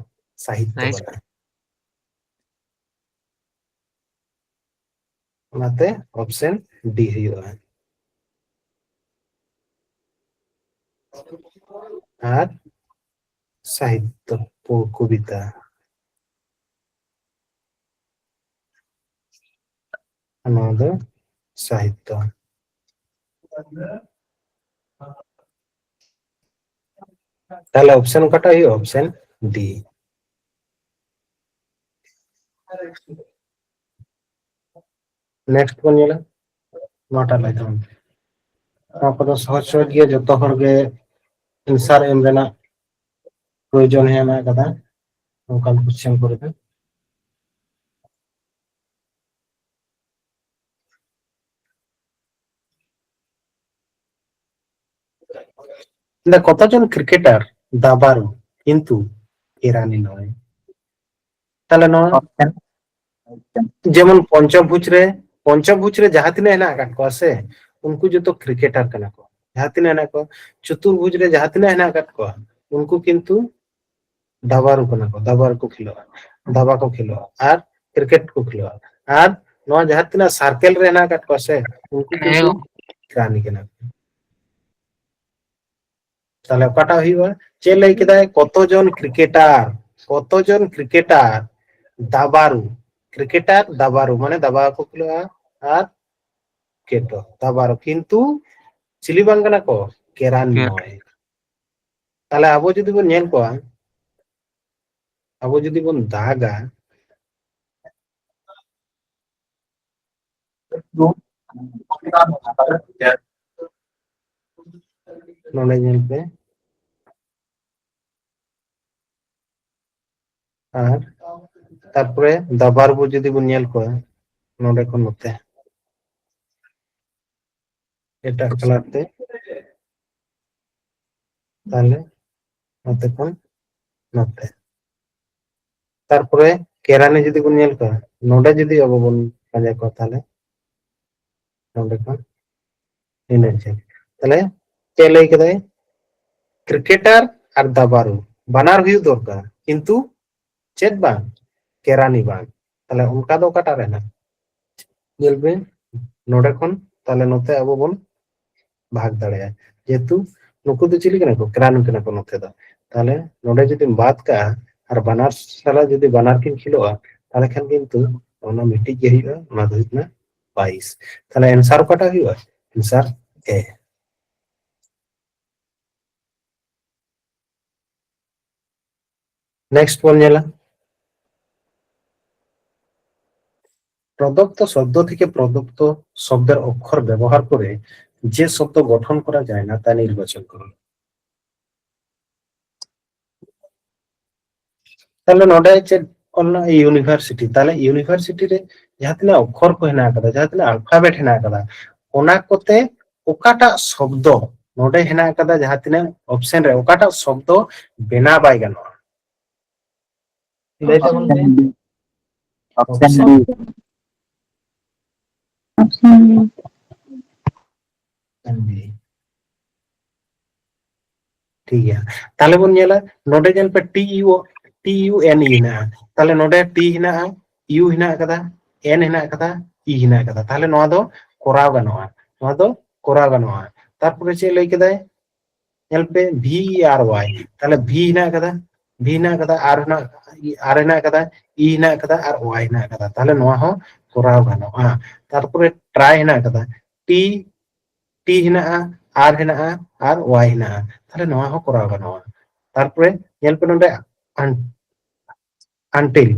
ᱥᱟᱦᱤᱛᱛᱚ ᱥᱟᱦᱤᱛᱛᱚ᱾ ᱠᱟᱱᱟ᱾ ᱚᱱᱟᱛᱮ option D ᱦᱩᱭᱩᱜᱼᱟ᱾ ᱟᱨ ᱥᱟᱦᱤᱛᱛᱚ, ᱠᱚᱵᱤᱛᱟ, ᱱᱚᱣᱟ ᱫᱚ ᱥᱟᱦᱤᱛᱛᱚ᱾ ᱛᱟᱦᱞᱮ option ᱚᱠᱟᱴᱟᱜ ᱦᱩᱭᱩᱜᱼᱟ? Option D. Next ᱵᱚᱱ ᱧᱮᱞᱟ, ᱱᱚᱣᱟᱴᱟᱜ ᱞᱟᱹᱭ ᱛᱟᱵᱚᱱ ᱯᱮ᱾ ᱱᱚᱣᱟ ᱠᱚᱫᱚ ᱥᱚᱦᱚᱡ ᱥᱚᱦᱚᱡ ᱜᱮ, ᱡᱚᱛᱚ ᱦᱚᱲ ᱜᱮ answer ᱮᱢ ᱨᱮᱱᱟᱜ ᱯᱨᱚᱭᱳᱡᱚᱱ ᱦᱚᱸ ᱢᱮᱱᱟᱜ ᱟᱠᱟᱫᱟ ᱱᱚᱝᱠᱟᱱ question ᱠᱚᱨᱮ ᱫᱚ᱾ ᱠᱚᱛᱚ ᱡᱚᱱ ᱠᱨᱤᱠᱮᱴᱟর দাবাড়ু কিন্তু কেরানি নয়? ᱛᱟᱦᱞᱮ ᱱᱚᱣᱟ ᱡᱮᱢᱚᱱ ᱯᱚᱧᱪᱚᱵᱷᱩᱡᱽ ᱨᱮ, ᱯᱚᱧᱪᱚᱵᱷᱩᱡᱽ ᱨᱮ ᱡᱟᱦᱟᱸ ᱛᱤᱱᱟᱹᱜ ᱦᱮᱱᱟᱜ ᱟᱠᱟᱫ ᱠᱚᱣᱟ ᱥᱮ, ᱩᱱᱠᱩ ᱡᱚᱛᱚ ᱠᱨᱤᱠᱮᱴᱟᱨ ᱠᱟᱱᱟ ᱠᱚ᱾ ᱡᱟᱦᱟᱸ ᱛᱤᱱᱟᱹᱜ ᱦᱮᱱᱟᱜ ᱠᱚᱣᱟ, ᱪᱚᱛᱩᱨᱵᱷᱩᱡᱽ ᱨᱮ ᱡᱟᱦᱟᱸ ᱛᱤᱱᱟᱹᱜ ᱦᱮᱱᱟᱜ ᱟᱠᱟᱫ ᱠᱚᱣᱟ, ᱩᱱᱠᱩ ᱠᱤᱱᱛᱩ ᱫᱟᱵᱟᱨᱩ ᱠᱟᱱᱟ ᱠᱚ, ᱫᱟᱵᱟᱨᱩ ᱠᱚ ᱠᱷᱮᱞᱳᱜᱼᱟ, ᱫᱟᱵᱟ ᱠᱚ ᱠᱷᱮᱞᱳᱜᱼᱟ ᱟᱨ ᱠᱨᱤᱠᱮᱴ ᱠᱚ ᱠᱷᱮᱞᱳᱜᱼᱟ᱾ ᱟᱨ ᱱᱚᱣᱟ ᱡᱟᱦᱟᱸ ᱛᱤᱱᱟᱹᱜ ᱥᱟᱨᱠᱮᱞ ᱨᱮ ᱦᱮᱱᱟᱜ ᱟᱠᱟᱫ ᱠᱚᱣᱟ ᱥᱮ, ᱩᱱᱠᱩ ᱠᱤᱱᱛᱩ ᱠᱨᱟᱱᱤ ᱠᱟᱱᱟ ᱠᱚ᱾ ᱛᱟᱦᱞᱮ ᱚᱠᱟᱴᱟᱜ ᱦᱩᱭᱩᱜᱼᱟ? ᱪᱮᱫ ᱞᱟᱹᱭ ᱠᱮᱫᱟᱭ? ᱠᱚᱛᱚ ᱡᱚᱱ ᱠᱨᱤᱠᱮᱴᱟᱨ, ᱠᱚᱛᱚ ᱡᱚᱱ ᱠᱨᱤᱠᱮᱴᱟᱨ ᱫᱟᱵᱟᱨᱩ, ᱠᱨᱤᱠᱮᱴᱟᱨ ᱫᱟᱵᱟᱨᱩ ᱢᱟᱱᱮ ᱫᱟᱵᱟ ᱠᱚ ᱠᱷᱮᱞᱳᱜᱼᱟ ᱟᱨ ᱠᱮᱴᱚ ᱫᱟᱵᱟᱨᱩ, ᱠᱤᱱᱛᱩ ᱪᱤᱞᱤ ᱵᱟᱝ ᱠᱟᱱᱟ ᱠᱚ? ᱠᱮᱨᱟᱱ ᱠᱮ- ᱱᱚᱭ᱾ ᱛᱟᱦᱞᱮ ᱟᱵᱚ ᱡᱩᱫᱤ ᱵᱚᱱ ᱧᱮᱞ ᱠᱚᱣᱟ, ᱟᱵᱚ ᱡᱩᱫᱤ ᱵᱚᱱ ᱫᱟᱜᱟ, ᱱᱚᱰᱮ ᱧᱮᱞ ᱯᱮ, ᱟᱨ ᱛᱟᱨᱯᱚᱨᱮ ᱫᱟᱵᱟᱨ ᱵᱚ ᱡᱩᱫᱤ ᱵᱚᱱ ᱧᱮᱞ ᱠᱚᱣᱟ, ᱱᱚᱰᱮ ᱠᱷᱚᱱ ᱱᱚᱛᱮ ᱮᱴᱟᱜ ᱠᱟᱞᱟᱨ ᱛᱮ, ᱛᱟᱦᱞᱮ ᱱᱚᱛᱮ ᱠᱷᱚᱱ ᱱᱚᱛᱮ᱾ ᱛᱟᱨᱯᱚᱨᱮ ᱠᱮᱨᱟᱱᱤ ᱡᱩᱫᱤ ᱵᱚᱱ ᱧᱮᱞ ᱠᱚᱣᱟ, ᱱᱚᱰᱮ ᱡᱩᱫᱤ ᱟᱵᱚ ᱵᱚᱱ ᱯᱟᱸᱡᱟ ᱠᱚᱣᱟ, ᱛᱟᱦᱞᱮ ᱱᱚᱰᱮ ᱠᱷᱚᱱ ᱱᱤᱱᱟᱹᱜ ᱡᱷᱟᱹᱞ᱾ ᱛᱟᱦᱞᱮ ᱪᱮᱫ ᱞᱟᱹᱭ ᱠᱮᱫᱟᱭ? ᱠᱨᱤᱠᱮᱴᱟᱨ ᱟᱨ ᱫᱟᱵᱟᱨᱩ ᱵᱟᱱᱟᱨ ᱦᱩᱭᱩᱜ ᱫᱚᱨᱠᱟᱨ, ᱠᱤᱱᱛᱩ ᱪᱮᱫ ᱵᱟᱝ? ᱠᱮᱨᱟᱱᱤ ᱵᱟᱝ᱾ ᱛᱟᱦᱞᱮ ᱚᱱᱠᱟ ᱫᱚ ᱚᱠᱟᱴᱟᱜ ᱨᱮ ᱦᱮᱱᱟᱜ? ᱧᱮᱞ ᱵᱤᱱ, ᱱᱚᱰᱮ ᱠᱷᱚᱱ ᱛᱟᱦᱞᱮ ᱱᱚᱛᱮ ᱟᱵᱚ ᱵᱚᱱ ᱵᱷᱟᱜᱽ ᱫᱟᱲᱮᱭᱟᱜᱼᱟ, ᱡᱮᱦᱮᱛᱩ ᱱᱩᱠᱩ ᱫᱚ ᱪᱤᱞᱤ ᱠᱟᱱᱟ ᱠᱚ? ᱠᱮᱨᱟᱱᱤ ᱠᱟᱱᱟ ᱠᱚ ᱱᱚᱛᱮ ᱫᱚ᱾ ᱛᱟᱦᱞᱮ ᱱᱚᱰᱮ ᱡᱩᱫᱤᱢ ᱵᱟᱫ ᱠᱟᱜᱼᱟ ᱟᱨ ᱵᱟᱱᱟᱨ ᱥᱟᱞᱟᱜ ᱡᱩᱫᱤ ᱵᱟᱱᱟᱨ ᱠᱤᱱ ᱠᱷᱮᱞᱳᱜᱼᱟ, ᱛᱟᱦᱞᱮ ᱠᱷᱟᱱ ᱠᱤᱱᱛᱩ ᱚᱱᱟ ᱢᱤᱫᱴᱤᱡ ᱜᱮ ᱦᱩᱭᱩᱜᱼᱟ, ᱚᱱᱟ ᱫᱚ ᱦᱩᱭᱩᱜ ᱠᱟᱱᱟ ᱵᱟᱭᱤᱥ᱾ ᱛᱟᱦᱞᱮ ᱮᱱᱥᱟᱨ ᱚᱠᱟᱴᱟᱜ ᱦᱩᱭᱩᱜᱼᱟ? ᱮᱱᱥᱟᱨ ᱮ᱾ নেক্সট ᱵᱚᱱ ᱧᱮᱞᱟ, প্রদত্ত শব্দ থেকে প্রদত্ত শব্দের অক্ষর ব্যবহার করে যে শব্দ গঠন করা যায় না তা নির্বাচন করুন। ᱛᱟᱦᱞᱮ ᱱᱚᱰᱮ ᱪᱮᱫ ᱚᱞ ᱢᱮᱱᱟᱜᱼᱟ? ᱤᱭᱩᱱᱤᱵᱷᱟᱨᱥᱤᱴᱤ᱾ ᱛᱟᱦᱞᱮ ᱤᱭᱩᱱᱤᱵᱷᱟᱨᱥᱤᱴᱤ ᱨᱮ ᱡᱟᱦᱟᱸ ᱛᱤᱱᱟᱹᱜ ᱚᱠᱠᱷᱚᱨ ᱠᱚ ᱦᱮᱱᱟᱜ ᱟᱠᱟᱫᱟ, ᱡᱟᱦᱟᱸ ᱛᱤᱱᱟᱹᱜ ᱟᱞᱯᱷᱟᱵᱮᱴ ᱦᱮᱱᱟᱜ ᱟᱠᱟᱫᱟ, ᱚᱱᱟ ᱠᱚᱛᱮ ᱚᱠᱟᱴᱟᱜ ᱥᱚᱵᱫᱚ ᱱᱚᱰᱮ ᱦᱮᱱᱟᱜ ᱟᱠᱟᱫᱟ, ᱡᱟᱦᱟᱸ ᱛᱤᱱᱟᱹᱜ ᱚᱯᱥᱮᱱ ᱨᱮ ᱚᱠᱟᱴᱟᱜ ᱥᱚᱵᱫᱚ ᱵᱮᱱᱟᱣ ᱵᱟᱭ ᱜᱟᱱᱚᱜᱼᱟ? ᱞᱟᱹᱭ ᱛᱟᱵᱚᱱ ᱯᱮ᱾ ᱚᱯᱥᱮᱱ ᱰᱤ᱾ ᱚᱯᱥᱮᱱ ᱰᱤ᱾ ᱴᱷᱤᱠ ᱜᱮᱭᱟ, ᱛᱟᱦᱞᱮ ᱵᱚᱱ ᱧᱮᱞᱟ, ᱱᱚᱰᱮ ᱧᱮᱞ ᱯᱮ, T U, T U N E ᱦᱮᱱᱟᱜᱼᱟ, ᱛᱟᱦᱞᱮ ᱱᱚᱰᱮ ᱴᱤ ᱦᱮᱱᱟᱜᱼᱟ, ᱤᱭᱩ ᱦᱮᱱᱟᱜ ᱟᱠᱟᱫᱟ, ᱮᱱ ᱦᱮᱱᱟᱜ ᱟᱠᱟᱫᱟ, ᱤ ᱦᱮᱱᱟᱜ ᱟᱠᱟᱫᱟ, ᱛᱟᱦᱞᱮ ᱱᱚᱣᱟ ᱫᱚ ᱠᱚᱨᱟᱣ ᱜᱟᱱᱚᱜᱼᱟ, ᱱᱚᱣᱟ ᱫᱚ ᱠᱚᱨᱟᱣ ᱜᱟᱱᱚᱜᱼᱟ᱾ ᱛᱟᱨᱯᱚᱨᱮ ᱪᱮᱫ ᱞᱟᱹᱭ ᱠᱮᱫᱟᱭ? ᱧᱮᱞ ᱯᱮ, ᱵᱷᱤ ᱤ ᱟᱨ ᱣᱟᱭ, ᱛᱟᱦᱞᱮ ᱵᱷᱤ ᱦᱮᱱᱟᱜ ᱟᱠᱟᱫᱟ, ᱵᱷᱤ ᱦᱮᱱᱟᱜ ᱟᱠᱟᱫᱟ, ᱟᱨ ᱦᱮᱱᱟᱜ, ᱟᱨ ᱦᱮᱱᱟᱜ ᱟᱠᱟᱫᱟ, ᱤ ᱦᱮᱱᱟᱜ ᱟᱠᱟᱫᱟ, ᱟᱨ ᱣᱟᱭ ᱦᱮᱱᱟᱜ ᱟᱠᱟᱫᱟ, ᱛᱟᱦᱞᱮ ᱱᱚᱣᱟ ᱦᱚᱸ ᱠᱚᱨᱟᱣ ᱜᱟᱱᱚᱜᱼᱟ᱾ ᱛᱟᱨᱯᱚᱨᱮ ᱴᱨᱟᱭ ᱦᱮᱱᱟᱜ ᱟᱠᱟᱫᱟ, ᱴᱤ, ᱴᱤ ᱦᱮᱱᱟᱜᱼᱟ, ᱟᱨ ᱦᱮᱱᱟᱜᱼᱟ, ᱟᱨ ᱣᱟᱭ ᱦᱮᱱᱟᱜᱼᱟ, ᱛᱟᱦᱞᱮ ᱱᱚᱣᱟ ᱦᱚᱸ ᱠᱚᱨᱟᱣ ᱜᱟᱱᱚᱜᱼᱟ᱾ ᱛᱟᱨᱯᱚᱨᱮ ᱧᱮᱞ ᱯᱮ ᱱᱚᱰᱮ ᱟᱱ-, until,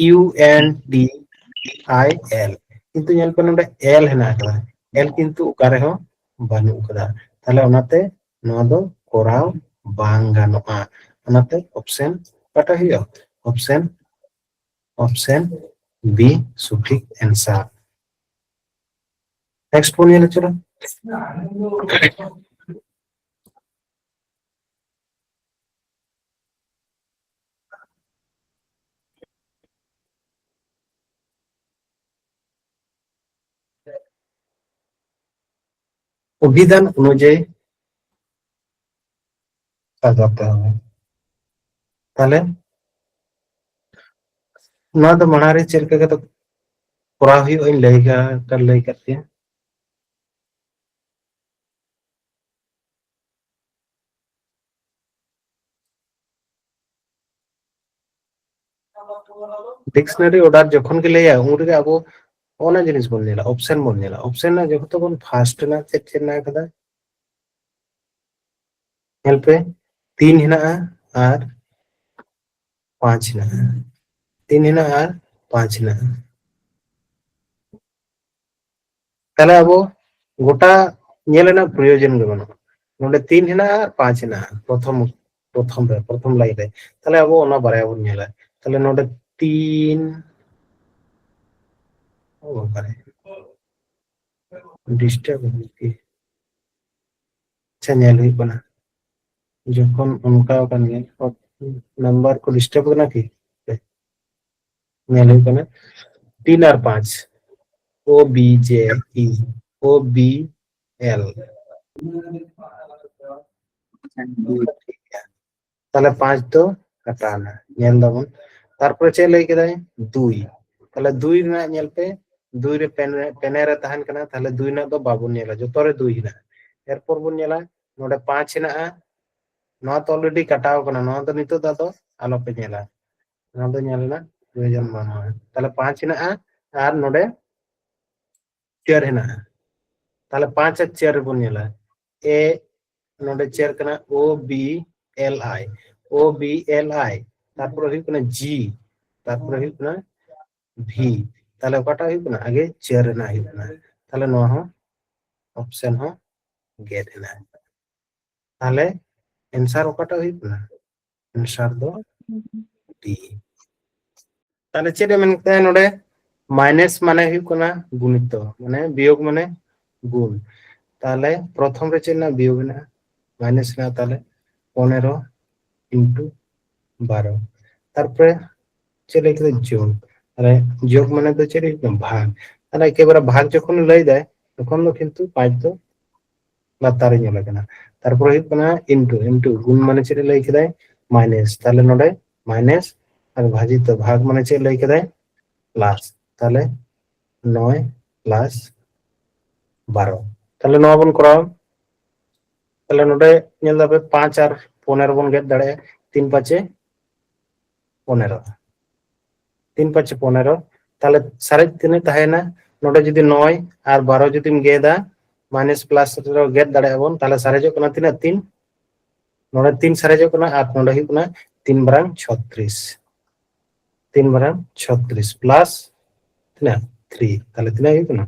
U N T I L, ᱠᱤᱱᱛᱩ ᱧᱮᱞ ᱯᱮ ᱱᱚᱰᱮ ᱮᱞ ᱦᱮᱱᱟᱜ ᱟᱠᱟᱫᱟ, ᱮᱞ ᱠᱤᱱᱛᱩ ᱚᱠᱟ ᱨᱮᱦᱚᱸ ᱵᱟᱹᱱᱩᱜ ᱟᱠᱟᱫᱟ, ᱛᱟᱦᱞᱮ ᱚᱱᱟᱛᱮ ᱱᱚᱣᱟ ᱫᱚ ᱠᱚᱨᱟᱣ ᱵᱟᱝ ᱜᱟᱱᱚᱜᱼᱟ᱾ ᱚᱱᱟᱛᱮ ᱚᱯᱥᱮᱱ ᱚᱠᱟᱴᱟᱜ ᱦᱩᱭᱩᱜᱼᱟ? Option, option B ᱥᱚᱴᱷᱤᱠ answer. Next ᱵᱚᱱ ᱧᱮᱞ ᱦᱚᱪᱚ᱾ ᱚᱵᱷᱤᱫᱷᱟᱱ ᱚᱱᱩᱡᱟᱭᱤ ᱥᱟᱡᱟᱛᱮ ᱦᱚᱵᱮ᱾ ᱛᱟᱦᱞᱮ ᱱᱚᱣᱟ ᱫᱚ ᱢᱟᱲᱟᱝ ᱨᱮ ᱪᱮᱫ ᱞᱮᱠᱟ ᱠᱟᱛᱮ ᱠᱚᱨᱟᱣ ᱦᱩᱭᱩᱜᱼᱟ, ᱤᱧ ᱞᱟᱹᱭ ᱠᱟ-, ᱞᱟᱹᱭ ᱠᱟᱫ ᱯᱮᱭᱟ᱾ Dictionary order ᱡᱚᱠᱷᱚᱱ ᱜᱮ ᱞᱟᱹᱭᱟ, ᱩᱱ ᱨᱮᱜᱮ ᱟᱵᱚ ᱚᱱᱟ ᱡᱤᱱᱤᱥ ᱵᱚᱱ ᱧᱮᱞᱟ, option ᱵᱚᱱ ᱧᱮᱞᱟ᱾ Option ᱨᱮᱱᱟᱜ ᱡᱚᱛᱚ ᱠᱷᱚᱱ first ᱨᱮᱱᱟᱜ ᱪᱮᱫ ᱪᱮᱫ ᱢᱮᱱᱟᱜ ᱟᱠᱟᱫᱟ? ᱧᱮᱞ ᱯᱮ, ᱛᱤᱱ ᱦᱮᱱᱟᱜᱼᱟ ᱟᱨ ᱯᱟᱸᱪ ᱦᱮᱱᱟᱜᱼᱟ᱾ ᱛᱤᱱ ᱦᱮᱱᱟᱜᱼᱟ ᱟᱨ ᱯᱟᱸᱪ ᱦᱮᱱᱟᱜᱼᱟ᱾ ᱛᱟᱦᱞᱮ ᱟᱵᱚ ᱜᱚᱴᱟ ᱧᱮᱞ ᱨᱮᱱᱟᱜ ᱯᱨᱚᱭᱳᱡᱚᱱ ᱜᱮ ᱵᱟᱹᱱᱩᱜᱼᱟ᱾ ᱱᱚᱰᱮ ᱛᱤᱱ ᱦᱮᱱᱟᱜᱼᱟ ᱟᱨ ᱯᱟᱸᱪ ᱦᱮᱱᱟᱜᱼᱟ ᱯᱨᱚᱛᱷᱚᱢ, ᱯᱨᱚᱛᱷᱚᱢ ᱨᱮ, ᱯᱨᱚᱛᱷᱚᱢ line ᱨᱮ᱾ ᱛᱟᱦᱞᱮ ᱟᱵᱚ ᱚᱱᱟ ᱵᱟᱨᱭᱟ ᱵᱚᱱ ᱧᱮᱞᱟ᱾ ᱛᱟᱦᱞᱮ ᱱᱚᱰᱮ ᱛᱤᱱ, ᱚ ᱵᱟᱵᱟ ᱨᱮ, disturb ᱦᱩᱭᱩᱜ ᱜᱮ᱾ ᱟᱪᱪᱷᱟ, ᱧᱮᱞ ᱦᱩᱭᱩᱜ ᱠᱟᱱᱟ᱾ ᱡᱚᱠᱷᱚᱱ ᱚᱱᱠᱟ ᱟᱠᱟᱱ ᱜᱮ, number ᱠᱚ disturb ᱠᱟᱱᱟ ᱠᱤ? ᱧᱮᱞ ᱦᱩᱭᱩᱜ ᱠᱟᱱᱟ, ᱛᱤᱱ ᱟᱨ ᱯᱟᱸᱪ, O B J E, O B L᱾ ᱴᱷᱤᱠ ᱜᱮᱭᱟ᱾ ᱛᱟᱦᱞᱮ ᱯᱟᱸᱪ ᱫᱚ ᱠᱟᱴᱟᱣᱱᱟ, ᱧᱮᱞ ᱫᱟᱵᱚᱱ᱾ ᱛᱟᱨᱯᱚᱨᱮ ᱪᱮᱫ ᱞᱟᱹᱭ ᱠᱮᱫᱟᱭ? ᱫᱩᱭ᱾ ᱛᱟᱦᱞᱮ ᱫᱩᱭ ᱨᱮᱱᱟᱜ ᱧᱮᱞ ᱯᱮ, ᱫᱩᱭ ᱨᱮ ᱯᱮᱱ ᱨᱮ, ᱯᱮᱱᱮ ᱨᱮ ᱛᱟᱦᱮᱱ ᱠᱟᱱᱟ, ᱛᱟᱦᱞᱮ ᱫᱩᱭ ᱨᱮᱱᱟᱜ ᱫᱚ ᱵᱟᱵᱚᱱ ᱧᱮᱞᱟ, ᱡᱚᱛᱚ ᱨᱮ ᱫᱩᱭ ᱦᱮᱱᱟᱜᱼᱟ᱾ ᱮᱨᱯᱚᱨ ᱵᱚᱱ ᱧᱮᱞᱟ, ᱱᱚᱰᱮ ᱯᱟᱸᱪ ᱦᱮᱱᱟᱜᱼᱟ, ᱱᱚᱣᱟ ᱛᱚ already ᱠᱟᱴᱟᱣ ᱠᱟᱱᱟ, ᱱᱚᱣᱟ ᱫᱚ ᱱᱤᱛᱚᱜ ᱫᱚ ᱟᱫᱚ ᱟᱞᱚᱯᱮ ᱧᱮᱞᱟ, ᱱᱚᱣᱟ ᱫᱚ ᱧᱮᱞ ᱨᱮᱱᱟᱜ ᱯᱨᱚᱭᱳᱡᱚᱱ ᱵᱟᱹᱱᱩᱜᱼᱟ᱾ ᱛᱟᱦᱞᱮ ᱯᱟᱸᱪ ᱦᱮᱱᱟᱜᱼᱟ ᱟᱨ ᱱᱚᱰᱮ ᱪᱟᱨ ᱦᱮᱱᱟᱜᱼᱟ᱾ ᱛᱟᱦᱞᱮ ᱯᱟᱸᱪ ᱟᱨ ᱪᱟᱨ ᱨᱮᱵᱚᱱ ᱧᱮᱞᱟ, ᱮ, ᱱᱚᱰᱮ ᱪᱟᱨ ᱠᱟᱱᱟ, O B L I, O B L I, ᱛᱟᱨᱯᱚᱨᱮ ᱦᱩᱭᱩᱜ ᱠᱟᱱᱟ G, ᱛᱟᱨᱯᱚᱨᱮ ᱦᱩᱭᱩᱜ ᱠᱟᱱᱟ V᱾ ᱛᱟᱦᱞᱮ ᱚᱠᱟᱴᱟᱜ ᱦᱩᱭᱩᱜ ᱠᱟᱱᱟ? ᱟᱜᱮ ᱪᱟᱨ ᱨᱮᱱᱟᱜ ᱦᱩᱭᱩᱜ ᱠᱟᱱᱟ᱾ ᱛᱟᱦᱞᱮ ᱱᱚᱣᱟ ᱦᱚᱸ option ᱦᱚᱸ ᱜᱮᱫ ᱮᱱᱟ᱾ ᱛᱟᱦᱞᱮ answer ᱚᱠᱟᱴᱟᱜ ᱦᱩᱭᱩᱜ ᱠᱟᱱᱟ? Answer ᱫᱚ ᱛᱟᱦᱞᱮ ᱪᱮᱫ ᱮ ᱢᱮᱱ ᱠᱮᱫᱟ ᱱᱚᱰᱮ? ᱢᱟᱭᱱᱟᱥ ᱢᱟᱱᱮ ᱦᱩᱭᱩᱜ ᱠᱟᱱᱟ ᱜᱩᱱᱤᱛᱚ, ᱢᱟᱱᱮ ᱵᱤᱭᱳᱜᱽ ᱢᱟᱱᱮ ᱜᱩᱱ᱾ ᱛᱟᱦᱞᱮ ᱯᱨᱚᱛᱷᱚᱢ ᱨᱮ ᱪᱮᱫ ᱨᱮᱱᱟᱜ ᱵᱤᱭᱳᱜᱽ ᱢᱮᱱᱟᱜᱼᱟ? ᱢᱟᱭᱱᱟᱥ ᱨᱮᱱᱟᱜ ᱛᱟᱦᱞᱮ ᱯᱚᱱᱮᱨᱚ ᱤᱱᱴᱩ ᱵᱟᱨᱚ᱾ ᱛᱟᱨᱯᱚᱨᱮ ᱪᱮᱫ ᱞᱟᱹᱭ ᱠᱮᱫᱟ? ᱡᱳᱜᱽ᱾ ᱛᱟᱦᱞᱮ ᱡᱳᱜᱽ ᱢᱟᱱᱮ ᱫᱚ ᱪᱮᱫ ᱦᱩᱭᱩᱜ ᱠᱟᱱᱟ? ᱵᱷᱟᱜᱽ᱾ ᱛᱟᱦᱞᱮ ᱮᱠᱮᱵᱟᱨᱮ ᱵᱷᱟᱜᱽ ᱡᱚᱠᱷᱚᱱ ᱞᱟᱹᱭ ᱫᱟᱭ, ᱛᱚᱠᱷᱚᱱ ᱫᱚ ᱠᱤᱱᱛᱩ ᱯᱟᱸᱪ ᱫᱚ ᱞᱟᱛᱟᱨ ᱨᱮ ᱧᱮᱞ ᱟᱠᱟᱱᱟ᱾ ᱛᱟᱨᱯᱚᱨᱮ ᱦᱩᱭᱩᱜ ᱠᱟᱱᱟ ᱤᱱᱴᱩ, ᱤᱱᱴᱩ ᱜᱩᱱ ᱢᱟᱱᱮ ᱪᱮᱫ ᱮ ᱞᱟᱹᱭ ᱠᱮᱫᱟᱭ? ᱢᱟᱭᱱᱟᱥ᱾ ᱛᱟᱦᱞᱮ ᱱᱚᱰᱮ ᱢᱟᱭᱱᱟᱥ ᱟᱨ ᱵᱷᱟᱡᱤᱛ ᱵᱷᱟᱜᱽ ᱢᱟᱱᱮ ᱪᱮᱫ ᱞᱟᱹᱭ ᱠᱮᱫᱟᱭ? ᱯᱞᱟᱥ᱾ ᱛᱟᱦᱞᱮ ᱱᱚᱭ ᱯᱞᱟᱥ ᱵᱟᱨᱚ᱾ ᱛᱟᱦᱞᱮ ᱱᱚᱣᱟ ᱵᱚᱱ ᱠᱚᱨᱟᱣᱟ᱾ ᱛᱟᱦᱞᱮ ᱱᱚᱰᱮ ᱧᱮᱞ ᱫᱟᱯᱮ ᱯᱟᱸᱪ ᱟᱨ ᱯᱚᱱᱮᱨᱚ ᱵᱚᱱ ᱜᱮᱫ ᱫᱟᱲᱮᱭᱟᱜᱼᱟ, ᱛᱤᱱ ᱯᱟᱸᱪᱮ ᱯᱚᱱᱮᱨᱚ, ᱛᱤᱱ ᱯᱟᱸᱪᱮ ᱯᱚᱱᱮᱨᱚ᱾ ᱛᱟᱦᱞᱮ ᱥᱟᱨᱮᱡ ᱛᱤᱱᱟᱹᱜ ᱛᱟᱦᱮᱸᱭᱮᱱᱟ? ᱱᱚᱰᱮ ᱡᱩᱫᱤ ᱱᱚᱭ ᱟᱨ ᱵᱟᱨᱚ ᱡᱩᱫᱤᱢ ᱜᱮᱫᱟ, ᱢᱟᱭᱱᱟᱥ ᱯᱞᱟᱥ ᱨᱮ ᱜᱮᱫ ᱫᱟᱲᱮᱭᱟᱜᱼᱟ ᱵᱚᱱ, ᱛᱟᱦᱞᱮ ᱥᱟᱨᱮᱡᱚᱜ ᱠᱟᱱᱟ ᱛᱤᱱᱟᱹᱜ? ᱛᱤᱱ᱾ ᱱᱚᱰᱮ ᱛᱤᱱ ᱥᱟᱨᱮᱡᱚᱜ ᱠᱟᱱᱟ ᱟᱨ ᱱᱚᱰᱮ ᱦᱩᱭᱩᱜ ᱠᱟᱱᱟ ᱛᱤᱱ ᱵᱟᱨᱟᱝ ᱪᱷᱚᱛᱨᱤᱥ, ᱛᱤᱱ ᱵᱟᱨᱟᱝ ᱪᱷᱚᱛᱨᱤᱥ ᱯᱞᱟᱥ ᱛᱤᱱᱟᱹᱜ? ᱛᱷᱨᱤ᱾ ᱛᱟᱦᱞᱮ ᱛᱤᱱᱟᱹᱜ ᱦᱩᱭᱩᱜ ᱠᱟᱱᱟ?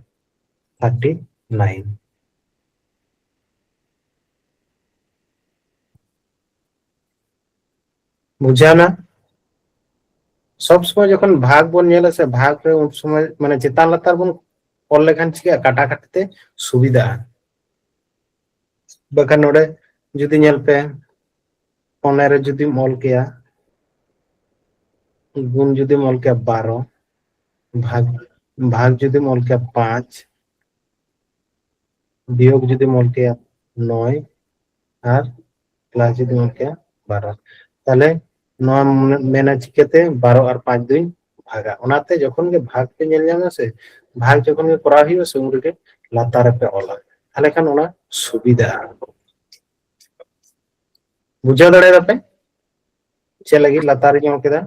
Thirty nine. ᱵᱩᱡᱷᱟᱹᱣ ᱱᱟ? ᱥᱚᱵ ᱥᱚᱢᱚᱭ ᱡᱚᱠᱷᱚᱱ ᱵᱷᱟᱜᱽ ᱵᱚᱱ ᱧᱮᱞᱟ ᱥᱮ, ᱵᱷᱟᱜᱽ ᱨᱮ ᱩᱱ ᱥᱚᱢᱚᱭ ᱢᱟᱱᱮ ᱪᱮᱛᱟᱱ ᱞᱟᱛᱟᱨ ᱵᱚᱱ ᱚᱞ ᱞᱮᱠᱷᱟᱱ ᱪᱤᱠᱟᱹᱜᱼᱟ? ᱠᱟᱴᱟ ᱠᱟᱴᱤ ᱛᱮ ᱥᱩᱵᱤᱫᱷᱟᱜᱼᱟ᱾ ᱵᱟᱠᱷᱟᱱ ᱱᱚᱰᱮ ᱡᱩᱫᱤ ᱧᱮᱞ ᱯᱮ, ᱯᱚᱱᱮᱨᱚ ᱡᱩᱫᱤᱢ ᱚᱞ ᱠᱮᱭᱟ, ᱜᱩᱱ ᱡᱩᱫᱤᱢ ᱚᱞ ᱠᱮᱭᱟ ᱵᱟᱨᱚ, ᱵᱷᱟᱜᱽ, ᱵᱷᱟᱜᱽ ᱡᱩᱫᱤᱢ ᱚᱞ ᱠᱮᱭᱟ ᱯᱟᱸᱪ, ᱵᱤᱭᱳᱜᱽ ᱡᱩᱫᱤᱢ ᱚᱞ ᱠᱮᱭᱟ ᱱᱚᱭ, ᱟᱨ ᱯᱞᱟᱥ ᱡᱩᱫᱤᱢ ᱚᱞ ᱠᱮᱭᱟ ᱵᱟᱨᱚ, ᱛᱟᱦᱞᱮ ᱱᱚᱣᱟ ᱢᱮᱱᱟ ᱪᱤᱠᱟᱹᱛᱮ ᱵᱟᱨᱚ ᱟᱨ ᱯᱟᱸᱪ ᱫᱩᱧ ᱵᱷᱟᱜᱟ? ᱚᱱᱟᱛᱮ ᱡᱚᱠᱷᱚᱱ ᱜᱮ ᱵᱷᱟᱜᱽ ᱯᱮ ᱧᱮᱞ ᱧᱟᱢᱟ ᱥᱮ, ᱵᱷᱟᱜᱽ ᱡᱚᱠᱷᱚᱱ ᱜᱮ ᱠᱚᱨᱟᱣ ᱦᱩᱭᱩᱜᱼᱟ ᱥᱮ, ᱩᱱ ᱨᱮᱜᱮ ᱞᱟᱛᱟᱨ ᱨᱮᱯᱮ ᱚᱞᱟ, ᱛᱟᱦᱞᱮ ᱠᱷᱟᱱ ᱚᱱᱟ ᱥᱩᱵᱤᱫᱷᱟᱜᱼᱟ᱾ ᱵᱩᱡᱷᱟᱹᱣ ᱫᱟᱲᱮᱭᱟᱫᱟ ᱯᱮ ᱪᱮᱫ ᱞᱟᱹᱜᱤᱫ ᱞᱟᱛᱟᱨ ᱨᱤᱧ ᱚᱞ ᱠᱮᱫᱟ?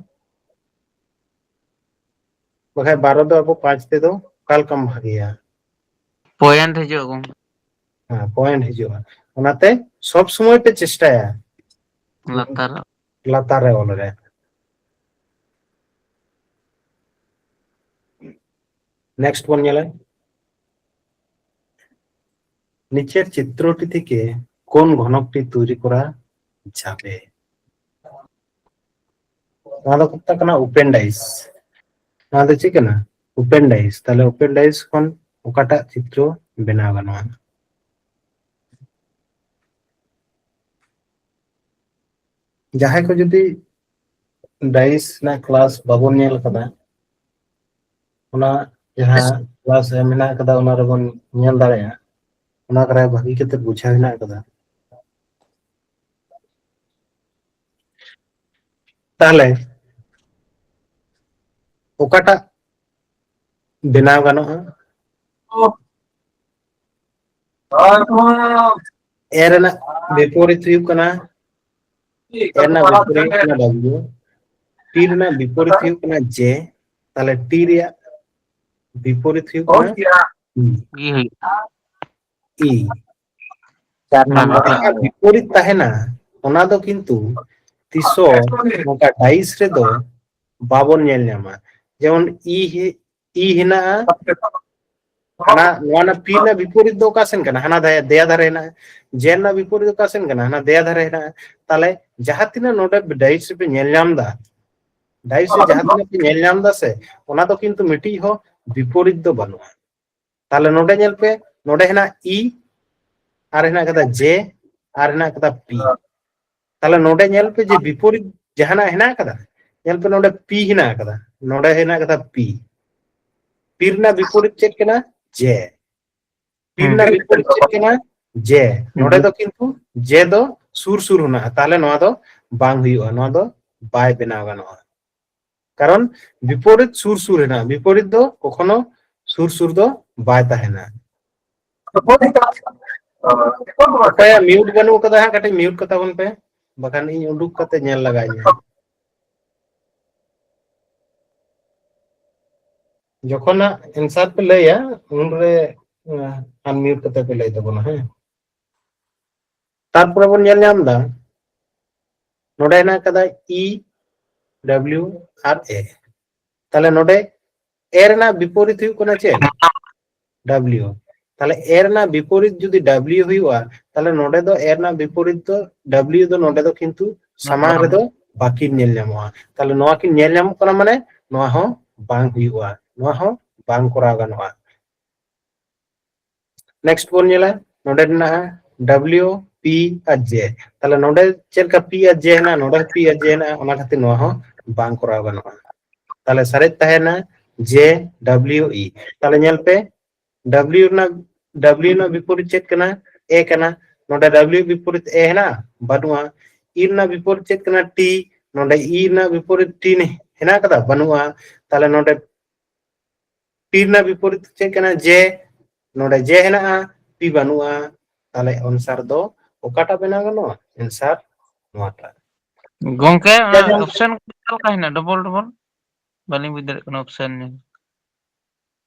ᱵᱟᱠᱷᱟᱡ ᱵᱟᱨᱚ ᱫᱚ ᱟᱵᱚ ᱯᱟᱸᱪ ᱛᱮᱫᱚ ᱚᱠᱟ ᱞᱮᱠᱟᱢ ᱵᱷᱟᱜᱮᱭᱟ? ᱯᱚᱭᱮᱱᱴ ᱦᱤᱡᱩᱜᱼᱟ ᱜᱚᱢᱠᱮ᱾ ᱦᱮᱸ, ᱯᱚᱭᱮᱱᱴ ᱦᱤᱡᱩᱜᱼᱟ᱾ ᱚᱱᱟᱛᱮ ᱥᱚᱵ ᱥᱚᱢᱚᱭ ᱯᱮ ᱪᱮᱥᱴᱟᱭᱟ ᱞᱟᱛᱟᱨ᱾ ᱞᱟᱛᱟᱨ ᱨᱮ ᱚᱞ ᱨᱮ᱾ ᱱᱮᱠᱥᱴ ᱵᱚᱱ ᱧᱮᱞᱟ, নিচের চিত্রটি থেকে কোন ঘনকটি তৈরি করা যাবে? ᱱᱚᱣᱟ ᱫᱚ ᱢᱮᱛᱟᱜ ᱠᱟᱱᱟ ᱳᱯᱮᱱ ᱰᱟᱭᱤᱥ᱾ ᱱᱚᱣᱟ ᱫᱚ ᱪᱮᱫ ᱠᱟᱱᱟ? ᱳᱯᱮᱱ ᱰᱟᱭᱤᱥ᱾ ᱛᱟᱦᱞᱮ ᱳᱯᱮᱱ ᱰᱟᱭᱤᱥ ᱠᱷᱚᱱ ᱚᱠᱟᱴᱟᱜ ᱪᱤᱛᱨᱚ ᱵᱮᱱᱟᱣ ᱜᱟᱱᱚᱜᱼᱟ? ᱡᱟᱦᱟᱸᱭ ᱠᱚ ᱡᱩᱫᱤ ᱰᱟᱭᱤᱥ ᱨᱮᱱᱟᱜ ᱠᱞᱟᱥ ᱵᱟᱵᱚᱱ ᱧᱮᱞ ᱠᱟᱫᱟ, ᱚᱱᱟ ᱡᱟᱦᱟᱸ ᱠᱞᱟᱥ ᱨᱮ ᱢᱮᱱᱟᱜ ᱠᱟᱫᱟ, ᱚᱱᱟ ᱨᱮᱵᱚᱱ ᱧᱮᱞ ᱫᱟᱲᱮᱭᱟᱜᱼᱟ, ᱚᱱᱟ ᱠᱚᱨᱮ ᱵᱷᱟᱹᱜᱤ ᱠᱟᱛᱮ ᱵᱩᱡᱷᱟᱹᱣ ᱦᱮᱱᱟᱜ ᱠᱟᱫᱟ᱾ ᱛᱟᱦᱞᱮ ᱚᱠᱟᱴᱟᱜ ᱵᱮᱱᱟᱣ ᱜᱟᱱᱚᱜᱼᱟ? ᱮ ᱨᱮᱱᱟᱜ ᱵᱤᱯᱚᱨᱤᱛ ᱦᱩᱭᱩᱜ ᱠᱟᱱᱟ, ᱮ ᱨᱮᱱᱟᱜ ᱵᱤᱯᱚᱨᱤᱛ ᱦᱩᱭᱩᱜ ᱠᱟᱱᱟ ᱰᱟᱵᱞᱤᱭᱩ, ᱯᱤ ᱨᱮᱱᱟᱜ ᱵᱤᱯᱚᱨᱤᱛ ᱦᱩᱭᱩᱜ ᱠᱟᱱᱟ ᱡᱮ, ᱛᱟᱦᱞᱮ ᱴᱤ ᱨᱮᱭᱟᱜ ᱵᱤᱯᱚᱨᱤᱛ ᱦᱩᱭᱩᱜ ᱠᱟᱱᱟ ᱤ᱾ ᱜᱮ ᱦᱩᱭᱩᱜᱼᱟ᱾ ᱤ᱾ ᱪᱟᱨ ᱱᱚᱢᱵᱚᱨ ᱡᱟᱦᱟᱸ ᱵᱤᱯᱚᱨᱤᱛ ᱛᱟᱦᱮᱱᱟ, ᱚᱱᱟ ᱫᱚ ᱠᱤᱱᱛᱩ ᱛᱤᱥ ᱦᱚᱸ ᱱᱚᱝᱠᱟ ᱰᱟᱭᱤᱥ ᱨᱮᱫᱚ ᱵᱟᱵᱚᱱ ᱧᱮᱞ ᱧᱟᱢᱟ᱾ ᱡᱮᱢᱚᱱ ᱤ ᱦᱮ-, ᱤ ᱦᱮᱱᱟᱜᱼᱟ, ᱦᱟᱱᱟ ᱱᱚᱣᱟ ᱨᱮᱱᱟᱜ ᱯᱤ ᱨᱮᱱᱟᱜ ᱵᱤᱯᱚᱨᱤᱛ ᱫᱚ ᱚᱠᱟ ᱥᱮᱱ ᱠᱟᱱᱟ? ᱦᱟᱱᱟ ᱫᱷᱟᱨᱮ, ᱫᱮᱭᱟ ᱫᱷᱟᱨᱮ ᱦᱮᱱᱟᱜᱼᱟ᱾ ᱡᱮ ᱨᱮᱱᱟᱜ ᱵᱤᱯᱚᱨᱤᱛ ᱫᱚ ᱚᱠᱟ ᱥᱮᱱ ᱠᱟᱱᱟ? ᱦᱟᱱᱟ ᱫᱮᱭᱟ ᱫᱷᱟᱨᱮ ᱦᱮᱱᱟᱜᱼᱟ᱾ ᱛᱟᱦᱞᱮ ᱡᱟᱦᱟᱸ ᱛᱤᱱᱟᱹᱜ ᱱᱚᱰᱮ ᱰᱟᱭᱤᱥ ᱨᱮᱯᱮ ᱧᱮᱞ ᱧᱟᱢ ᱮᱫᱟ, ᱰᱟᱭᱤᱥ ᱨᱮ ᱡᱟᱦᱟᱸ ᱛᱤᱱᱟᱹᱜ ᱯᱮ ᱧᱮᱞ ᱧᱟᱢ ᱮᱫᱟ ᱥᱮ, ᱚᱱᱟ ᱫᱚ ᱠᱤᱱᱛᱩ ᱢᱤᱫᱴᱤᱡ ᱦᱚᱸ ᱵᱤᱯᱚᱨᱤᱛ ᱫᱚ ᱵᱟᱹᱱᱩᱜᱼᱟ᱾ ᱛᱟᱦᱞᱮ ᱱᱚᱰᱮ ᱧᱮᱞ ᱯᱮ, ᱱᱚᱰᱮ ᱦᱮᱱᱟᱜ ᱤ, ᱟᱨ ᱦᱮᱱᱟᱜ ᱠᱟᱫᱟ ᱡᱮ, ᱟᱨ ᱦᱮᱱᱟᱜ ᱠᱟᱫᱟ ᱯᱤ᱾ ᱛᱟᱦᱞᱮ ᱱᱚᱰᱮ ᱧᱮᱞ ᱯᱮ ᱡᱮ ᱵᱤᱯᱚᱨᱤᱛ ᱡᱟᱦᱟᱱᱟᱜ ᱦᱮᱱᱟᱜ ᱠᱟᱫᱟ, ᱧᱮᱞ ᱯᱮ ᱱᱚᱰᱮ ᱯᱤ ᱦᱮᱱᱟᱜ ᱠᱟᱫᱟ, ᱱᱚᱰᱮ ᱦᱮᱱᱟᱜ ᱠᱟᱫᱟ ᱯᱤ᱾ ᱯᱤ ᱨᱮᱱᱟᱜ ᱵᱤᱯᱚᱨᱤᱛ ᱪᱮᱫ ᱠᱟᱱᱟ? ᱡᱮ᱾ ᱯᱤ ᱦᱩᱸ᱾ ᱨᱮᱱᱟᱜ ᱵᱤᱯᱚᱨᱤᱛ ᱪᱮᱫ ᱠᱟᱱᱟ? ᱡᱮ᱾ ᱱᱚᱰᱮ ᱫᱚ ᱠᱤᱱᱛᱩ ᱡᱮ ᱫᱚ ᱥᱩᱨ ᱥᱩᱨ ᱦᱮᱱᱟᱜᱼᱟ, ᱛᱟᱦᱞᱮ ᱱᱚᱣᱟ ᱫᱚ ᱵᱟᱝ ᱦᱩᱭᱩᱜᱼᱟ, ᱱᱚᱣᱟ ᱫᱚ ᱵᱟᱭ ᱵᱮᱱᱟᱣ ᱜᱟᱱᱚᱜᱼᱟ᱾ ᱠᱟᱨᱚᱱ ᱵᱤᱯᱚᱨᱤᱛ ᱥᱩᱨ ᱥᱩᱨ ᱦᱮᱱᱟᱜᱼᱟ, ᱵᱤᱯᱚᱨᱤᱛ ᱫᱚ ᱠᱚᱠᱷᱚᱱᱚ ᱥᱩᱨ ᱥᱩᱨ ᱫᱚ ᱵᱟᱭ ᱛᱟᱦᱮᱱᱟ᱾ ᱚᱠᱚᱭᱟᱜ ᱢᱤᱭᱩᱴ ᱵᱟᱹᱱᱩᱜ ᱠᱟᱫᱟ ᱦᱟᱸᱜ, ᱠᱟᱹᱴᱤᱡ ᱢᱤᱭᱩᱴ ᱠᱟᱛᱟ ᱵᱚᱱ ᱯᱮ, ᱵᱟᱠᱷᱟᱱ ᱤᱧ ᱩᱰᱩᱠ ᱠᱟᱛᱮ ᱧᱮᱞ ᱞᱟᱜᱟᱣᱤᱧᱟ᱾ ᱡᱚᱠᱷᱚᱱ ᱦᱟᱸᱜ ᱮᱱᱥᱟᱨ ᱯᱮ ᱞᱟᱹᱭᱟ, ᱩᱱᱨᱮ ᱟᱱᱢᱤᱭᱩᱴ ᱠᱟᱛᱮ ᱯᱮ ᱞᱟᱹᱭ ᱛᱟᱵᱚᱱᱟ, ᱦᱮᱸ? ᱛᱟᱨᱯᱚᱨᱮ ᱵᱚᱱ ᱧᱮᱞ ᱧᱟᱢ ᱮᱫᱟ, ᱱᱚᱰᱮ ᱦᱮᱱᱟᱜ ᱠᱟᱫᱟ ᱤ, ᱰᱟᱵᱞᱤᱭᱩ ᱟᱨ ᱮ᱾ ᱛᱟᱦᱞᱮ ᱱᱚᱰᱮ ᱮ ᱨᱮᱱᱟᱜ ᱵᱤᱯᱚᱨᱤᱛ ᱦᱩᱭᱩᱜ ᱠᱟᱱᱟ ᱪᱮᱫ? ᱰᱟᱵᱞᱤᱭᱩ᱾ ᱛᱟᱦᱞᱮ ᱮ ᱨᱮᱱᱟᱜ ᱵᱤᱯᱚᱨᱤᱛ ᱡᱩᱫᱤ ᱰᱟᱵᱞᱤᱭᱩ ᱦᱩᱭᱩᱜᱼᱟ, ᱛᱟᱦᱞᱮ ᱱᱚᱰᱮ ᱫᱚ ᱮ ᱨᱮᱱᱟᱜ ᱵᱤᱯᱚᱨᱤᱛ ᱫᱚ ᱰᱟᱵᱞᱤᱭᱩ ᱫᱚ ᱱᱚᱰᱮ ᱫᱚ ᱠᱤᱱᱛᱩ ᱥᱟᱢᱟᱝ ᱨᱮᱫᱚ ᱵᱟᱹᱠᱤᱱ ᱧᱮᱞ ᱧᱟᱢᱚᱜᱼᱟ᱾ ᱛᱟᱦᱞᱮ ᱱᱚᱣᱟ ᱠᱤᱱ ᱧᱮᱞ ᱧᱟᱢᱚᱜ ᱠᱟᱱᱟ, ᱢᱟᱱᱮ ᱱᱚᱣᱟ ᱦᱚᱸ ᱵᱟᱝ ᱦᱩᱭᱩᱜᱼᱟ, ᱱᱚᱣᱟ ᱦᱚᱸ ᱵᱟᱝ ᱠᱚᱨᱟᱣ ᱜᱟᱱᱚᱜᱼᱟ᱾ ᱱᱮᱠᱥᱴ ᱵᱚᱱ ᱧᱮᱞᱟ, ᱱᱚᱰᱮ ᱢᱮᱱᱟᱜᱼᱟ W, P ᱟᱨ J᱾ ᱛᱟᱦᱞᱮ ᱱᱚᱰᱮ ᱪᱮᱫ ᱞᱮᱠᱟ P ᱟᱨ J ᱦᱮᱱᱟᱜᱼᱟ, ᱱᱚᱰᱮ ᱦᱚᱸ P ᱟᱨ J ᱦᱮᱱᱟᱜᱼᱟ, ᱚᱱᱟ ᱠᱷᱟᱹᱛᱤᱨ ᱱᱚᱣᱟ ᱦᱚᱸ ᱵᱟᱝ ᱠᱚᱨᱟᱣ ᱜᱟᱱᱚᱜᱼᱟ᱾ ᱛᱟᱦᱞᱮ ᱥᱟᱨᱮᱡ ᱛᱟᱦᱮᱱᱟ J, W, E᱾ ᱛᱟᱦᱞᱮ ᱧᱮᱞ ᱯᱮ, W ᱨᱮᱱᱟᱜ, W ᱨᱮᱱᱟᱜ ᱵᱤᱯᱚᱨᱤᱛ ᱪᱮᱫ ᱠᱟᱱᱟ? A ᱠᱟᱱᱟ᱾ ᱱᱚᱰᱮ W ᱵᱤᱯᱚᱨᱤᱛ A ᱦᱮᱱᱟᱜᱼᱟ? ᱵᱟᱹᱱᱩᱜᱼᱟ᱾ E ᱨᱮᱱᱟᱜ ᱵᱤᱯᱚᱨᱤᱛ ᱪᱮᱫ ᱠᱟᱱᱟ? T᱾ ᱱᱚᱰᱮ E ᱨᱮᱱᱟᱜ ᱵᱤᱯᱚᱨᱤᱛ T ᱦᱮᱱᱟᱜ ᱠᱟᱫᱟ? ᱵᱟᱹᱱᱩᱜᱼᱟ᱾ ᱛᱟᱦᱞᱮ ᱱᱚᱰᱮ P ᱨᱮᱱᱟᱜ ᱵᱤᱯᱚᱨᱤᱛ ᱪᱮᱫ ᱠᱟᱱᱟ? J᱾ ᱱᱚᱰᱮ J ᱦᱮᱱᱟᱜᱼᱟ, P ᱵᱟᱹᱱᱩᱜᱼᱟ᱾ ᱛᱟᱦᱞᱮ ᱟᱱᱥᱟᱨ ᱫᱚ ᱚᱠᱟᱴᱟᱜ ᱵᱮᱱᱟᱣ ᱜᱟᱱᱚᱜᱼᱟ? ᱟᱱᱥᱟᱨ ᱱᱚᱣᱟᱴᱟᱜ᱾ ᱜᱚᱝᱠᱮ, ᱚᱱᱟ ᱡᱟᱭᱦᱳᱠ᱾ ᱚᱯᱥᱮᱱ ᱚᱠᱟ ᱞᱮᱠᱟ ᱦᱮᱱᱟᱜ? Double double? ᱵᱟᱹᱞᱤᱧ ᱵᱩᱡᱽ ᱫᱟᱲᱮᱭᱟᱜ ᱠᱟᱱᱟ ᱚᱯᱥᱮᱱ ᱧᱮᱞ᱾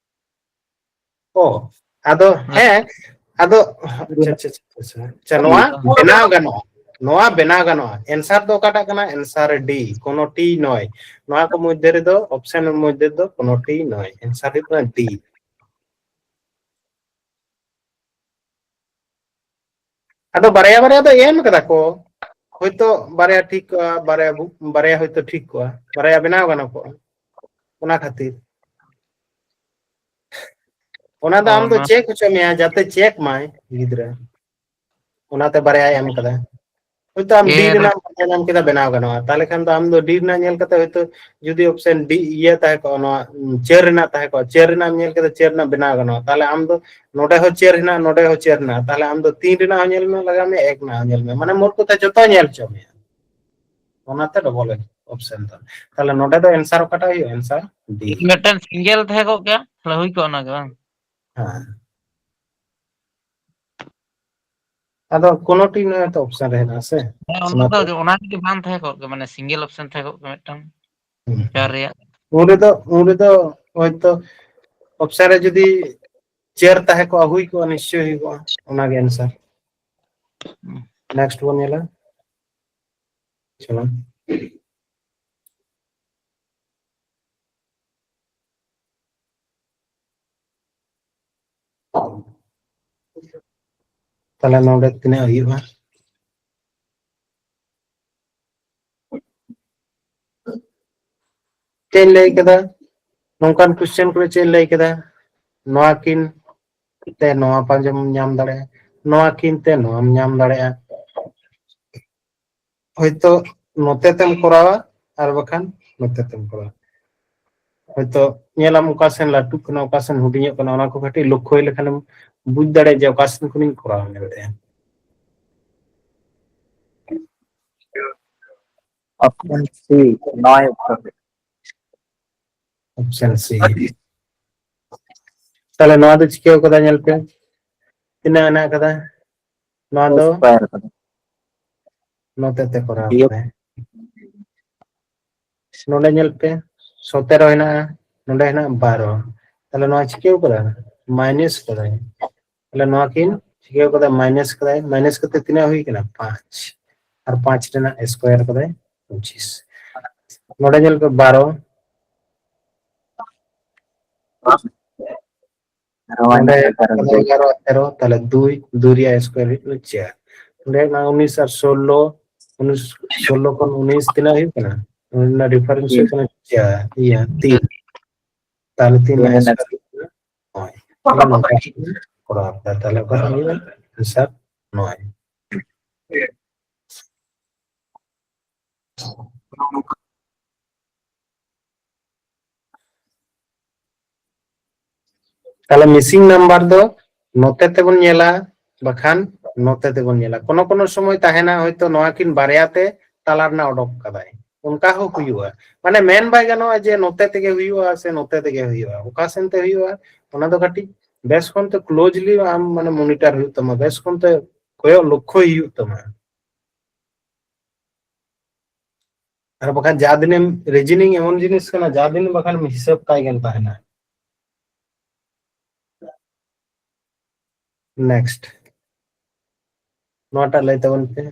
ᱚ, ᱟᱫᱚ ᱦᱮᱸ, ᱟᱫᱚ ᱟᱪᱪᱷᱟ, ᱟᱪᱪᱷᱟ, ᱟᱪᱪᱷᱟ, ᱟᱪᱪᱷᱟ, ᱱᱚᱣᱟ ᱵᱮᱱᱟᱣ ᱜᱟᱱᱚᱜᱼᱟ, ᱱᱚᱣᱟ ᱵᱮᱱᱟᱣ ᱜᱟᱱᱚᱜᱼᱟ᱾ ᱟᱱᱥᱟᱨ ᱫᱚ ᱚᱠᱟᱴᱟᱜ ᱠᱟᱱᱟ? ᱟᱱᱥᱟᱨ D, ᱠᱳᱱᱳᱴᱤ ᱱᱚᱭ᱾ ᱱᱚᱣᱟ ᱠᱚ ᱢᱚᱫᱽᱫᱷᱮ ᱨᱮᱫᱚ, ᱚᱯᱥᱮᱱ ᱢᱚᱫᱽᱫᱷᱮ ᱨᱮᱫᱚ ᱠᱳᱱᱳᱴᱤ ᱱᱚᱭ᱾ ᱟᱱᱥᱟᱨ ᱦᱩᱭᱩᱜ ᱠᱟᱱᱟ D᱾ ᱟᱫᱚ ᱵᱟᱨᱭᱟ ᱵᱟᱨᱭᱟ ᱫᱚ ᱮᱢ ᱠᱟᱫᱟ ᱠᱚ, ᱦᱚᱭᱛᱚ ᱵᱟᱨᱭᱟ ᱴᱷᱤᱠ ᱠᱚᱜᱼᱟ, ᱵᱟᱨᱭᱟ ᱵᱷᱩ-, ᱵᱟᱨᱭᱟ ᱦᱚᱭᱛᱚ ᱴᱷᱤᱠ ᱠᱚᱜᱼᱟ, ᱵᱟᱨᱭᱟ ᱵᱮᱱᱟᱣ ᱜᱟᱱᱚᱜ ᱠᱚᱜᱼᱟ᱾ ᱚᱱᱟ ᱠᱷᱟᱹᱛᱤᱨ ᱚᱱᱟ ᱫᱚ ᱚ, ᱟᱢ ᱫᱚ ᱱᱚᱣᱟ ᱪᱮᱠ ᱦᱚᱪᱚ ᱢᱮᱭᱟ, ᱡᱟᱛᱮ ᱪᱮᱠ ᱢᱟᱭ ᱜᱤᱫᱽᱨᱟᱹ᱾ ᱚᱱᱟᱛᱮ ᱵᱟᱨᱭᱟᱭ ᱮᱢ ᱠᱟᱫᱟ᱾ ᱦᱚᱭᱛᱚ ᱟᱢ D ᱮ ᱨᱮ- ᱨᱮᱱᱟᱜ ᱵᱟᱨᱭᱟ ᱧᱟᱢ ᱠᱮᱫᱟ, ᱵᱮᱱᱟᱣ ᱜᱟᱱᱚᱜᱼᱟ᱾ ᱛᱟᱦᱚᱞᱮ ᱠᱷᱟᱱ ᱫᱚ ᱟᱢ ᱫᱚ D ᱨᱮᱱᱟᱜ ᱧᱮᱞ ᱠᱟᱛᱮ ᱦᱚᱭᱛᱚ ᱡᱩᱫᱤ ᱚᱯᱥᱮᱱ D ᱤᱭᱟᱹ ᱛᱟᱦᱮᱸ ᱠᱚᱜᱼᱟ, ᱱᱚᱣᱟ ᱩᱸ, ᱪᱟᱹᱨ ᱨᱮᱱᱟᱜ ᱛᱟᱦᱮᱸ ᱠᱚᱜᱼᱟ, ᱪᱟᱹᱨ ᱨᱮᱱᱟᱜ ᱮᱢ ᱧᱮᱞ ᱠᱮᱫᱟ, ᱪᱟᱹᱨ ᱨᱮᱱᱟᱜ ᱵᱮᱱᱟᱣ ᱜᱟᱱᱚᱜᱼᱟ᱾ ᱛᱟᱦᱚᱞᱮ ᱟᱢ ᱫᱚ ᱱᱚᱰᱮ ᱦᱚᱸ ᱪᱟᱹᱨ ᱦᱮᱱᱟᱜᱼᱟ, ᱱᱚᱰᱮ ᱦᱚᱸ ᱪᱟᱹᱨ ᱦᱮᱱᱟᱜᱼᱟ, ᱛᱟᱦᱚᱞᱮ ᱟᱢ ᱫᱚ ᱛᱤᱱ ᱨᱮᱱᱟᱜ ᱦᱚᱸ ᱧᱮᱞ ᱢᱮ, ᱞᱟᱜᱟᱣ ᱢᱮ, ᱮᱠ ᱨᱮᱱᱟᱜ ᱦᱚᱸ ᱧᱮᱞ ᱢᱮ, ᱢᱟᱱᱮ ᱢᱳᱴ ᱠᱚᱛᱷᱟ ᱡᱚᱛᱚ ᱧᱮᱞ ᱦᱚᱪᱚ ᱢᱮᱭᱟ᱾ ᱚᱱᱟᱛᱮ ᱰᱚᱵᱚᱞ ᱚᱯᱥᱮᱱ ᱫᱚ᱾ ᱛᱟᱦᱚᱞᱮ ᱱᱚᱰᱮ ᱫᱚ ᱟᱱᱥᱟᱨ ᱚᱠᱟᱴᱟᱜ ᱦᱩᱭᱩᱜᱼᱟ? ᱟᱱᱥᱟᱨ D᱾ ᱢᱤᱫᱴᱮᱱ ᱥᱤᱝᱜᱮᱞ ᱛᱟᱦᱮᱸ ᱠᱚᱜ ᱠᱮᱭᱟ, ᱛᱟᱦᱚᱞᱮ ᱦᱩᱭ ᱠᱚᱜᱼᱟ ᱚᱱᱟ ᱜᱮ, ᱵᱟᱝ? ᱦᱮᱸ, ᱟᱫᱚ ᱠᱳᱱᱳᱴᱤ ᱱᱚᱭ ᱛᱚ ᱚᱯᱥᱮᱱ ᱨᱮ ᱦᱮᱱᱟᱜᱼᱟ ᱥᱮ, ᱦᱮᱸ, ᱚᱱᱟ ᱚᱱᱟᱛᱮ ᱫᱚ, ᱚᱱᱟ ᱡᱩᱫᱤ ᱵᱟᱝ ᱛᱟᱦᱮᱸ ᱠᱚᱜ ᱠᱮᱭᱟ, ᱢᱟᱱᱮ ᱥᱤᱝᱜᱮᱞ ᱚᱯᱥᱮᱱ ᱛᱟᱦᱮᱸ ᱠᱚᱜ ᱠᱮᱭᱟ ᱢᱤᱫᱴᱟᱝ ᱦᱩᱸ᱾ ᱪᱟᱨ ᱨᱮᱭᱟᱜ᱾ ᱩᱱ ᱨᱮᱫᱚ, ᱩᱱ ᱨᱮᱫᱚ ᱦᱚᱭᱛᱚ ᱚᱯᱥᱮᱱ ᱨᱮ ᱡᱩᱫᱤ ᱪᱟᱹᱨ ᱛᱟᱦᱮᱸ ᱠᱚᱜᱼᱟ, ᱦᱩᱭ ᱠᱚᱜᱼᱟ, ᱱᱤᱥᱪᱚᱭ ᱦᱩᱭ ᱠᱚᱜᱼᱟ, ᱚᱱᱟᱜᱮ ᱟᱱᱥᱟᱨ᱾ ᱦᱩᱸ᱾ ᱱᱮᱠᱥᱴ ᱵᱚᱱ ᱧᱮᱞᱟ᱾ ᱪᱚᱞᱚ᱾ ᱛᱟᱦᱚᱞᱮ ᱱᱚᱰᱮ ᱛᱤᱱᱟᱹᱜ ᱦᱩᱭᱩᱜᱼᱟ? ᱪᱮᱫ ᱤᱧ ᱞᱟᱹᱭ ᱠᱮᱫᱟ? ᱱᱚᱝᱠᱟᱱ ᱠᱚᱥᱪᱮᱱ ᱠᱚᱨᱮ ᱪᱮᱫ ᱤᱧ ᱞᱟᱹᱭ ᱠᱮᱫᱟ? ᱱᱚᱣᱟ ᱠᱤᱱ ᱛᱮ ᱱᱚᱣᱟ ᱯᱟᱸᱡᱟᱢ ᱧᱟᱢ ᱫᱟᱲᱮᱭᱟᱜᱼᱟ, ᱱᱚᱣᱟ ᱠᱤᱱ ᱛᱮ ᱱᱚᱣᱟᱢ ᱧᱟᱢ ᱫᱟᱲᱮᱭᱟᱜᱼᱟ᱾ ᱦᱚᱭᱛᱚ ᱱᱚᱛᱮ ᱛᱮᱢ ᱠᱚᱨᱟᱣᱟ, ᱟᱨ ᱵᱟᱠᱷᱟᱱ ᱱᱚᱛᱮ ᱛᱮᱢ ᱠᱚᱨᱟᱣᱟ᱾ ᱦᱚᱭᱛᱚ ᱧᱮᱞᱟᱢ ᱚᱠᱟ ᱥᱮᱱ ᱞᱟᱹᱴᱩᱜ ᱠᱟᱱᱟ, ᱚᱠᱟ ᱥᱮᱱ ᱦᱩᱰᱤᱧᱚᱜ ᱠᱟᱱᱟ, ᱚᱱᱟ ᱠᱚ ᱠᱟᱹᱴᱤᱡ ᱞᱚᱠᱠᱷᱚᱭ ᱞᱮᱠᱷᱟᱱᱮᱢ ᱵᱩᱡᱽ ᱫᱟᱲᱮᱭᱟᱜᱼᱟ ᱡᱮ ᱚᱠᱟ ᱥᱮᱱ ᱠᱷᱚᱱᱤᱧ ᱠᱚᱨᱟᱣ ᱢᱮᱱᱛᱮ᱾ Option C, ᱱᱚᱭ ᱩᱛᱛᱚᱨ ᱦᱩᱭᱩᱜ᱾ Option C᱾ ᱛᱟᱦᱞᱮ ᱱᱚᱣᱟ ᱫᱚ ᱪᱤᱠᱟᱹᱣ ᱠᱟᱫᱟ ᱧᱮᱞ ᱯᱮ, ᱛᱤᱱᱟᱹᱜ ᱦᱮᱱᱟᱜ ᱠᱟᱫᱟ? ᱱᱚᱣᱟ ᱫᱚ Square ᱠᱟᱫᱟ᱾ ᱱᱚᱛᱮ ᱛᱮ ᱠᱚᱨᱟᱣ ᱤᱭᱟᱹ᱾ ᱠᱟᱫᱟᱭ᱾ ᱱᱚᱰᱮ ᱧᱮᱞ ᱯᱮ, ᱥᱚᱛᱮᱨᱚ ᱦᱮᱱᱟᱜᱼᱟ, ᱱᱚᱰᱮ ᱦᱮᱱᱟᱜᱼᱟ ᱵᱟᱨᱚ᱾ ᱛᱟᱦᱞᱮ ᱱᱚᱣᱟ ᱪᱤᱠᱟᱹᱣ ᱠᱟᱫᱟ? ᱢᱟᱭᱱᱟᱥ ᱠᱟᱫᱟᱭ᱾ ᱛᱟᱦᱞᱮ ᱱᱚᱣᱟ ᱠᱤᱱ ᱪᱤᱠᱟᱹᱣ ᱠᱟᱫᱟ? ᱢᱟᱭᱱᱟᱥ ᱠᱟᱫᱟᱭ᱾ ᱢᱟᱭᱱᱟᱥ ᱠᱟᱛᱮ ᱛᱤᱱᱟᱹᱜ ᱦᱩᱭ ᱠᱟᱱᱟ? ᱯᱟᱸᱪ᱾ ᱟᱨ ᱯᱟᱸᱪ ᱨᱮᱱᱟᱜ ᱥᱠᱚᱭᱟᱨ ᱠᱟᱫᱟᱭ ᱯᱚᱸᱪᱤᱥ᱾ ᱱᱚᱰᱮ ᱧᱮᱞ ᱯᱮ, ᱵᱟᱨᱚ᱾ ᱟᱨ ᱱᱚᱣᱟ ᱱᱚᱰᱮ ᱦᱮᱱᱟᱜ ᱠᱟᱫᱟ ᱮᱜᱟᱨᱚ᱾ ᱮᱜᱟᱨᱚ ᱟᱨ ᱛᱮᱨᱚ, ᱛᱟᱦᱞᱮ ᱫᱩᱭ, ᱫᱩᱭ ᱨᱮᱭᱟᱜ ᱥᱠᱚᱭᱟᱨ ᱦᱩᱭᱩᱜ ᱠᱟᱱᱟ ᱪᱟᱨ᱾ ᱱᱚᱰᱮ ᱦᱮᱱᱟᱜ ᱩᱱᱤᱥ ᱟᱨ ᱥᱳᱞᱞᱳ, ᱩᱱᱤᱥ, ᱥᱳᱞᱞᱳ ᱠᱷᱚᱱ ᱩᱱᱤᱥ ᱛᱤᱱᱟᱹᱜ ᱦᱩᱭᱩᱜ ᱠᱟᱱᱟ? ᱚᱱᱟ ᱰᱤᱯᱷᱟᱨᱮᱱᱥ ᱦᱩᱭᱩᱜ ᱠᱟᱱᱟ ᱪᱟᱨ, ᱤᱭᱟᱹ, ᱛᱤᱱ᱾ ᱛᱟᱦᱞᱮ ᱛᱤᱱ ᱨᱮᱱᱟᱜ ᱥᱠᱚᱭᱟᱨ ᱦᱩᱭᱩᱜ ᱠᱟᱱᱟ? ᱱᱚᱭ᱾ ᱛᱟᱦᱞᱮ ᱱᱚᱝᱠᱟ ᱠᱚᱨᱟᱣ ᱯᱮ᱾ ᱛᱟᱦᱞᱮ ᱚᱠᱟ ᱦᱩᱭᱩᱜᱼᱟ? ᱦᱤᱥᱟᱹᱵ ᱱᱚᱭ᱾ ᱛᱟᱦᱞᱮ ᱢᱤᱥᱤᱝ ᱱᱟᱢᱵᱟᱨ ᱫᱚ ᱱᱚᱛᱮ ᱛᱮᱵᱚᱱ ᱧᱮᱞᱟ, ᱵᱟᱠᱷᱟᱱ ᱱᱚᱛᱮ ᱛᱮᱵᱚᱱ ᱧᱮᱞᱟ᱾ ᱠᱳᱱᱳ ᱠᱳᱱᱳ ᱥᱚᱢᱚᱭ ᱛᱟᱦᱮᱱᱟ ᱦᱚᱭᱛᱚ ᱱᱚᱣᱟ ᱠᱤᱱ ᱵᱟᱨᱭᱟ ᱛᱮ ᱛᱟᱞᱟ ᱨᱮᱱᱟᱜ ᱚᱰᱚᱠ ᱠᱟᱫᱟᱭ, ᱚᱱᱠᱟ ᱦᱚᱸ ᱦᱩᱭᱩᱜᱼᱟ᱾ ᱢᱟᱱᱮ ᱢᱮᱱ ᱵᱟᱭ ᱜᱟᱱᱚᱜᱼᱟ ᱡᱮ ᱱᱚᱛᱮ ᱛᱮᱜᱮ ᱦᱩᱭᱩᱜᱼᱟ ᱥᱮ ᱱᱚᱛᱮ ᱛᱮᱜᱮ ᱦᱩᱭᱩᱜᱼᱟ, ᱚᱠᱟ ᱥᱮᱱ ᱛᱮ ᱦᱩᱭᱩᱜᱼᱟ ᱚᱱᱟ ᱫᱚ ᱠᱟᱹᱴᱤᱡ ᱵᱮᱥ ᱠᱷᱚᱱ ᱛᱮ closely ᱟᱢ ᱢᱟᱱᱮ monitor ᱦᱩᱭᱩᱜ ᱛᱟᱢᱟ, ᱵᱮᱥ ᱠᱷᱚᱱ ᱛᱮ ᱠᱚᱭᱚᱜ ᱞᱚᱠᱠᱷᱚᱭ ᱦᱩᱭᱩᱜ ᱛᱟᱢᱟ᱾ ᱟᱨ ᱵᱟᱠᱷᱟᱱ ᱡᱟ ᱫᱤᱱᱮᱢ, reasoning ᱮᱢᱚᱱ ᱡᱤᱱᱤᱥ ᱠᱟᱱᱟ, ᱡᱟ ᱫᱤᱱ ᱵᱟᱠᱷᱟᱱ ᱦᱤᱥᱟᱹᱵ ᱠᱟᱭ ᱜᱮᱢ ᱛᱟᱦᱮᱱᱟ᱾ Next, ᱱᱚᱣᱟᱴᱟᱜ ᱞᱟᱹᱭ ᱛᱟᱵᱚᱱ ᱯᱮ,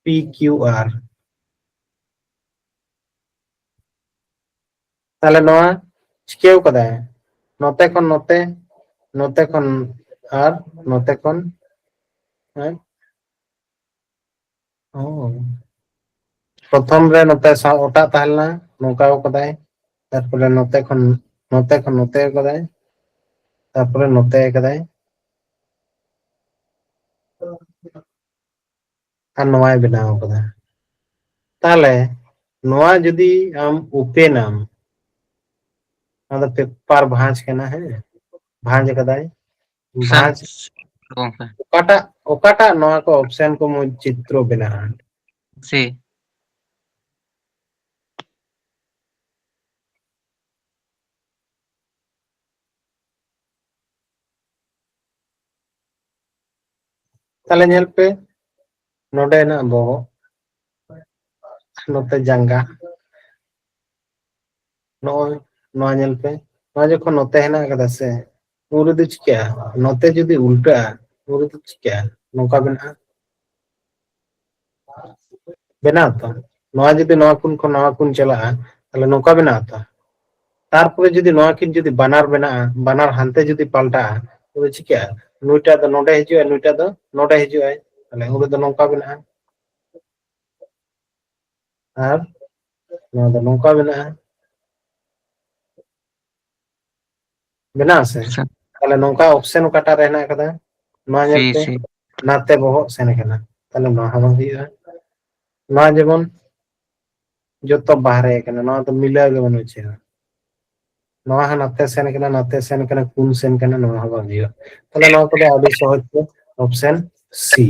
P Q R᱾ ᱛᱟᱦᱞᱮ ᱱᱚᱣᱟ ᱪᱤᱠᱟᱹᱣ ᱠᱟᱫᱟᱭ? ᱱᱚᱛᱮ ᱠᱷᱚᱱ ᱱᱚᱛᱮ, ᱱᱚᱛᱮ ᱠᱷᱚᱱ ᱟᱨ ᱱᱚᱛᱮ ᱠᱷᱚᱱ, ᱦᱮᱸ? ᱚ᱾ ᱯᱨᱚᱛᱷᱚᱢ ᱨᱮ ᱱᱚᱛᱮ ᱥᱟᱶ ᱚᱴᱟᱜ ᱛᱟᱦᱮᱸ ᱞᱮᱱᱟ, ᱱᱚᱝᱠᱟ ᱠᱟᱫᱟᱭ, ᱛᱟᱨᱯᱚᱨᱮ ᱱᱚᱛᱮ ᱠᱷᱚᱱ, ᱱᱚᱛᱮ ᱠᱷᱚᱱ ᱱᱚᱛᱮ ᱠᱟᱫᱟᱭ, ᱛᱟᱨᱯᱚᱨᱮ ᱱᱚᱛᱮ ᱠᱟᱫᱟᱭ, ᱟᱨ ᱱᱚᱣᱟᱭ ᱵᱮᱱᱟᱣ ᱠᱟᱫᱟ᱾ ᱛᱟᱦᱞᱮ ᱱᱚᱣᱟ ᱡᱩᱫᱤ ᱟᱢ ᱳᱯᱮᱱᱟᱢ, ᱱᱚᱣᱟ ᱫᱚ ᱯᱮᱯᱟᱨ ᱵᱷᱟᱸᱡᱽ ᱠᱟᱱᱟ, ᱦᱮᱸ, ᱵᱷᱟᱸᱡᱽ ᱠᱟᱫᱟᱭ, ᱵᱷᱟᱸᱡᱽ, ᱜᱚᱝᱠᱮ᱾ ᱚᱠᱟᱴᱟᱜ, ᱚᱠᱟᱴᱟᱜ ᱱᱚᱣᱟ ᱠᱚ ᱚᱯᱥᱮᱱ ᱠᱚ ᱢᱩᱡᱽ ᱪᱤᱛᱨᱚ ᱵᱮᱱᱟᱜᱼᱟ? ᱥᱤ᱾ ᱛᱟᱦᱞᱮ ᱧᱮᱞ ᱯᱮ, ᱱᱚᱰᱮᱱᱟᱜ ᱵᱚᱦᱚᱜ, ᱱᱚᱛᱮ ᱡᱟᱸᱜᱟ, ᱱᱚᱜᱼᱚᱭ ᱱᱚᱣᱟ ᱧᱮᱞ ᱯᱮ, ᱱᱚᱣᱟ ᱡᱚᱠᱷᱚᱱ ᱱᱚᱛᱮ ᱦᱮᱱᱟᱜ ᱟᱠᱟᱫᱟ ᱥᱮ, ᱩᱱ ᱨᱮᱫᱚ ᱪᱤᱠᱟᱹᱜᱼᱟ? ᱱᱚᱛᱮ ᱡᱩᱫᱤ ᱩᱞᱴᱟᱹᱜᱼᱟ, ᱩᱱ ᱨᱮᱫᱚ ᱪᱤᱠᱟᱹᱜᱼᱟ? ᱱᱚᱝᱠᱟ ᱵᱮᱱᱟᱜᱼᱟ, ᱵᱮᱱᱟᱣ ᱛᱚ᱾ ᱱᱚᱣᱟ ᱡᱩᱫᱤ ᱱᱚᱣᱟ ᱠᱩᱱ ᱠᱷᱚᱱ ᱱᱚᱣᱟ ᱠᱩᱱ ᱪᱟᱞᱟᱜᱼᱟ, ᱛᱟᱦᱞᱮ ᱱᱚᱝᱠᱟ ᱵᱮᱱᱟᱜᱼᱟ ᱛᱚ᱾ ᱛᱟᱨᱯᱚᱨᱮ ᱡᱩᱫᱤ ᱱᱚᱣᱟ ᱠᱤᱱ ᱡᱩᱫᱤ ᱵᱟᱱᱟᱨ ᱵᱮᱱᱟᱜᱼᱟ, ᱵᱟᱱᱟᱨ ᱦᱟᱱᱛᱮ ᱡᱩᱫᱤ ᱯᱟᱞᱴᱟᱜᱼᱟ, ᱛᱚᱵᱮ ᱪᱤᱠᱟᱹᱜᱼᱟ? ᱱᱩᱭᱴᱟᱜ ᱫᱚ ᱱᱚᱰᱮ ᱦᱤᱡᱩᱜᱼᱟ, ᱱᱩᱭᱴᱟᱜ ᱫᱚ ᱱᱚᱰᱮ ᱦᱤᱡᱩᱜᱼᱟᱭ, ᱛᱟᱦᱞᱮ ᱩᱱ ᱨᱮᱫᱚ ᱱᱚᱝᱠᱟ ᱵᱮᱱᱟᱜᱼᱟ᱾ ᱟᱨ ᱱᱚᱣᱟ ᱫᱚ ᱱᱚᱝᱠᱟ ᱢᱮᱱᱟᱜᱼᱟ, ᱢᱮᱱᱟᱜᱼᱟ ᱥᱮ? ᱟᱪᱪᱷᱟ᱾ ᱛᱟᱦᱞᱮ ᱱᱚᱝᱠᱟ ᱚᱯᱥᱮᱱ ᱚᱠᱟᱴᱟᱜ ᱨᱮ ᱦᱮᱱᱟᱜ ᱟᱠᱟᱫᱟ? ᱱᱚᱣᱟ ᱧᱮᱞ ᱥᱤ, ᱯᱮ, ᱥᱤ᱾ ᱱᱟᱛᱮ ᱵᱚᱦᱚᱜ ᱥᱮᱱ ᱟᱠᱟᱱᱟ, ᱛᱟᱦᱞᱮ ᱱᱚᱣᱟ ᱦᱚᱸ ᱵᱟᱝ ᱦᱩᱭᱩᱜᱼᱟ᱾ ᱱᱚᱣᱟ ᱡᱮᱢᱚᱱ ᱡᱚᱛᱚ ᱵᱟᱦᱨᱮ ᱟᱠᱟᱱᱟ, ᱱᱚᱣᱟ ᱫᱚ ᱢᱤᱞᱟᱹᱣ ᱜᱮ ᱵᱟᱹᱱᱩᱜ ᱪᱮᱫ ᱦᱚᱸ᱾ ᱱᱚᱣᱟ ᱦᱚᱸ ᱱᱟᱛᱮ ᱥᱮᱱ ᱠᱟᱱᱟ, ᱱᱟᱛᱮ ᱥᱮᱱ ᱠᱟᱱᱟ, ᱠᱩᱱ ᱥᱮᱱ ᱠᱟᱱᱟ, ᱱᱚᱣᱟ ᱦᱚᱸ ᱵᱟᱝ ᱦᱩᱭᱩᱜᱼᱟ᱾ ᱛᱟᱦᱞᱮ ᱱᱚᱣᱟ ᱠᱚᱫᱚ ᱟᱹᱰᱤ ᱥᱚᱦᱚᱡ ᱛᱮ ᱚᱯᱥᱮᱱ ᱥᱤ᱾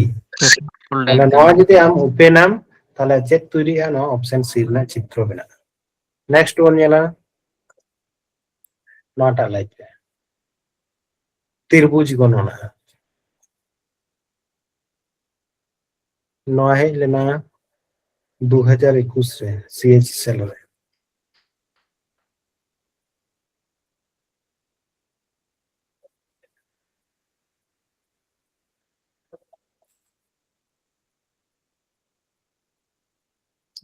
ᱛᱟᱦᱞᱮ ᱱᱚᱣᱟ ᱡᱩᱫᱤ ᱟᱢ ᱳᱯᱮᱱᱟᱢ, ᱛᱟᱦᱞᱮ ᱪᱮᱫ ᱛᱩᱭᱨᱤᱜᱼᱟ? ᱱᱚᱣᱟ ᱚᱯᱥᱮᱱ ᱥᱤ ᱨᱮᱱᱟᱜ ᱪᱤᱛᱨᱚ ᱵᱮᱱᱟᱜᱼᱟ᱾ ᱱᱮᱠᱥᱴ ᱵᱚᱱ ᱧᱮᱞᱟ ᱱᱚᱣᱟᱴᱟᱜ ᱞᱟᱭᱤᱱ ᱨᱮ, ᱛᱤᱨᱵᱩᱡ ᱜᱚᱱᱚᱱᱟ᱾ ᱱᱚᱣᱟ ᱦᱮᱡ ᱞᱮᱱᱟ ᱫᱩ ᱦᱟᱡᱟᱨ ᱮᱠᱩᱥ ᱨᱮ ᱥᱤ ᱮᱭᱤᱪ ᱥᱮᱞ ᱨᱮ᱾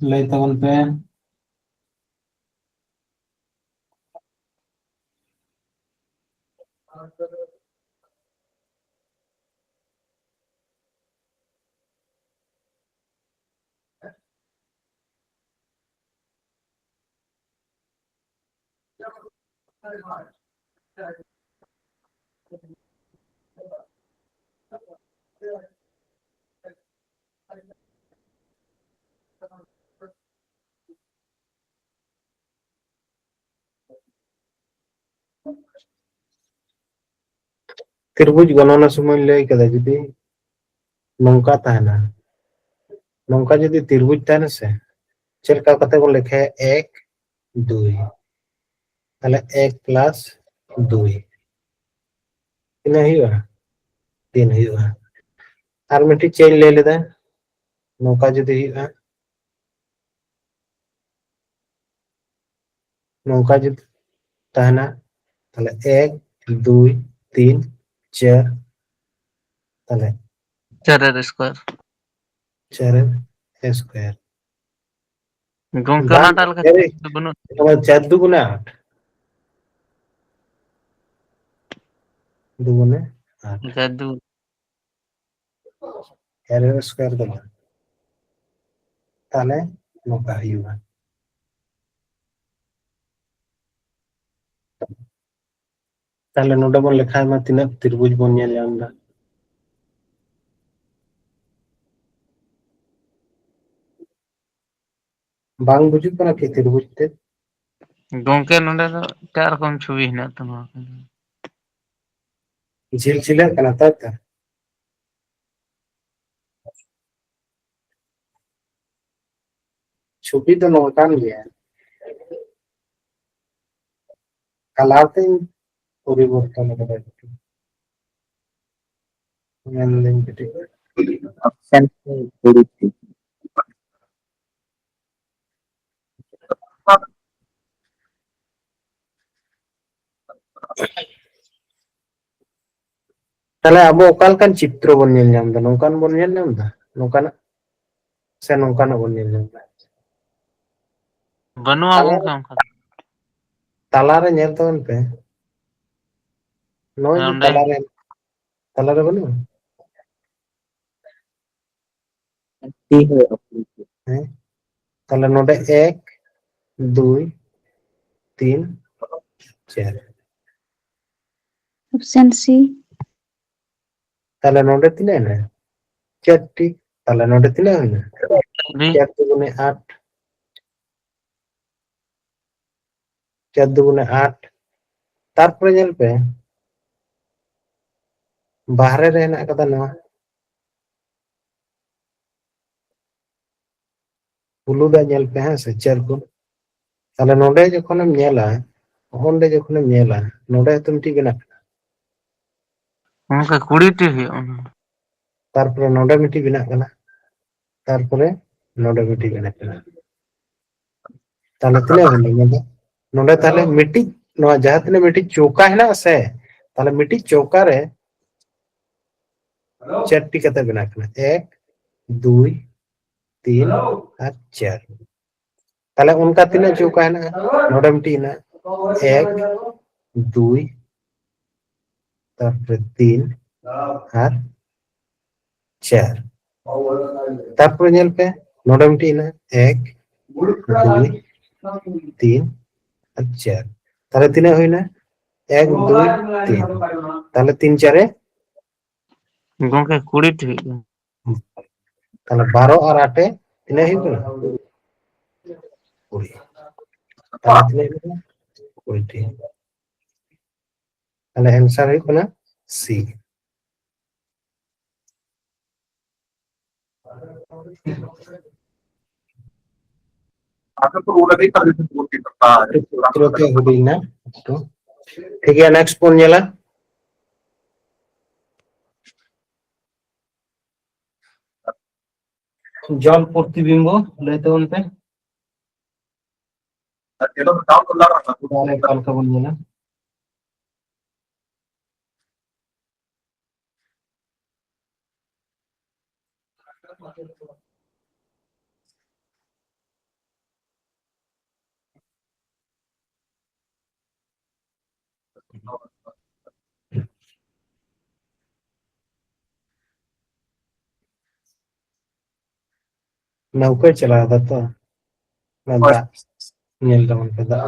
ᱞᱟᱹᱭ ᱛᱟᱵᱚᱱ ᱯᱮ᱾ ᱛᱤᱨᱵᱩᱡ ᱜᱚᱱᱚᱱᱟ ᱥᱚᱢᱚᱭ ᱞᱟᱹᱭ ᱠᱟᱫᱟ, ᱡᱩᱫᱤ ᱱᱚᱝᱠᱟ ᱛᱟᱦᱮᱱᱟ, ᱱᱚᱝᱠᱟ ᱡᱩᱫᱤ ᱛᱤᱨᱵᱩᱡ ᱛᱟᱦᱮᱱᱟ ᱥᱮ, ᱪᱮᱫ ᱞᱮᱠᱟ ᱠᱟᱛᱮ ᱵᱚᱱ ᱞᱮᱠᱷᱟᱭᱟ? ᱮᱠ, ᱫᱩᱭ, ᱛᱟᱦᱞᱮ ᱮᱠ ᱯᱞᱟᱥ ᱫᱩᱭ ᱛᱤᱱᱟᱹᱜ ᱦᱩᱭᱩᱜᱼᱟ? ᱛᱤᱱ ᱦᱩᱭᱩᱜᱼᱟ᱾ ᱟᱨ ᱢᱤᱫᱴᱤᱡ ᱪᱮᱫ ᱤᱧ ᱞᱟᱹᱭ ᱞᱮᱫᱟ, ᱱᱚᱝᱠᱟ ᱡᱩᱫᱤ ᱦᱩᱭᱩᱜᱼᱟ, ᱱᱚᱝᱠᱟ ᱡᱩᱫᱤ ᱛᱟᱦᱮᱱᱟ, ᱛᱟᱦᱞᱮ ᱮᱠ, ᱫᱩᱭ, ᱛᱤᱱ, ᱪᱟᱨ, ᱛᱟᱦᱞᱮ ᱪᱟᱨ ᱟᱨ ᱥᱠᱚᱭᱟᱨ᱾ ᱪᱟᱨ ᱮᱠ ᱥᱠᱚᱭᱟᱨ᱾ ᱜᱚᱝᱠᱮ, ᱵᱟᱝ, ᱚᱱᱟᱴᱟᱜ ᱞᱮᱠᱟ ᱪᱟᱨ ᱫᱚ ᱵᱟᱹᱱᱩᱜ᱾ ᱱᱚᱣᱟ ᱪᱟᱨ ᱫᱩᱜᱩᱱᱮ ᱟᱴ, ᱫᱩᱜᱩᱱᱮ ᱟᱴ᱾ ᱡᱟᱫᱩ᱾ ᱮᱨ ᱥᱠᱚᱭᱟᱨ ᱫᱚ ᱵᱟᱝ, ᱛᱟᱦᱞᱮ ᱱᱚᱝᱠᱟ ᱦᱩᱭᱩᱜᱼᱟ᱾ ᱛᱟᱦᱞᱮ ᱱᱚᱰᱮ ᱵᱚᱱ ᱞᱮᱠᱷᱟᱭ ᱢᱟ, ᱛᱤᱱᱟᱹᱜ ᱛᱤᱨᱵᱩᱡ ᱵᱚᱱ ᱧᱮᱞ ᱧᱟᱢ ᱮᱫᱟ? ᱵᱟᱝ ᱵᱩᱡᱩᱜ ᱠᱟᱱᱟ ᱠᱤ ᱛᱤᱨᱵᱩᱡ ᱛᱮ? ᱜᱚᱝᱠᱮ, ᱱᱚᱰᱮ ᱫᱚ ᱮᱴᱟᱜ ᱨᱚᱠᱚᱢ ᱪᱷᱚᱵᱤ ᱦᱮᱱᱟᱜ ᱛᱟᱢᱟ᱾ ᱡᱷᱤᱞ ᱡᱷᱤᱞᱟᱹᱜ ᱠᱟᱱᱟ, ᱛᱟᱭ ᱛᱚ? ᱪᱷᱚᱵᱤ ᱫᱚ ᱱᱚᱝᱠᱟᱱ ᱜᱮᱭᱟ, ᱠᱟᱞᱟᱨ ᱛᱮᱧ ᱯᱚᱨᱤᱵᱚᱨᱛᱚᱱ ᱠᱟᱫᱟ᱾ ᱢᱮᱱᱫᱟᱹᱧ ᱠᱟᱹᱴᱤᱡ᱾ ᱚᱯᱥᱮᱱ ᱠᱚ ᱦᱩᱲᱩ ᱪᱮᱫ? ᱛᱟᱦᱞᱮ ᱟᱵᱚ ᱚᱠᱟ ᱞᱮᱠᱟᱱ ᱪᱤᱛᱨᱚ ᱵᱚᱱ ᱧᱮᱞ ᱧᱟᱢ ᱮᱫᱟ? ᱱᱚᱝᱠᱟᱱ ᱵᱚᱱ ᱧᱮᱞ ᱧᱟᱢ ᱮᱫᱟ? ᱱᱚᱝᱠᱟᱱᱟᱜ ᱥᱮ ᱱᱚᱝᱠᱟᱱᱟᱜ ᱵᱚᱱ ᱧᱮᱞ ᱧᱟᱢ ᱮᱫᱟ? ᱵᱟᱹᱱᱩᱜᱼᱟ ᱛᱟᱦᱞᱮ ᱜᱚᱝᱠᱮ, ᱚᱱᱠᱟ ᱫᱚ᱾ ᱛᱟᱞᱟᱨᱮ ᱧᱮᱞ ᱛᱟᱵᱚᱱ ᱯᱮ᱾ ᱱᱚᱜᱼᱚᱭ ᱦᱮᱸ, ᱡᱮ ᱚᱸᱰᱮ᱾ ᱛᱟᱞᱟᱨᱮ, ᱛᱟᱞᱟᱨᱮ ᱵᱟᱹᱱᱩᱜᱼᱟ? ᱛᱤ ᱦᱚᱸ ᱚᱯᱚᱨᱤᱪᱤᱛ᱾ ᱦᱮᱸ, ᱛᱟᱦᱞᱮ ᱱᱚᱰᱮ ᱮᱠ, ᱫᱩᱭ, ᱛᱤᱱ, ᱪᱟᱨ᱾ Option C. ᱛᱟᱦᱞᱮ ᱱᱚᱰᱮ ᱛᱤᱱᱟᱹᱜ ᱮᱱᱟ? ᱪᱟᱨᱴᱤ᱾ ᱛᱟᱦᱞᱮ ᱱᱚᱰᱮ ᱛᱤᱱᱟᱹᱜ ᱦᱩᱭᱱᱟ? ᱪᱟᱨ ᱫᱩᱜᱩᱱᱮ ᱟᱴ᱾ ᱪᱟᱨ ᱫᱩᱜᱩᱱᱮ ᱟᱴ᱾ ᱛᱟᱨᱯᱚᱨᱮ ᱧᱮᱞ ᱯᱮ, ᱵᱟᱦᱨᱮ ᱨᱮ ᱦᱮᱱᱟᱜ ᱠᱟᱫᱟ ᱱᱚᱣᱟ᱾ ᱦᱩᱞᱩ ᱫᱟᱜ ᱧᱮᱞ ᱯᱮ, ᱦᱮᱸ ᱥᱮ, ᱪᱟᱹᱨ ᱠᱚ᱾ ᱛᱟᱦᱞᱮ ᱱᱚᱰᱮ ᱡᱚᱠᱷᱚᱱᱮᱢ ᱧᱮᱞᱟ, ᱱᱚᱰᱮ ᱡᱚᱠᱷᱚᱱᱮᱢ ᱧᱮᱞᱟ, ᱱᱚᱰᱮ ᱦᱚᱸᱛᱚ ᱢᱤᱫᱴᱤᱡ ᱵᱮᱱᱟᱜ ᱠᱟᱱᱟ᱾ ᱜᱚᱝᱠᱮ, ᱠᱩᱲᱤ ᱴᱤ ᱦᱩᱭᱩᱜᱼᱟ᱾ ᱛᱟᱨᱯᱚᱨᱮ ᱱᱚᱰᱮ ᱢᱤᱫᱴᱤᱡ ᱵᱮᱱᱟᱜ ᱠᱟᱱᱟ, ᱛᱟᱨᱯᱚᱨᱮ ᱱᱚᱰᱮ ᱢᱤᱫᱴᱤᱡ ᱵᱮᱱᱟᱜ ᱠᱟᱱᱟ᱾ ᱛᱟᱦᱞᱮ ᱛᱤᱱᱟᱹᱜ ᱦᱩᱭᱱᱟ ᱱᱚᱰᱮ? ᱱᱚᱰᱮ ᱛᱟᱦᱞᱮ ᱢᱤᱫᱴᱤᱡ, ᱱᱚᱣᱟ ᱡᱟᱦᱟᱸ ᱛᱤᱱᱟᱹᱜ ᱢᱤᱫᱴᱤᱡ ᱪᱳᱠᱟ ᱦᱮᱱᱟᱜ ᱥᱮ, ᱛᱟᱦᱞᱮ ᱢᱤᱫᱴᱤᱡ ᱪᱳᱠᱟ ᱨᱮ ᱪᱟᱨᱴᱤ ᱠᱟᱛᱮ ᱵᱮᱱᱟᱜ ᱠᱟᱱᱟ, ᱮᱠ, ᱫᱩᱭ, ᱛᱤᱱ ᱟᱨ ᱪᱟᱨ᱾ ᱛᱟᱦᱞᱮ ᱚᱱᱠᱟ ᱛᱤᱱᱟᱹᱜ ᱪᱳᱠᱟ ᱦᱮᱱᱟᱜᱼᱟ? ᱱᱚᱰᱮ ᱢᱤᱫᱴᱤᱡ ᱦᱮᱱᱟᱜᱼᱟ, ᱮᱠ, ᱫᱩᱭ, ᱛᱟᱨᱯᱚᱨᱮ ᱛᱤᱱ ᱟᱨ ᱪᱟᱨ᱾ ᱛᱟᱨᱯᱚᱨᱮ ᱧᱮᱞ ᱯᱮ, ᱱᱚᱰᱮ ᱢᱤᱫᱴᱤᱡ ᱦᱮᱱᱟᱜᱼᱟ, ᱮᱠ, ᱫᱩᱭ, ᱛᱤᱱ ᱟᱨ ᱪᱟᱨ᱾ ᱛᱟᱦᱞᱮ ᱛᱤᱱᱟᱹᱜ ᱦᱩᱭᱱᱟ? ᱮᱠ, ᱫᱩᱭ, ᱛᱤᱱ᱾ ᱛᱟᱦᱞᱮ ᱛᱤᱱ ᱪᱟᱨᱮ ᱜᱚᱝᱠᱮ, ᱠᱩᱲᱤ ᱴᱤ ᱦᱩᱭᱩᱜ ᱠᱟᱱᱟ᱾ ᱛᱟᱦᱞᱮ ᱵᱟᱨᱚ ᱟᱨ ᱟᱴᱮ ᱛᱤᱱᱟᱹᱜ ᱦᱩᱭᱩᱜ ᱠᱟᱱᱟ? ᱠᱩᱲᱤ᱾ ᱛᱟᱦᱞᱮ ᱛᱤᱱᱟᱹᱜ ᱦᱩᱭᱩᱜ ᱠᱟᱱᱟ? ᱠᱩᱲᱤ ᱴᱤ᱾ ᱛᱟᱦᱞᱮ answer ᱦᱩᱭᱩᱜ ᱠᱟᱱᱟ C᱾ ᱟᱫᱚ ᱛᱚ ᱚᱱᱟ ᱜᱮ ᱠᱟᱹᱢᱤ ᱠᱚ ᱵᱚᱱ ᱪᱮᱫ ᱠᱟᱜᱼᱟ᱾ ᱛᱩᱨᱟᱹᱛ ᱜᱮ ᱦᱩᱰᱤᱧ ᱮᱱᱟ ᱮᱠᱴᱩ᱾ ᱴᱷᱤᱠ ᱜᱮᱭᱟ, next ᱵᱚᱱ ᱧᱮᱞᱟ᱾ ᱡᱚᱞ ᱯᱨᱚᱛᱤᱵᱤᱢᱵᱚ ᱞᱟᱹᱭ ᱛᱟᱵᱚᱱ ᱯᱮ᱾ ᱛᱟᱦᱞᱮ ᱚᱠᱟ ᱞᱮᱠᱟ ᱵᱚᱱ ᱧᱮᱞᱟ? ᱱᱟᱹᱣᱠᱟᱹᱭ ᱪᱟᱞᱟᱣ ᱮᱫᱟ ᱛᱚ, ᱚᱱᱟ ᱦᱳᱭ᱾ ᱫᱟᱜ ᱧᱮᱞ ᱛᱟᱵᱚᱱ ᱯᱮ, ᱫᱟᱜ᱾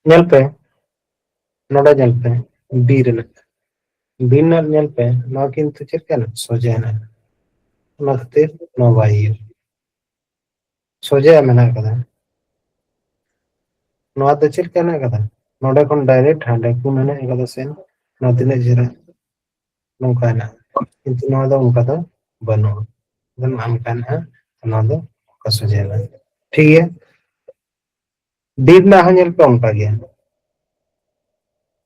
ᱧᱮᱞ ᱯᱮ, ᱱᱚᱰᱮ ᱧᱮᱞ ᱯᱮ, ᱵᱤ ᱨᱮᱱᱟᱜ, ᱵᱤ ᱨᱮᱱᱟᱜ ᱧᱮᱞ ᱯᱮ, ᱱᱚᱣᱟ ᱠᱤᱱᱛᱩ ᱪᱮᱫ ᱠᱟᱱᱟ? ᱥᱚᱡᱷᱮ ᱦᱮᱱᱟᱜᱼᱟ᱾ ᱚᱱᱟ ᱠᱷᱟᱹᱛᱤᱨ ᱱᱚᱣᱟ ᱵᱟᱭ ᱦᱩᱭᱩᱜᱼᱟ᱾ ᱥᱚᱡᱷᱮ ᱢᱮᱱᱟᱜ ᱠᱟᱫᱟ᱾ ᱱᱚᱣᱟ ᱫᱚ ᱪᱮᱫ ᱞᱮᱠᱟ ᱢᱮᱱᱟᱜ ᱠᱟᱫᱟ? ᱱᱚᱰᱮ ᱠᱷᱚᱱ ᱰᱟᱭᱨᱮᱠᱴ ᱦᱟᱸᱰᱮ ᱠᱚ ᱢᱮᱱᱟᱜ ᱠᱟᱫᱟ ᱥᱮ ᱱᱚᱣᱟ ᱛᱤᱱᱟᱹᱜ ᱡᱷᱟᱹᱞᱟ? ᱱᱚᱝᱠᱟ ᱦᱮᱱᱟᱜᱼᱟ᱾ ᱠᱤᱱᱛᱩ ᱱᱚᱣᱟ ᱫᱚ ᱚᱱᱠᱟ ᱫᱚ ᱵᱟᱹᱱᱩᱜᱼᱟ᱾ ᱟᱫᱚ ᱱᱚᱜᱼᱚ ᱱᱚᱝᱠᱟ ᱦᱮᱱᱟᱜᱼᱟ, ᱱᱚᱣᱟ ᱫᱚ ᱚᱱᱠᱟ ᱥᱚᱡᱷᱮ ᱦᱮᱱᱟᱜᱼᱟ᱾ ᱴᱷᱤᱠ ᱜᱮᱭᱟ? ᱰᱤ ᱨᱮᱱᱟᱜ ᱦᱚᱸ ᱧᱮᱞ ᱯᱮ ᱚᱱᱠᱟ ᱜᱮ᱾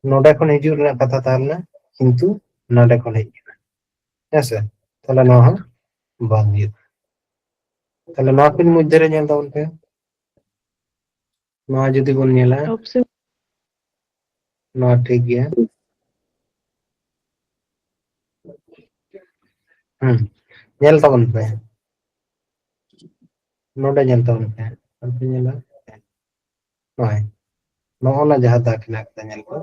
ᱱᱚᱰᱮ ᱠᱷᱚᱱ ᱦᱤᱡᱩᱜ ᱨᱮᱱᱟᱜ ᱠᱟᱛᱷᱟ ᱛᱟᱦᱮᱸ ᱞᱮᱱᱟ, ᱠᱤᱱᱛᱩ ᱱᱚᱰᱮ ᱠᱷᱚᱱ ᱦᱮᱡ ᱮᱱᱟ᱾ ᱦᱮᱸ ᱥᱮ? ᱛᱟᱦᱞᱮ ᱱᱚᱣᱟ ᱦᱚᱸ ᱵᱟᱝ ᱦᱩᱭᱩᱜᱼᱟ᱾ ᱛᱟᱦᱞᱮ ᱱᱚᱣᱟ ᱠᱤᱱ ᱢᱚᱫᱽᱫᱷᱮ ᱨᱮ ᱧᱮᱞ ᱛᱟᱵᱚᱱ ᱯᱮ᱾ ᱱᱚᱣᱟ ᱡᱩᱫᱤ ᱵᱚᱱ ᱧᱮᱞᱟ, option ᱱᱚᱣᱟ ᱴᱷᱤᱠ ᱜᱮᱭᱟ᱾ ᱦᱩᱸ, ᱧᱮᱞ ᱛᱟᱵᱚᱱ ᱯᱮ᱾ ᱱᱚᱰᱮ ᱧᱮᱞ ᱛᱟᱵᱚᱱ ᱯᱮ᱾ ᱟᱨ ᱯᱮ ᱧᱮᱞᱟ, ᱱᱚᱜᱼᱚᱭ, ᱱᱚᱜᱼᱚ ᱱᱟ ᱡᱟᱦᱟᱸ ᱫᱟᱜᱽ ᱦᱮᱱᱟᱜ ᱠᱟᱫᱟ, ᱧᱮᱞ ᱯᱮ᱾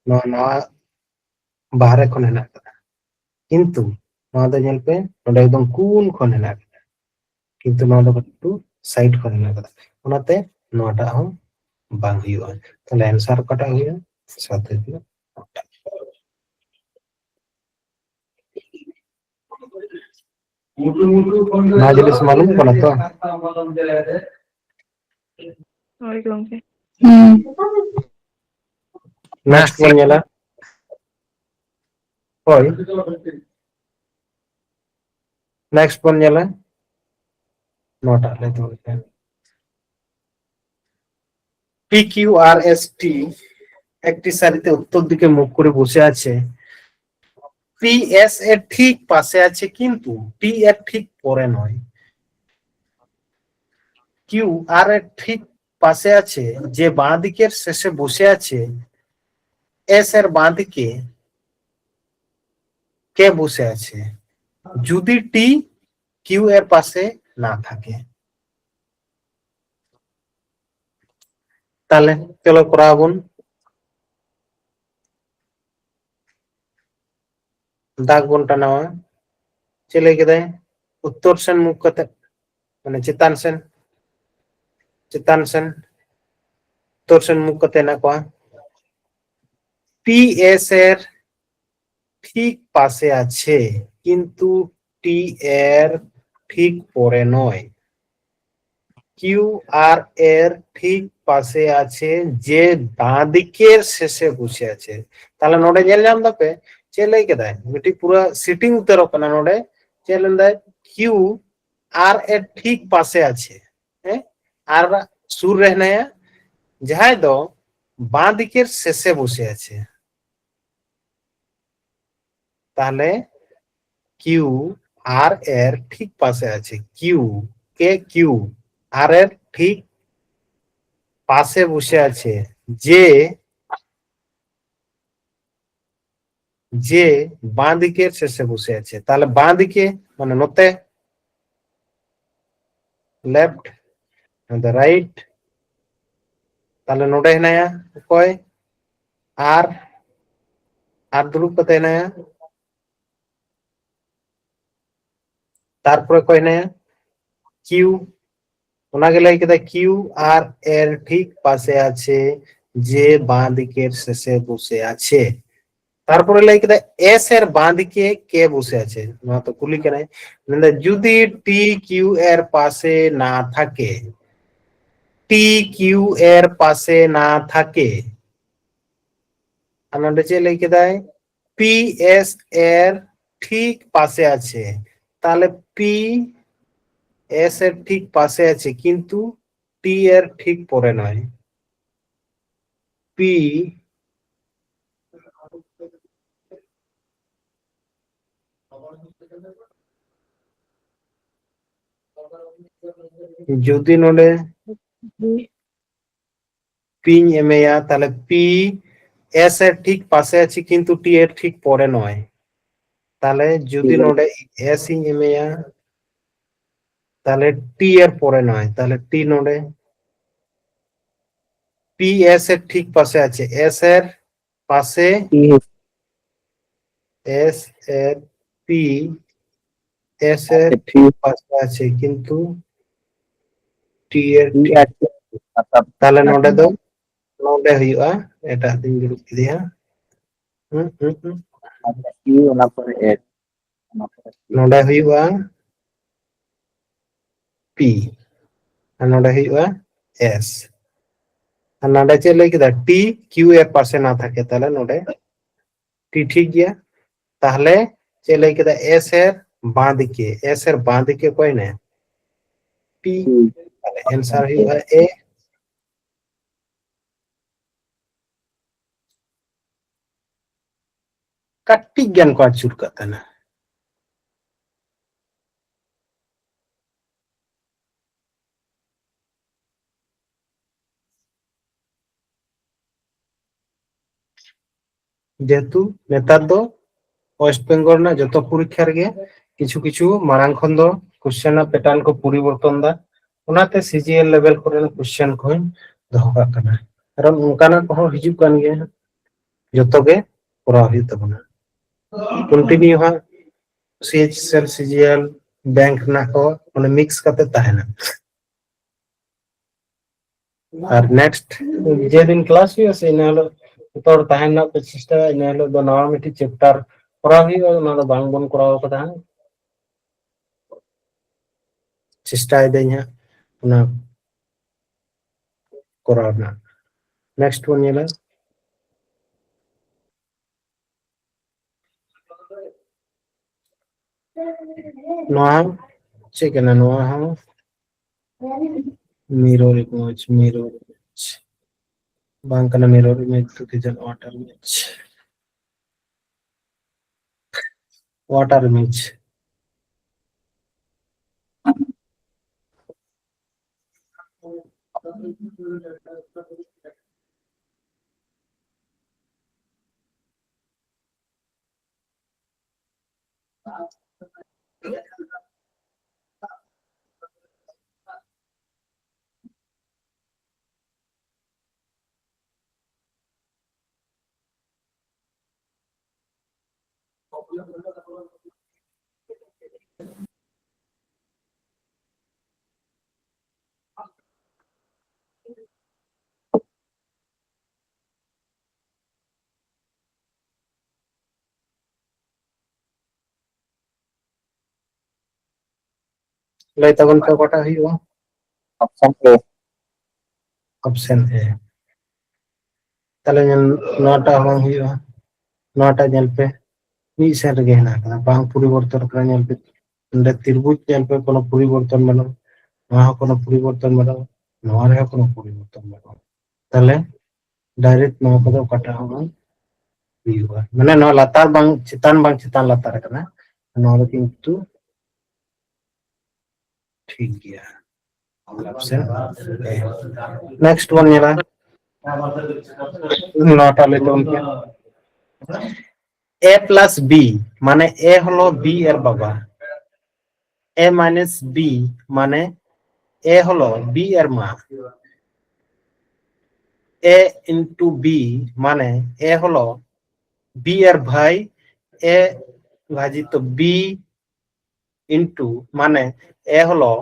ᱱᱚᱣᱟ, ᱱᱚᱣᱟ ᱵᱟᱦᱨᱮ ᱠᱷᱚᱱ ᱦᱮᱱᱟᱜ ᱠᱟᱫᱟ᱾ ᱠᱤᱱᱛᱩ ᱱᱚᱣᱟ ᱫᱚ ᱧᱮᱞ ᱯᱮ, ᱱᱚᱰᱮ ᱮᱠᱫᱚᱢ ᱠᱩᱱ ᱠᱷᱚᱱ ᱦᱮᱱᱟᱜ ᱠᱟᱫᱟ᱾ ᱠᱤᱱᱛᱩ ᱱᱚᱣᱟ ᱫᱚ ᱮᱠᱴᱩ side ᱠᱷᱚᱱ ᱦᱮᱱᱟᱜ ᱠᱟᱫᱟ᱾ ᱚᱱᱟᱛᱮ ᱱᱚᱣᱟᱴᱟᱜ ᱦᱚᱸ ᱵᱟᱝ ᱦᱩᱭᱩᱜᱼᱟ᱾ ᱛᱟᱦᱞᱮ answer ᱚᱠᱟᱴᱟᱜ ᱦᱩᱭᱩᱜᱼᱟ? ᱥᱟᱛ ᱦᱩᱭᱩᱜᱼᱟ᱾ ᱱᱚᱣᱟ ᱡᱤᱱᱤᱥ ᱢᱟᱞᱩᱢ ᱠᱟᱱᱟ ᱛᱚ? ᱦᱳᱭ ᱜᱚᱝᱠᱮ᱾ ᱦᱩᱸ᱾ Next ᱵᱚᱱ ᱧᱮᱞᱟ᱾ ᱦᱳᱭ᱾ Next ᱵᱚᱱ ᱧᱮᱞᱟ᱾ ᱱᱚᱣᱟᱴᱟᱜ ᱞᱟᱹᱭ ᱛᱟᱵᱚᱱ ᱯᱮ᱾ P Q R S T একটি সারিতে উত্তর দিকে মুখ করে বসে আছে। পি এস এর ঠিক পাশে আছে, কিন্তু টি এর ঠিক পরে নয়। কিউ আর এর ঠিক পাশে আছে, যে বাঁ দিকের শেষে বসে আছে, এস এর বাঁ দিকে কে বসে আছে? যদি টি কিউ এর পাশে না থাকে। তাহলে চলো করাবন। ᱫᱟᱜᱽ ᱵᱚᱱ ᱴᱟᱱᱟᱣᱟ᱾ ᱪᱮᱫ ᱞᱟᱹᱭ ᱠᱮᱫᱟᱭ? ᱩᱛᱛᱚᱨ ᱥᱮᱱ ᱢᱩᱠᱷ ᱠᱟᱛᱮ, ᱢᱟᱱᱮ ᱪᱮᱛᱟᱱ ᱥᱮᱱ᱾ ᱪᱮᱛᱟᱱ ᱥᱮᱱ, ᱩᱛᱛᱚᱨ ᱥᱮᱱ ᱢᱩᱠ ᱠᱟᱛᱮ ᱦᱮᱱᱟᱜ ᱠᱚᱣᱟ᱾ পি এস এর ঠিক পাশে আছে, কিন্তু টি এর ঠিক পরে নয়। কিউ আর এর ঠিক পাশে আছে, যে বাঁ দিকের শেষে বসে আছে। ᱛᱟᱦᱞᱮ ᱱᱚᱰᱮ ᱧᱮᱞ ᱧᱟᱢ ᱫᱟᱯᱮ ᱪᱮᱫ ᱞᱟᱹᱭ ᱠᱮᱫᱟᱭ? ᱢᱤᱫᱴᱤᱡ ᱯᱩᱨᱟᱹ ᱥᱤᱴᱤᱝ ᱩᱛᱟᱹᱨᱚᱜ ᱠᱟᱱᱟ᱾ ᱱᱚᱰᱮ ᱪᱮᱫ ᱞᱟᱹᱭ ᱫᱟᱭ? ᱠᱤᱭᱩ ᱟᱨ ᱮᱨ ᱴᱷᱤᱠ ᱯᱟᱥᱮ ᱟᱪᱷᱮ, ᱦᱮᱸ, ᱟᱨ ᱥᱩᱨ ᱨᱮ ᱦᱮᱱᱟᱭᱟ, ᱡᱟᱦᱟᱸᱭ ᱫᱚ ᱵᱟᱸ ᱫᱤᱠᱮᱨ ᱥᱮᱥᱮ ᱵᱚᱥᱮ ᱟᱪᱷᱮ᱾ ᱛᱟᱦᱞᱮ ᱠᱤᱭᱩ ᱟᱨ ᱮᱨ ᱴᱷᱤᱠ ᱯᱟᱥᱮ ᱟᱪᱷᱮ, ᱠᱤᱭᱩ কে কিউ আর এর ঠিক পাশে বসে আছে, যে যে বাঁ দিকের শেষে বসে আছে। তাহলে বাঁ দিকে মানে ᱱᱚᱛᱮ, ᱞᱮᱯᱷᱴ, ᱱᱚᱛᱮ ᱨᱟᱭᱤᱴ᱾ ᱛᱟᱦᱞᱮ ᱱᱚᱰᱮ ᱦᱮᱱᱟᱭᱟ ᱚᱠᱚᱭ? ᱟᱨ, ᱟᱨ ᱫᱩᱲᱩᱵ ᱠᱟᱛᱮ ᱦᱮᱱᱟᱭᱟ᱾ ᱛᱟᱨᱯᱚᱨᱮ ᱚᱠᱚᱭ ᱦᱮᱱᱟᱭᱟ? ᱠᱤᱭᱩ᱾ ᱚᱱᱟᱜᱮ ᱞᱟᱹᱭ ᱠᱮᱫᱟ, ᱠᱤᱭᱩ ᱟᱨ ᱮᱨ ᱴᱷᱤᱠ ᱯᱟᱥᱮ ᱟᱪᱷᱮ, ᱡᱮ ᱵᱟᱸ ᱫᱤᱠᱮᱨ ᱥᱮᱥᱮ ᱵᱚᱥᱮ ᱟᱪᱷᱮ᱾ ᱛᱟᱨᱯᱚᱨᱮ ᱞᱟᱹᱭ ᱠᱮᱫᱟ, ᱮᱥ ᱮᱨ ᱵᱟᱸ ᱫᱤᱠᱮ ᱠᱮ ᱵᱚᱥᱮ ᱟᱪᱷᱮ᱾ ᱱᱚᱣᱟ ᱛᱚ ᱠᱩᱞᱤ ᱠᱟᱱᱟᱭ᱾ ᱢᱮᱱᱫᱟ, ᱡᱩᱫᱤ টি কিউ এর পাশে না থাকে, টি কিউ এর পাশে না থাকে, ᱟᱨ ᱱᱚᱰᱮ ᱪᱮᱫ ᱞᱟᱹᱭ ᱠᱮᱫᱟᱭ? পি এস এর ঠিক পাশে আছে। তাহলে পি এস এর ঠিক পাশে আছে, কিন্তু টি এর ঠিক পরে নয়। পি ᱡᱩᱫᱤ ᱱᱚᱰᱮ ᱯᱤᱧ ᱮᱢᱮᱭᱟ, ᱛᱟᱦᱞᱮ ᱯᱤ ᱮᱥ ᱮᱨ ᱴᱷᱤᱠ ᱯᱟᱥᱮ ᱟᱪᱷᱮ, ᱠᱤᱱᱛᱩ ᱴᱤ ᱮᱨ ᱴᱷᱤᱠ ᱯᱚᱨᱮ ᱱᱚᱭ᱾ ᱛᱟᱦᱞᱮ ᱡᱩᱫᱤ ᱱᱚᱰᱮ ᱮᱥ ᱤᱧ ᱮᱢᱮᱭᱟ, ᱛᱟᱦᱞᱮ ᱴᱤ ᱮᱨ ᱯᱚᱨᱮ ᱱᱚᱭ, ᱛᱟᱦᱞᱮ ᱴᱤ ᱱᱚᱰᱮ ᱯᱤ ᱮᱥ ᱮᱨ ᱴᱷᱤᱠ ᱯᱟᱥᱮ ᱟᱪᱷᱮ, ᱮᱥ ᱮᱨ ᱯᱟᱥᱮ, ᱯᱤ ᱮᱥ ᱮᱨ ᱯᱤ ᱮᱥ ᱮᱨ ᱴᱷᱤᱠ ᱯᱟᱥᱮ ᱟᱪᱷᱮ, ᱠᱤᱱᱛᱩ T A T R T. ᱛᱟᱦᱞᱮ ᱱᱚᱰᱮ ᱫᱚ, ᱱᱚᱰᱮ ᱦᱩᱭᱩᱜᱼᱟ, ᱮᱴᱟᱜ ᱫᱤᱱ ᱫᱩᱲᱩᱵ ᱠᱮᱫᱮᱭᱟ᱾ ᱦᱩᱸ, ᱦᱩᱸ, ᱦᱩᱸ᱾ ᱟᱨ ᱴᱤ ᱚᱱᱟ ᱯᱚᱨᱮ ᱮᱥ᱾ ᱱᱚᱰᱮ ᱦᱩᱭᱩᱜᱼᱟ ᱯᱤ, ᱟᱨ ᱱᱚᱰᱮ ᱦᱩᱭᱩᱜᱼᱟ ᱮᱥ᱾ ᱟᱨ ᱱᱚᱰᱮ ᱪᱮᱫ ᱞᱟᱹᱭ ᱠᱮᱫᱟ? ᱴᱤ ᱠᱤᱭᱩ ᱮ ᱯᱟᱥᱮ ᱱᱟ ᱛᱷᱟᱠᱮ, ᱛᱟᱦᱞᱮ ᱱᱚᱰᱮ ᱴᱤ ᱴᱷᱤᱠ ᱜᱮᱭᱟ᱾ ᱛᱟᱦᱞᱮ ᱪᱮᱫ ᱞᱟᱹᱭ ᱠᱮᱫᱟ? ᱮᱥ ᱮᱨ ᱵᱟᱸᱫᱤᱠᱮ, ᱮᱥ ᱮᱨ ᱵᱟᱸᱫᱤᱠᱮ ᱚᱠᱚᱭ ᱱᱟᱭ? ᱯᱤ᱾ ᱛᱟᱦᱞᱮ ᱮᱱᱥᱟᱨ ᱦᱩᱭᱩᱜᱼᱟ ᱮ᱾ ᱠᱟᱹᱴᱤᱡ ᱜᱟᱱ ᱠᱚ ᱟᱹᱪᱩᱨ ᱠᱟᱜ ᱛᱟᱦᱮᱱᱟ᱾ ᱡᱮᱦᱮᱛᱩ ᱱᱮᱛᱟᱨ ᱫᱚ ᱳᱭᱮᱥᱴ ᱵᱮᱝᱜᱚᱞ ᱨᱮᱱᱟᱜ ᱡᱚᱛᱚ ᱯᱚᱨᱤᱠᱠᱷᱟ ᱨᱮᱜᱮ ᱠᱤᱪᱷᱩ ᱠᱤᱪᱷᱩ ᱢᱟᱲᱟᱝ ᱠᱷᱚᱱ ᱫᱚ ᱠᱚᱥᱪᱮᱱ ᱨᱮᱱᱟᱜ ᱯᱮᱴᱟᱨᱱ ᱠᱚ ᱯᱚᱨᱤᱵᱚᱨᱛᱚᱱ ᱫᱟ, ᱚᱱᱟᱛᱮ ᱥᱤᱡᱤᱮᱞ ᱞᱮᱵᱮᱞ ᱠᱚᱨᱮᱱᱟᱜ ᱠᱚᱥᱪᱮᱱ ᱠᱚᱦᱚᱸᱧ ᱫᱚᱦᱚ ᱠᱟᱜ ᱠᱟᱱᱟ᱾ ᱠᱟᱨᱚᱱ ᱚᱱᱠᱟᱱᱟᱜ ᱠᱚᱦᱚᱸ ᱦᱤᱡᱩᱜ ᱠᱟᱱ ᱜᱮᱭᱟ, ᱡᱚᱛᱚ ᱜᱮ ᱠᱚᱨᱟᱣ ᱦᱩᱭᱩᱜ ᱛᱟᱵᱚᱱᱟ᱾ ᱠᱚᱱᱴᱤᱱᱤᱭᱩ ᱦᱟᱸᱜ C H S L, CGL, bank ᱨᱮᱱᱟᱜ ᱠᱚ ᱢᱟᱱᱮ ᱢᱤᱠᱥ ᱠᱟᱛᱮ ᱛᱟᱦᱮᱱᱟ᱾ ᱟᱨ ᱱᱮᱠᱥᱴ ᱡᱮᱫᱤᱱ ᱠᱞᱟᱥ ᱦᱩᱭᱩᱜᱼᱟ ᱥᱮ, ᱤᱱᱟᱹ ᱦᱤᱞᱳᱜ ᱡᱚᱛᱚ ᱦᱚᱲ ᱛᱟᱦᱮᱱ ᱨᱮᱱᱟᱜ ᱯᱮ ᱪᱮᱥᱴᱟᱭᱟ᱾ ᱤᱱᱟᱹ ᱦᱤᱞᱳᱜ ᱫᱚ ᱱᱟᱣᱟ ᱢᱤᱫᱴᱤᱡ ᱪᱮᱯᱴᱟᱨ ᱠᱚᱨᱟᱣ ᱦᱩᱭᱩᱜᱼᱟ, ᱚᱱᱟ ᱫᱚ ᱵᱟᱝ ᱵᱚᱱ ᱠᱚᱨᱟᱣ ᱠᱟᱫᱟ ᱦᱟᱸᱜ᱾ ᱪᱮᱥᱴᱟᱭ ᱫᱟᱹᱧ ᱦᱟᱸᱜ ᱚᱱᱟ ᱠᱚᱨᱟᱣ ᱨᱮᱱᱟᱜ᱾ ᱱᱮᱠᱥᱴ ᱵᱚᱱ ᱧᱮᱞᱟ᱾ ᱱᱚᱣᱟ ᱪᱮᱫ ᱠᱟᱱᱟ? ᱱᱚᱣᱟ ᱦᱚᱸ mirror image, mirror image ᱵᱟᱝ ᱠᱟᱱᱟ, mirror image ᱫᱚ ᱠᱤ ᱡᱟᱱ water image, water image᱾ ᱞᱟᱹᱭ ᱛᱟᱵᱚᱱ ᱯᱮ ᱚᱠᱟᱴᱟᱜ ᱦᱩᱭᱩᱜᱼᱟ? Option A. Option A. ᱛᱟᱦᱞᱮ ᱧᱮᱞ, ᱱᱚᱣᱟᱴᱟᱜ ᱦᱚᱸ ᱵᱟᱝ ᱦᱩᱭᱩᱜᱼᱟ᱾ ᱱᱚᱣᱟᱴᱟᱜ ᱧᱮᱞ ᱯᱮ, ᱢᱤᱫ ᱥᱮᱱ ᱨᱮᱜᱮ ᱦᱮᱱᱟᱜ ᱟᱠᱟᱫᱟ, ᱵᱟᱝ ᱯᱚᱨᱤᱵᱚᱨᱛᱚᱱ ᱠᱟᱱᱟ᱾ ᱧᱮᱞ ᱯᱮ, ᱱᱚᱰᱮ ᱛᱨᱤᱵᱷᱩᱡᱽ ᱧᱮᱞ ᱯᱮ, ᱠᱳᱱᱳ ᱯᱚᱨᱤᱵᱚᱨᱛᱚᱱ ᱵᱟᱹᱱᱩᱜᱼᱟ, ᱱᱚᱣᱟ ᱦᱚᱸ ᱠᱳᱱᱳ ᱯᱚᱨᱤᱵᱚᱨᱛᱚᱱ ᱵᱟᱹᱱᱩᱜᱼᱟ, ᱱᱚᱣᱟ ᱨᱮᱦᱚᱸ ᱠᱳᱱᱳ ᱯᱚᱨᱤᱵᱚᱨᱛᱚᱱ ᱵᱟᱹᱱᱩᱜᱼᱟ᱾ ᱛᱟᱦᱞᱮ direct ᱱᱚᱣᱟ ᱠᱚᱫᱚ ᱚᱠᱟᱴᱟᱜ ᱦᱚᱸ ᱵᱟᱝ ᱦᱩᱭᱩᱜᱼᱟ, ᱢᱟᱱᱮ ᱱᱚᱣᱟ ᱞᱟᱛᱟᱨ ᱵᱟᱝ ᱪᱮᱛᱟᱱ, ᱵᱟᱝ ᱪᱮᱛᱟᱱ ᱞᱟᱛᱟᱨ ᱠᱟᱱᱟ, ᱱᱚᱣᱟ ᱫᱚ ᱠᱤᱱᱛᱩ ᱴᱷᱤᱠ ᱜᱮᱭᱟ᱾ Option A. Next ᱵᱚᱱ ᱧᱮᱞᱟ, ᱱᱚᱣᱟᱴᱟᱜ ᱞᱟᱹᱭ ᱛᱟᱵᱚᱱ ᱯᱮ᱾ A plus B মানে A হলো B এর বাবা, A minus B মানে A হলো B এর মা, A into B মানে A হলো B এর ভাই, A ভাজিত B into মানে A হলো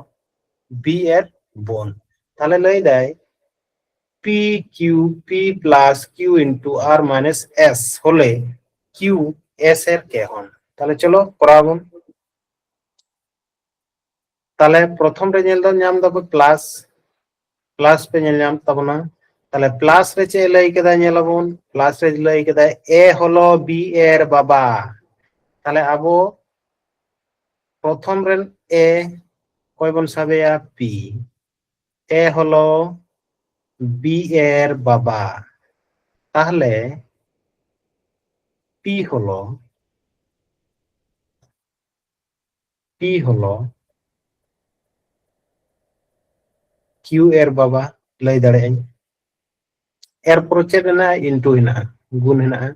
B এর বোন। তাহলে ᱞᱟᱹᱭ ᱫᱟᱭ P Q, P plus Q into R minus S ᱦᱚᱞᱮ Q S ᱮᱨ ᱠᱮᱦᱚᱱ। ᱛᱟᱦᱚᱞᱮ ᱪᱚᱞᱚ ᱠᱚᱨᱟᱣ ᱵᱚᱱ। ᱛᱟᱦᱚᱞᱮ ᱯᱨᱚᱛᱷᱚᱢ ᱨᱮ ᱧᱮᱞ ᱫᱚ ᱧᱟᱢ ᱫᱟᱵᱚ plus, plus ᱯᱮ ᱧᱮᱞ ᱧᱟᱢ ᱛᱟᱵᱚᱱᱟ। ᱛᱟᱦᱚᱞᱮ plus ᱨᱮ ᱪᱮᱫ ᱮ ᱞᱟᱹᱭ ᱠᱮᱫᱟ? ᱧᱮᱞ ᱟᱵᱚᱱ, plus ᱨᱮ ᱞᱟᱹᱭ ᱠᱮᱫᱟ A ᱦᱚᱞᱚ B ᱮᱨ ᱵᱟᱵᱟ। ᱛᱟᱦᱚᱞᱮ ᱟᱵᱚ ᱯᱨᱚᱛᱷᱚᱢ ᱨᱮᱱ A ᱚᱠᱚᱭ ᱵᱚᱱ ᱥᱟᱵᱮᱭᱟ? P। A ᱦᱚᱞᱚ B ᱮᱨ ᱵᱟᱵᱟ। ᱛᱟᱦᱚᱞᱮ P ᱦᱚᱞᱚ, P ᱦᱚᱞᱚ Q ᱮᱨ ᱵᱟᱵᱟ ᱞᱟᱹᱭ ᱫᱟᱲᱮᱭᱟᱜ ᱟᱹᱧ। ᱮᱨᱯᱚᱨ ᱪᱮᱫ ᱦᱮᱱᱟᱜᱼᱟ? Into ᱦᱮᱱᱟᱜᱼᱟ, ᱜᱩᱱ ᱦᱮᱱᱟᱜᱼᱟ।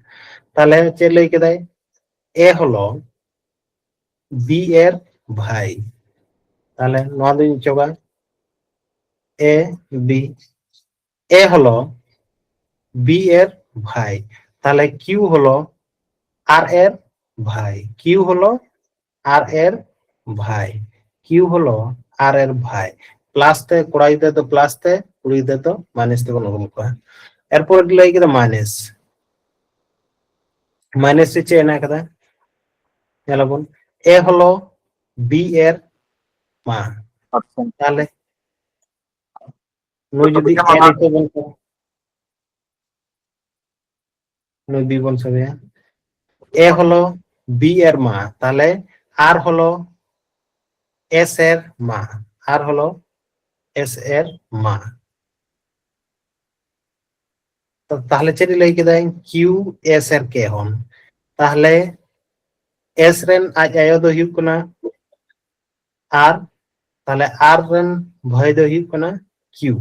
ᱛᱟᱦᱚᱞᱮ ᱪᱮᱫ ᱞᱟᱹᱭ ᱠᱮᱫᱟᱭ? A ᱦᱚᱞᱚ B ᱮᱨ ᱵᱷᱟᱭ। ᱛᱟᱦᱚᱞᱮ ᱱᱚᱣᱟ ᱫᱩᱧ ᱚᱪᱚᱜᱟ, A B, A ᱦᱚᱞᱚ B ᱮᱨ ᱵᱷᱟᱭ। ᱛᱟᱦᱚᱞᱮ Q ᱦᱚᱞᱚ R ᱮᱨ ᱵᱷᱟᱭ, Q ᱦᱚᱞᱚ R ᱮᱨ ᱵᱷᱟᱭ, Q ᱦᱚᱞᱚ R ᱮᱨ ᱵᱷᱟᱭ। plus ᱛᱮ ᱠᱚᱲᱟ ᱜᱤᱫᱽᱨᱟᱹ ᱫᱚ plus ᱛᱮ, ᱠᱩᱲᱤ ᱜᱤᱫᱽᱨᱟᱹ ᱫᱚ minus ᱛᱮᱵᱚᱱ ᱩᱨᱩᱢ ᱠᱚᱣᱟ। ᱮᱨᱯᱚᱨ ᱞᱟᱹᱭ ᱠᱮᱫᱟ minus, minus ᱨᱮ ᱪᱮᱫ ᱦᱮᱱᱟᱜ ᱠᱟᱫᱟ? ᱧᱮᱞᱟᱵᱚᱱ, A ᱦᱚᱞᱚ B ᱮᱨ ᱢᱟ᱾ ᱟᱪᱪᱷᱟ᱾ ᱛᱟᱦᱞᱮ ᱱᱩᱭ ᱡᱩᱫᱤ ᱮ ᱱᱤᱛᱚᱜ ᱵᱚᱱ, ᱱᱩᱭ ᱵᱤ ᱵᱚᱱ ᱥᱟᱵᱮᱭᱟ, ᱮ ᱦᱚᱞᱚ ᱵᱤ ᱮᱨ ᱢᱟ, ᱛᱟᱦᱞᱮ ᱟᱨ ᱦᱚᱞᱚ ᱮᱥ ᱮᱨ ᱢᱟ, ᱟᱨ ᱦᱚᱞᱚ ᱮᱥ ᱮᱨ ᱢᱟ᱾ ᱛᱚ ᱛᱟᱦᱞᱮ ᱪᱮᱫ ᱞᱟᱹᱭ ᱠᱮᱫᱟᱭ? ᱠᱤᱭᱩ ᱮᱥ ᱮᱨ ᱠᱮ ᱦᱚᱱ᱾ ᱛᱟᱦᱞᱮ ᱮᱥ ᱨᱮᱱ ᱟᱡ ᱟᱭᱳ ᱫᱚ ᱦᱩᱭᱩᱜ ᱠᱟᱱᱟ ᱟᱨ, ᱛᱟᱦᱞᱮ ᱟᱨ ᱨᱮᱱ ᱵᱷᱟᱹᱭ ᱫᱚ ᱦᱩᱭᱩᱜ ᱠᱟᱱᱟ ᱠᱤᱭᱩ᱾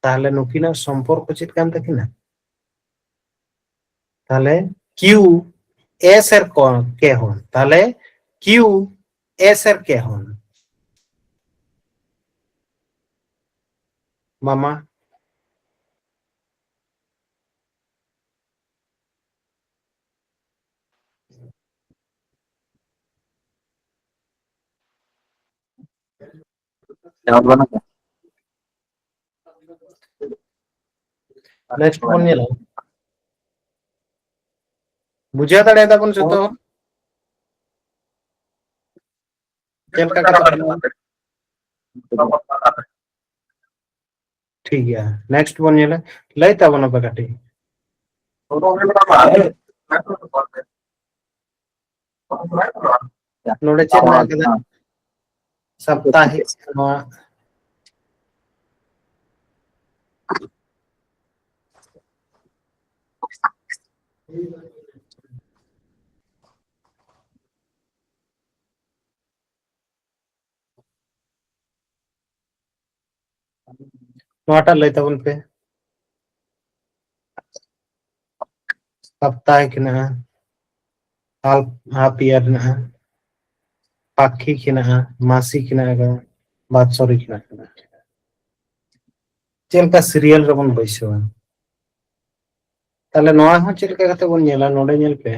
ᱛᱟᱦᱞᱮ ᱱᱩᱠᱤᱱᱟᱜ ᱥᱚᱢᱯᱚᱨᱠᱚ ᱪᱮᱫ ᱠᱟᱱ ᱛᱟᱹᱠᱤᱱᱟ? ᱛᱟᱦᱞᱮ ᱠᱤᱭᱩ ᱮᱥ ᱮᱨ ᱠᱚ-, ᱠᱮ ᱦᱚᱱ, ᱛᱟᱦᱞᱮ ᱠᱤᱭᱩ ᱮᱥ ᱮᱨ ᱠᱮ ᱦᱚᱱ᱾ ᱢᱟᱢᱟ᱾ ᱱᱮᱠᱥᱴ ᱵᱚᱱ ᱧᱮᱞᱟ᱾ ᱵᱩᱡᱷᱟᱹᱣ ᱫᱟᱲᱮᱭᱟᱫᱟ ᱵᱚᱱ ᱡᱚᱛᱚ ᱦᱚᱲ? ᱪᱮᱫ ᱞᱮᱠᱟ ᱠᱟᱛᱷᱟ ᱠᱟᱱᱟ? ᱴᱷᱤᱠ ᱜᱮᱭᱟ, ᱱᱮᱠᱥᱴ ᱵᱚᱱ ᱧᱮᱞᱟ᱾ ᱞᱟᱹᱭ ᱛᱟᱵᱚᱱ ᱟᱯᱮ ᱠᱟᱹᱴᱤᱡ᱾ ᱱᱚᱰᱮ ᱪᱮᱫ ᱢᱮᱱᱟᱜ ᱠᱟᱫᱟ? ᱥᱟᱯᱛᱟᱦᱤᱠ ᱱᱚᱣᱟ᱾ ᱱᱚᱣᱟᱴᱟᱜ ᱞᱟᱹᱭ ᱛᱟᱵᱚᱱ ᱯᱮ᱾ ᱥᱟᱯᱛᱟᱦᱤᱠ ᱦᱮᱱᱟᱜᱼᱟ, ᱦᱟᱞ-, ᱦᱟᱯ ᱤᱭᱟᱨ ᱦᱮᱱᱟᱜᱼᱟ, ᱯᱟᱠᱠᱷᱤᱠ ᱦᱮᱱᱟᱜᱼᱟ, ᱢᱟᱥᱤᱠ ᱦᱮᱱᱟᱜ ᱟᱠᱟᱫᱟ, ᱵᱟᱛᱥᱚᱨᱤᱠ ᱦᱮᱱᱟᱜ ᱟᱠᱟᱫᱟ᱾ ᱪᱮᱫ ᱞᱮᱠᱟ ᱥᱤᱨᱤᱭᱟᱞ ᱨᱮᱵᱚᱱ ᱵᱟᱹᱭᱥᱟᱹᱣᱟ? ᱛᱟᱦᱞᱮ ᱱᱚᱣᱟ ᱦᱚᱸ ᱪᱮᱫ ᱞᱮᱠᱟ ᱠᱟᱛᱮ ᱵᱚᱱ ᱧᱮᱞᱟ? ᱱᱚᱰᱮ ᱧᱮᱞ ᱯᱮ,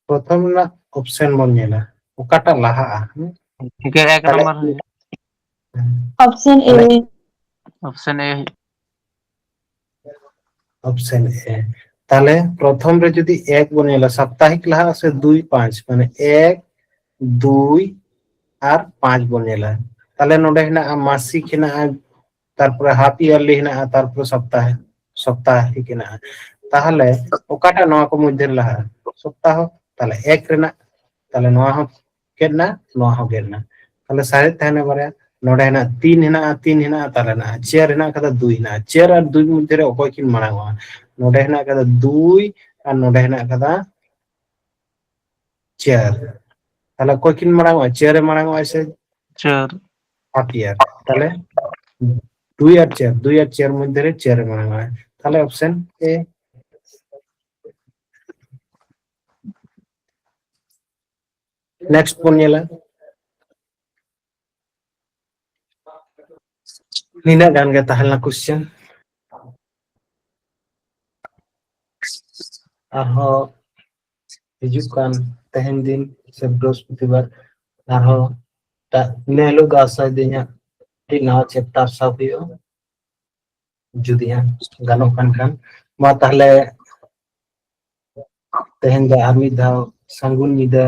ᱯᱨᱚᱛᱷᱚᱢ ᱨᱮᱱᱟᱜ ᱚᱯᱥᱮᱱ ᱵᱚᱱ ᱧᱮᱞᱟ, ᱚᱠᱟᱴᱟᱜ ᱞᱟᱦᱟᱜᱼᱟ? ᱦᱩᱸ? ᱴᱷᱤᱠ ᱜᱮᱭᱟ, ᱮᱠ ᱛᱟᱦᱞᱮ ᱱᱟᱢᱵᱟᱨ ᱦᱩᱭᱩᱜᱼᱟ᱾ ᱚᱯᱥᱮᱱ ᱮ᱾ ᱛᱟᱦᱞᱮ ᱚᱯᱥᱮᱱ ᱮ᱾ ᱚᱯᱥᱮᱱ ᱮ᱾ ᱛᱟᱦᱞᱮ ᱯᱨᱚᱛᱷᱚᱢ ᱨᱮ ᱡᱩᱫᱤ ᱮᱠ ᱵᱚᱱ ᱧᱮᱞᱟ, ᱥᱟᱯᱛᱟᱦᱤᱠ ᱞᱟᱦᱟᱜᱼᱟ ᱥᱮ ᱫᱩᱭ ᱯᱟᱸᱪ? ᱢᱟᱱᱮ ᱮᱠ, ᱫᱩᱭ, ᱟᱨ ᱯᱟᱸᱪ ᱵᱚᱱ ᱧᱮᱞᱟ᱾ ᱛᱟᱦᱞᱮ ᱱᱚᱰᱮ ᱦᱮᱱᱟᱜᱼᱟ ᱢᱟᱥᱤᱠ ᱦᱮᱱᱟᱜᱼᱟ, ᱛᱟᱨᱯᱚᱨᱮ half yearly ᱦᱮᱱᱟᱜᱼᱟ, ᱛᱟᱨᱯᱚᱨᱮ ᱥᱚᱯᱛᱟᱦᱤᱠ ᱦᱮᱱᱟᱜᱼᱟ᱾ ᱛᱟᱦᱞᱮ ᱚᱠᱟᱴᱟᱜ ᱱᱚᱣᱟ ᱠᱚ ᱢᱚᱫᱽᱫᱷᱮ ᱨᱮ ᱞᱟᱦᱟᱜᱼᱟ? ᱥᱚᱯᱛᱟᱦᱚ᱾ ᱛᱟᱦᱞᱮ ᱮᱠ ᱨᱮᱱᱟᱜ, ᱛᱟᱦᱞᱮ ᱱᱚᱣᱟ ᱦᱚᱸ ᱜᱮᱫ ᱮᱱᱟ, ᱱᱚᱣᱟ ᱦᱚᱸ ᱜᱮᱫ ᱮᱱᱟ᱾ ᱛᱟᱦᱞᱮ ᱥᱟᱨᱮᱡ ᱛᱟᱦᱮᱱᱟ ᱵᱟᱨᱭᱟ᱾ ᱱᱚᱰᱮ ᱦᱮᱱᱟᱜ ᱛᱤᱱ ᱦᱮᱱᱟᱜᱼᱟ, ᱛᱤᱱ ᱦᱮᱱᱟᱜᱼᱟ, ᱛᱟᱦᱞᱮ ᱦᱮᱱᱟᱜᱼᱟ ᱪᱮᱭᱟᱨ ᱦᱮᱱᱟᱜ ᱟᱠᱟᱫᱟ, ᱫᱩᱭ ᱦᱮᱱᱟᱜᱼᱟ᱾ ᱪᱮᱭᱟᱨ ᱟᱨ ᱫᱩᱭ ᱢᱚᱫᱽᱫᱷᱮ ᱨᱮ ᱚᱠᱚᱭ ᱠᱤᱱ ᱢᱟᱲᱟᱝ ᱚᱜᱼᱟ? ᱱᱚᱰᱮ ᱦᱮᱱᱟᱜ ᱟᱠᱟᱫᱟ ᱫᱩᱭ ᱟᱨ ᱱᱚᱰᱮ ᱦᱮᱱᱟᱜ ᱟᱠᱟᱫᱟ ᱪᱮᱭᱟᱨ᱾ ᱛᱟᱦᱞᱮ ᱚᱠᱚᱭ ᱠᱤᱱ ᱢᱟᱲᱟᱝ ᱚᱜᱼᱟ? ᱪᱮᱭᱟᱨ ᱮ ᱢᱟᱲᱟᱝ ᱚᱜᱼᱟ ᱥᱮ ᱪᱮᱭᱟᱨ᱾ half year? ᱛᱟᱦᱞᱮ ᱫᱩᱭ ᱟᱨ ᱪᱮᱭᱟᱨ, ᱫᱩᱭ ᱟᱨ ᱪᱮᱭᱟᱨ ᱢᱚᱫᱽᱫᱷᱮ ᱨᱮ ᱪᱮᱭᱟᱨ ᱮ ᱢᱟᱲᱟᱝ ᱚᱜᱼᱟ᱾ ᱛᱟᱦᱞᱮ option A᱾ Next ᱵᱚᱱ ᱧᱮᱞᱟ᱾ ᱱᱤᱱᱟᱹᱜ ᱜᱟᱱ ᱜᱮ ᱛᱟᱦᱮᱸ ᱞᱮᱱᱟ question᱾ ᱟᱨᱦᱚᱸ ᱦᱤᱡᱩᱜ ᱠᱟᱱ ᱛᱮᱦᱮᱧ ᱫᱤᱱ ᱥᱮ ᱵᱨᱤᱦᱚᱥᱯᱚᱛᱤᱵᱟᱨ ᱟᱨᱦᱚᱸ ᱮᱴᱟᱜ, ᱤᱱᱟᱹ ᱦᱤᱞᱳᱜ ᱫᱚ ᱟᱥᱟᱭ ᱫᱟᱹᱧ ᱦᱟᱸᱜ ᱢᱤᱫᱴᱤᱡ ᱱᱟᱣᱟ chapter ᱥᱟᱵ ᱦᱩᱭᱩᱜᱼᱟ, ᱡᱩᱫᱤ ᱦᱟᱸᱜ ᱜᱟᱱᱚᱜ ᱠᱟᱱ ᱠᱷᱟᱱ᱾ ᱢᱟ ᱛᱟᱦᱞᱮ ᱛᱮᱦᱮᱧ ᱫᱚ ᱟᱨ ᱢᱤᱫ ᱫᱷᱟᱣ ᱥᱟᱹᱜᱩᱱ ᱧᱤᱫᱟᱹ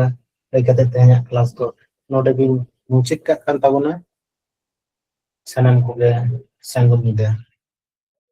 ᱞᱟᱹᱭ ᱠᱟᱛᱮ ᱛᱮᱦᱮᱧᱟᱜ class ᱫᱚ ᱱᱚᱰᱮ ᱜᱤᱧ ᱢᱩᱪᱟᱹᱫ ᱠᱟᱜ ᱠᱟᱱ ᱛᱟᱵᱚᱱᱟ᱾ ᱥᱟᱱᱟᱢ ᱠᱚᱜᱮ ᱥᱟᱹᱜᱩᱱ ᱧᱤᱫᱟᱹ᱾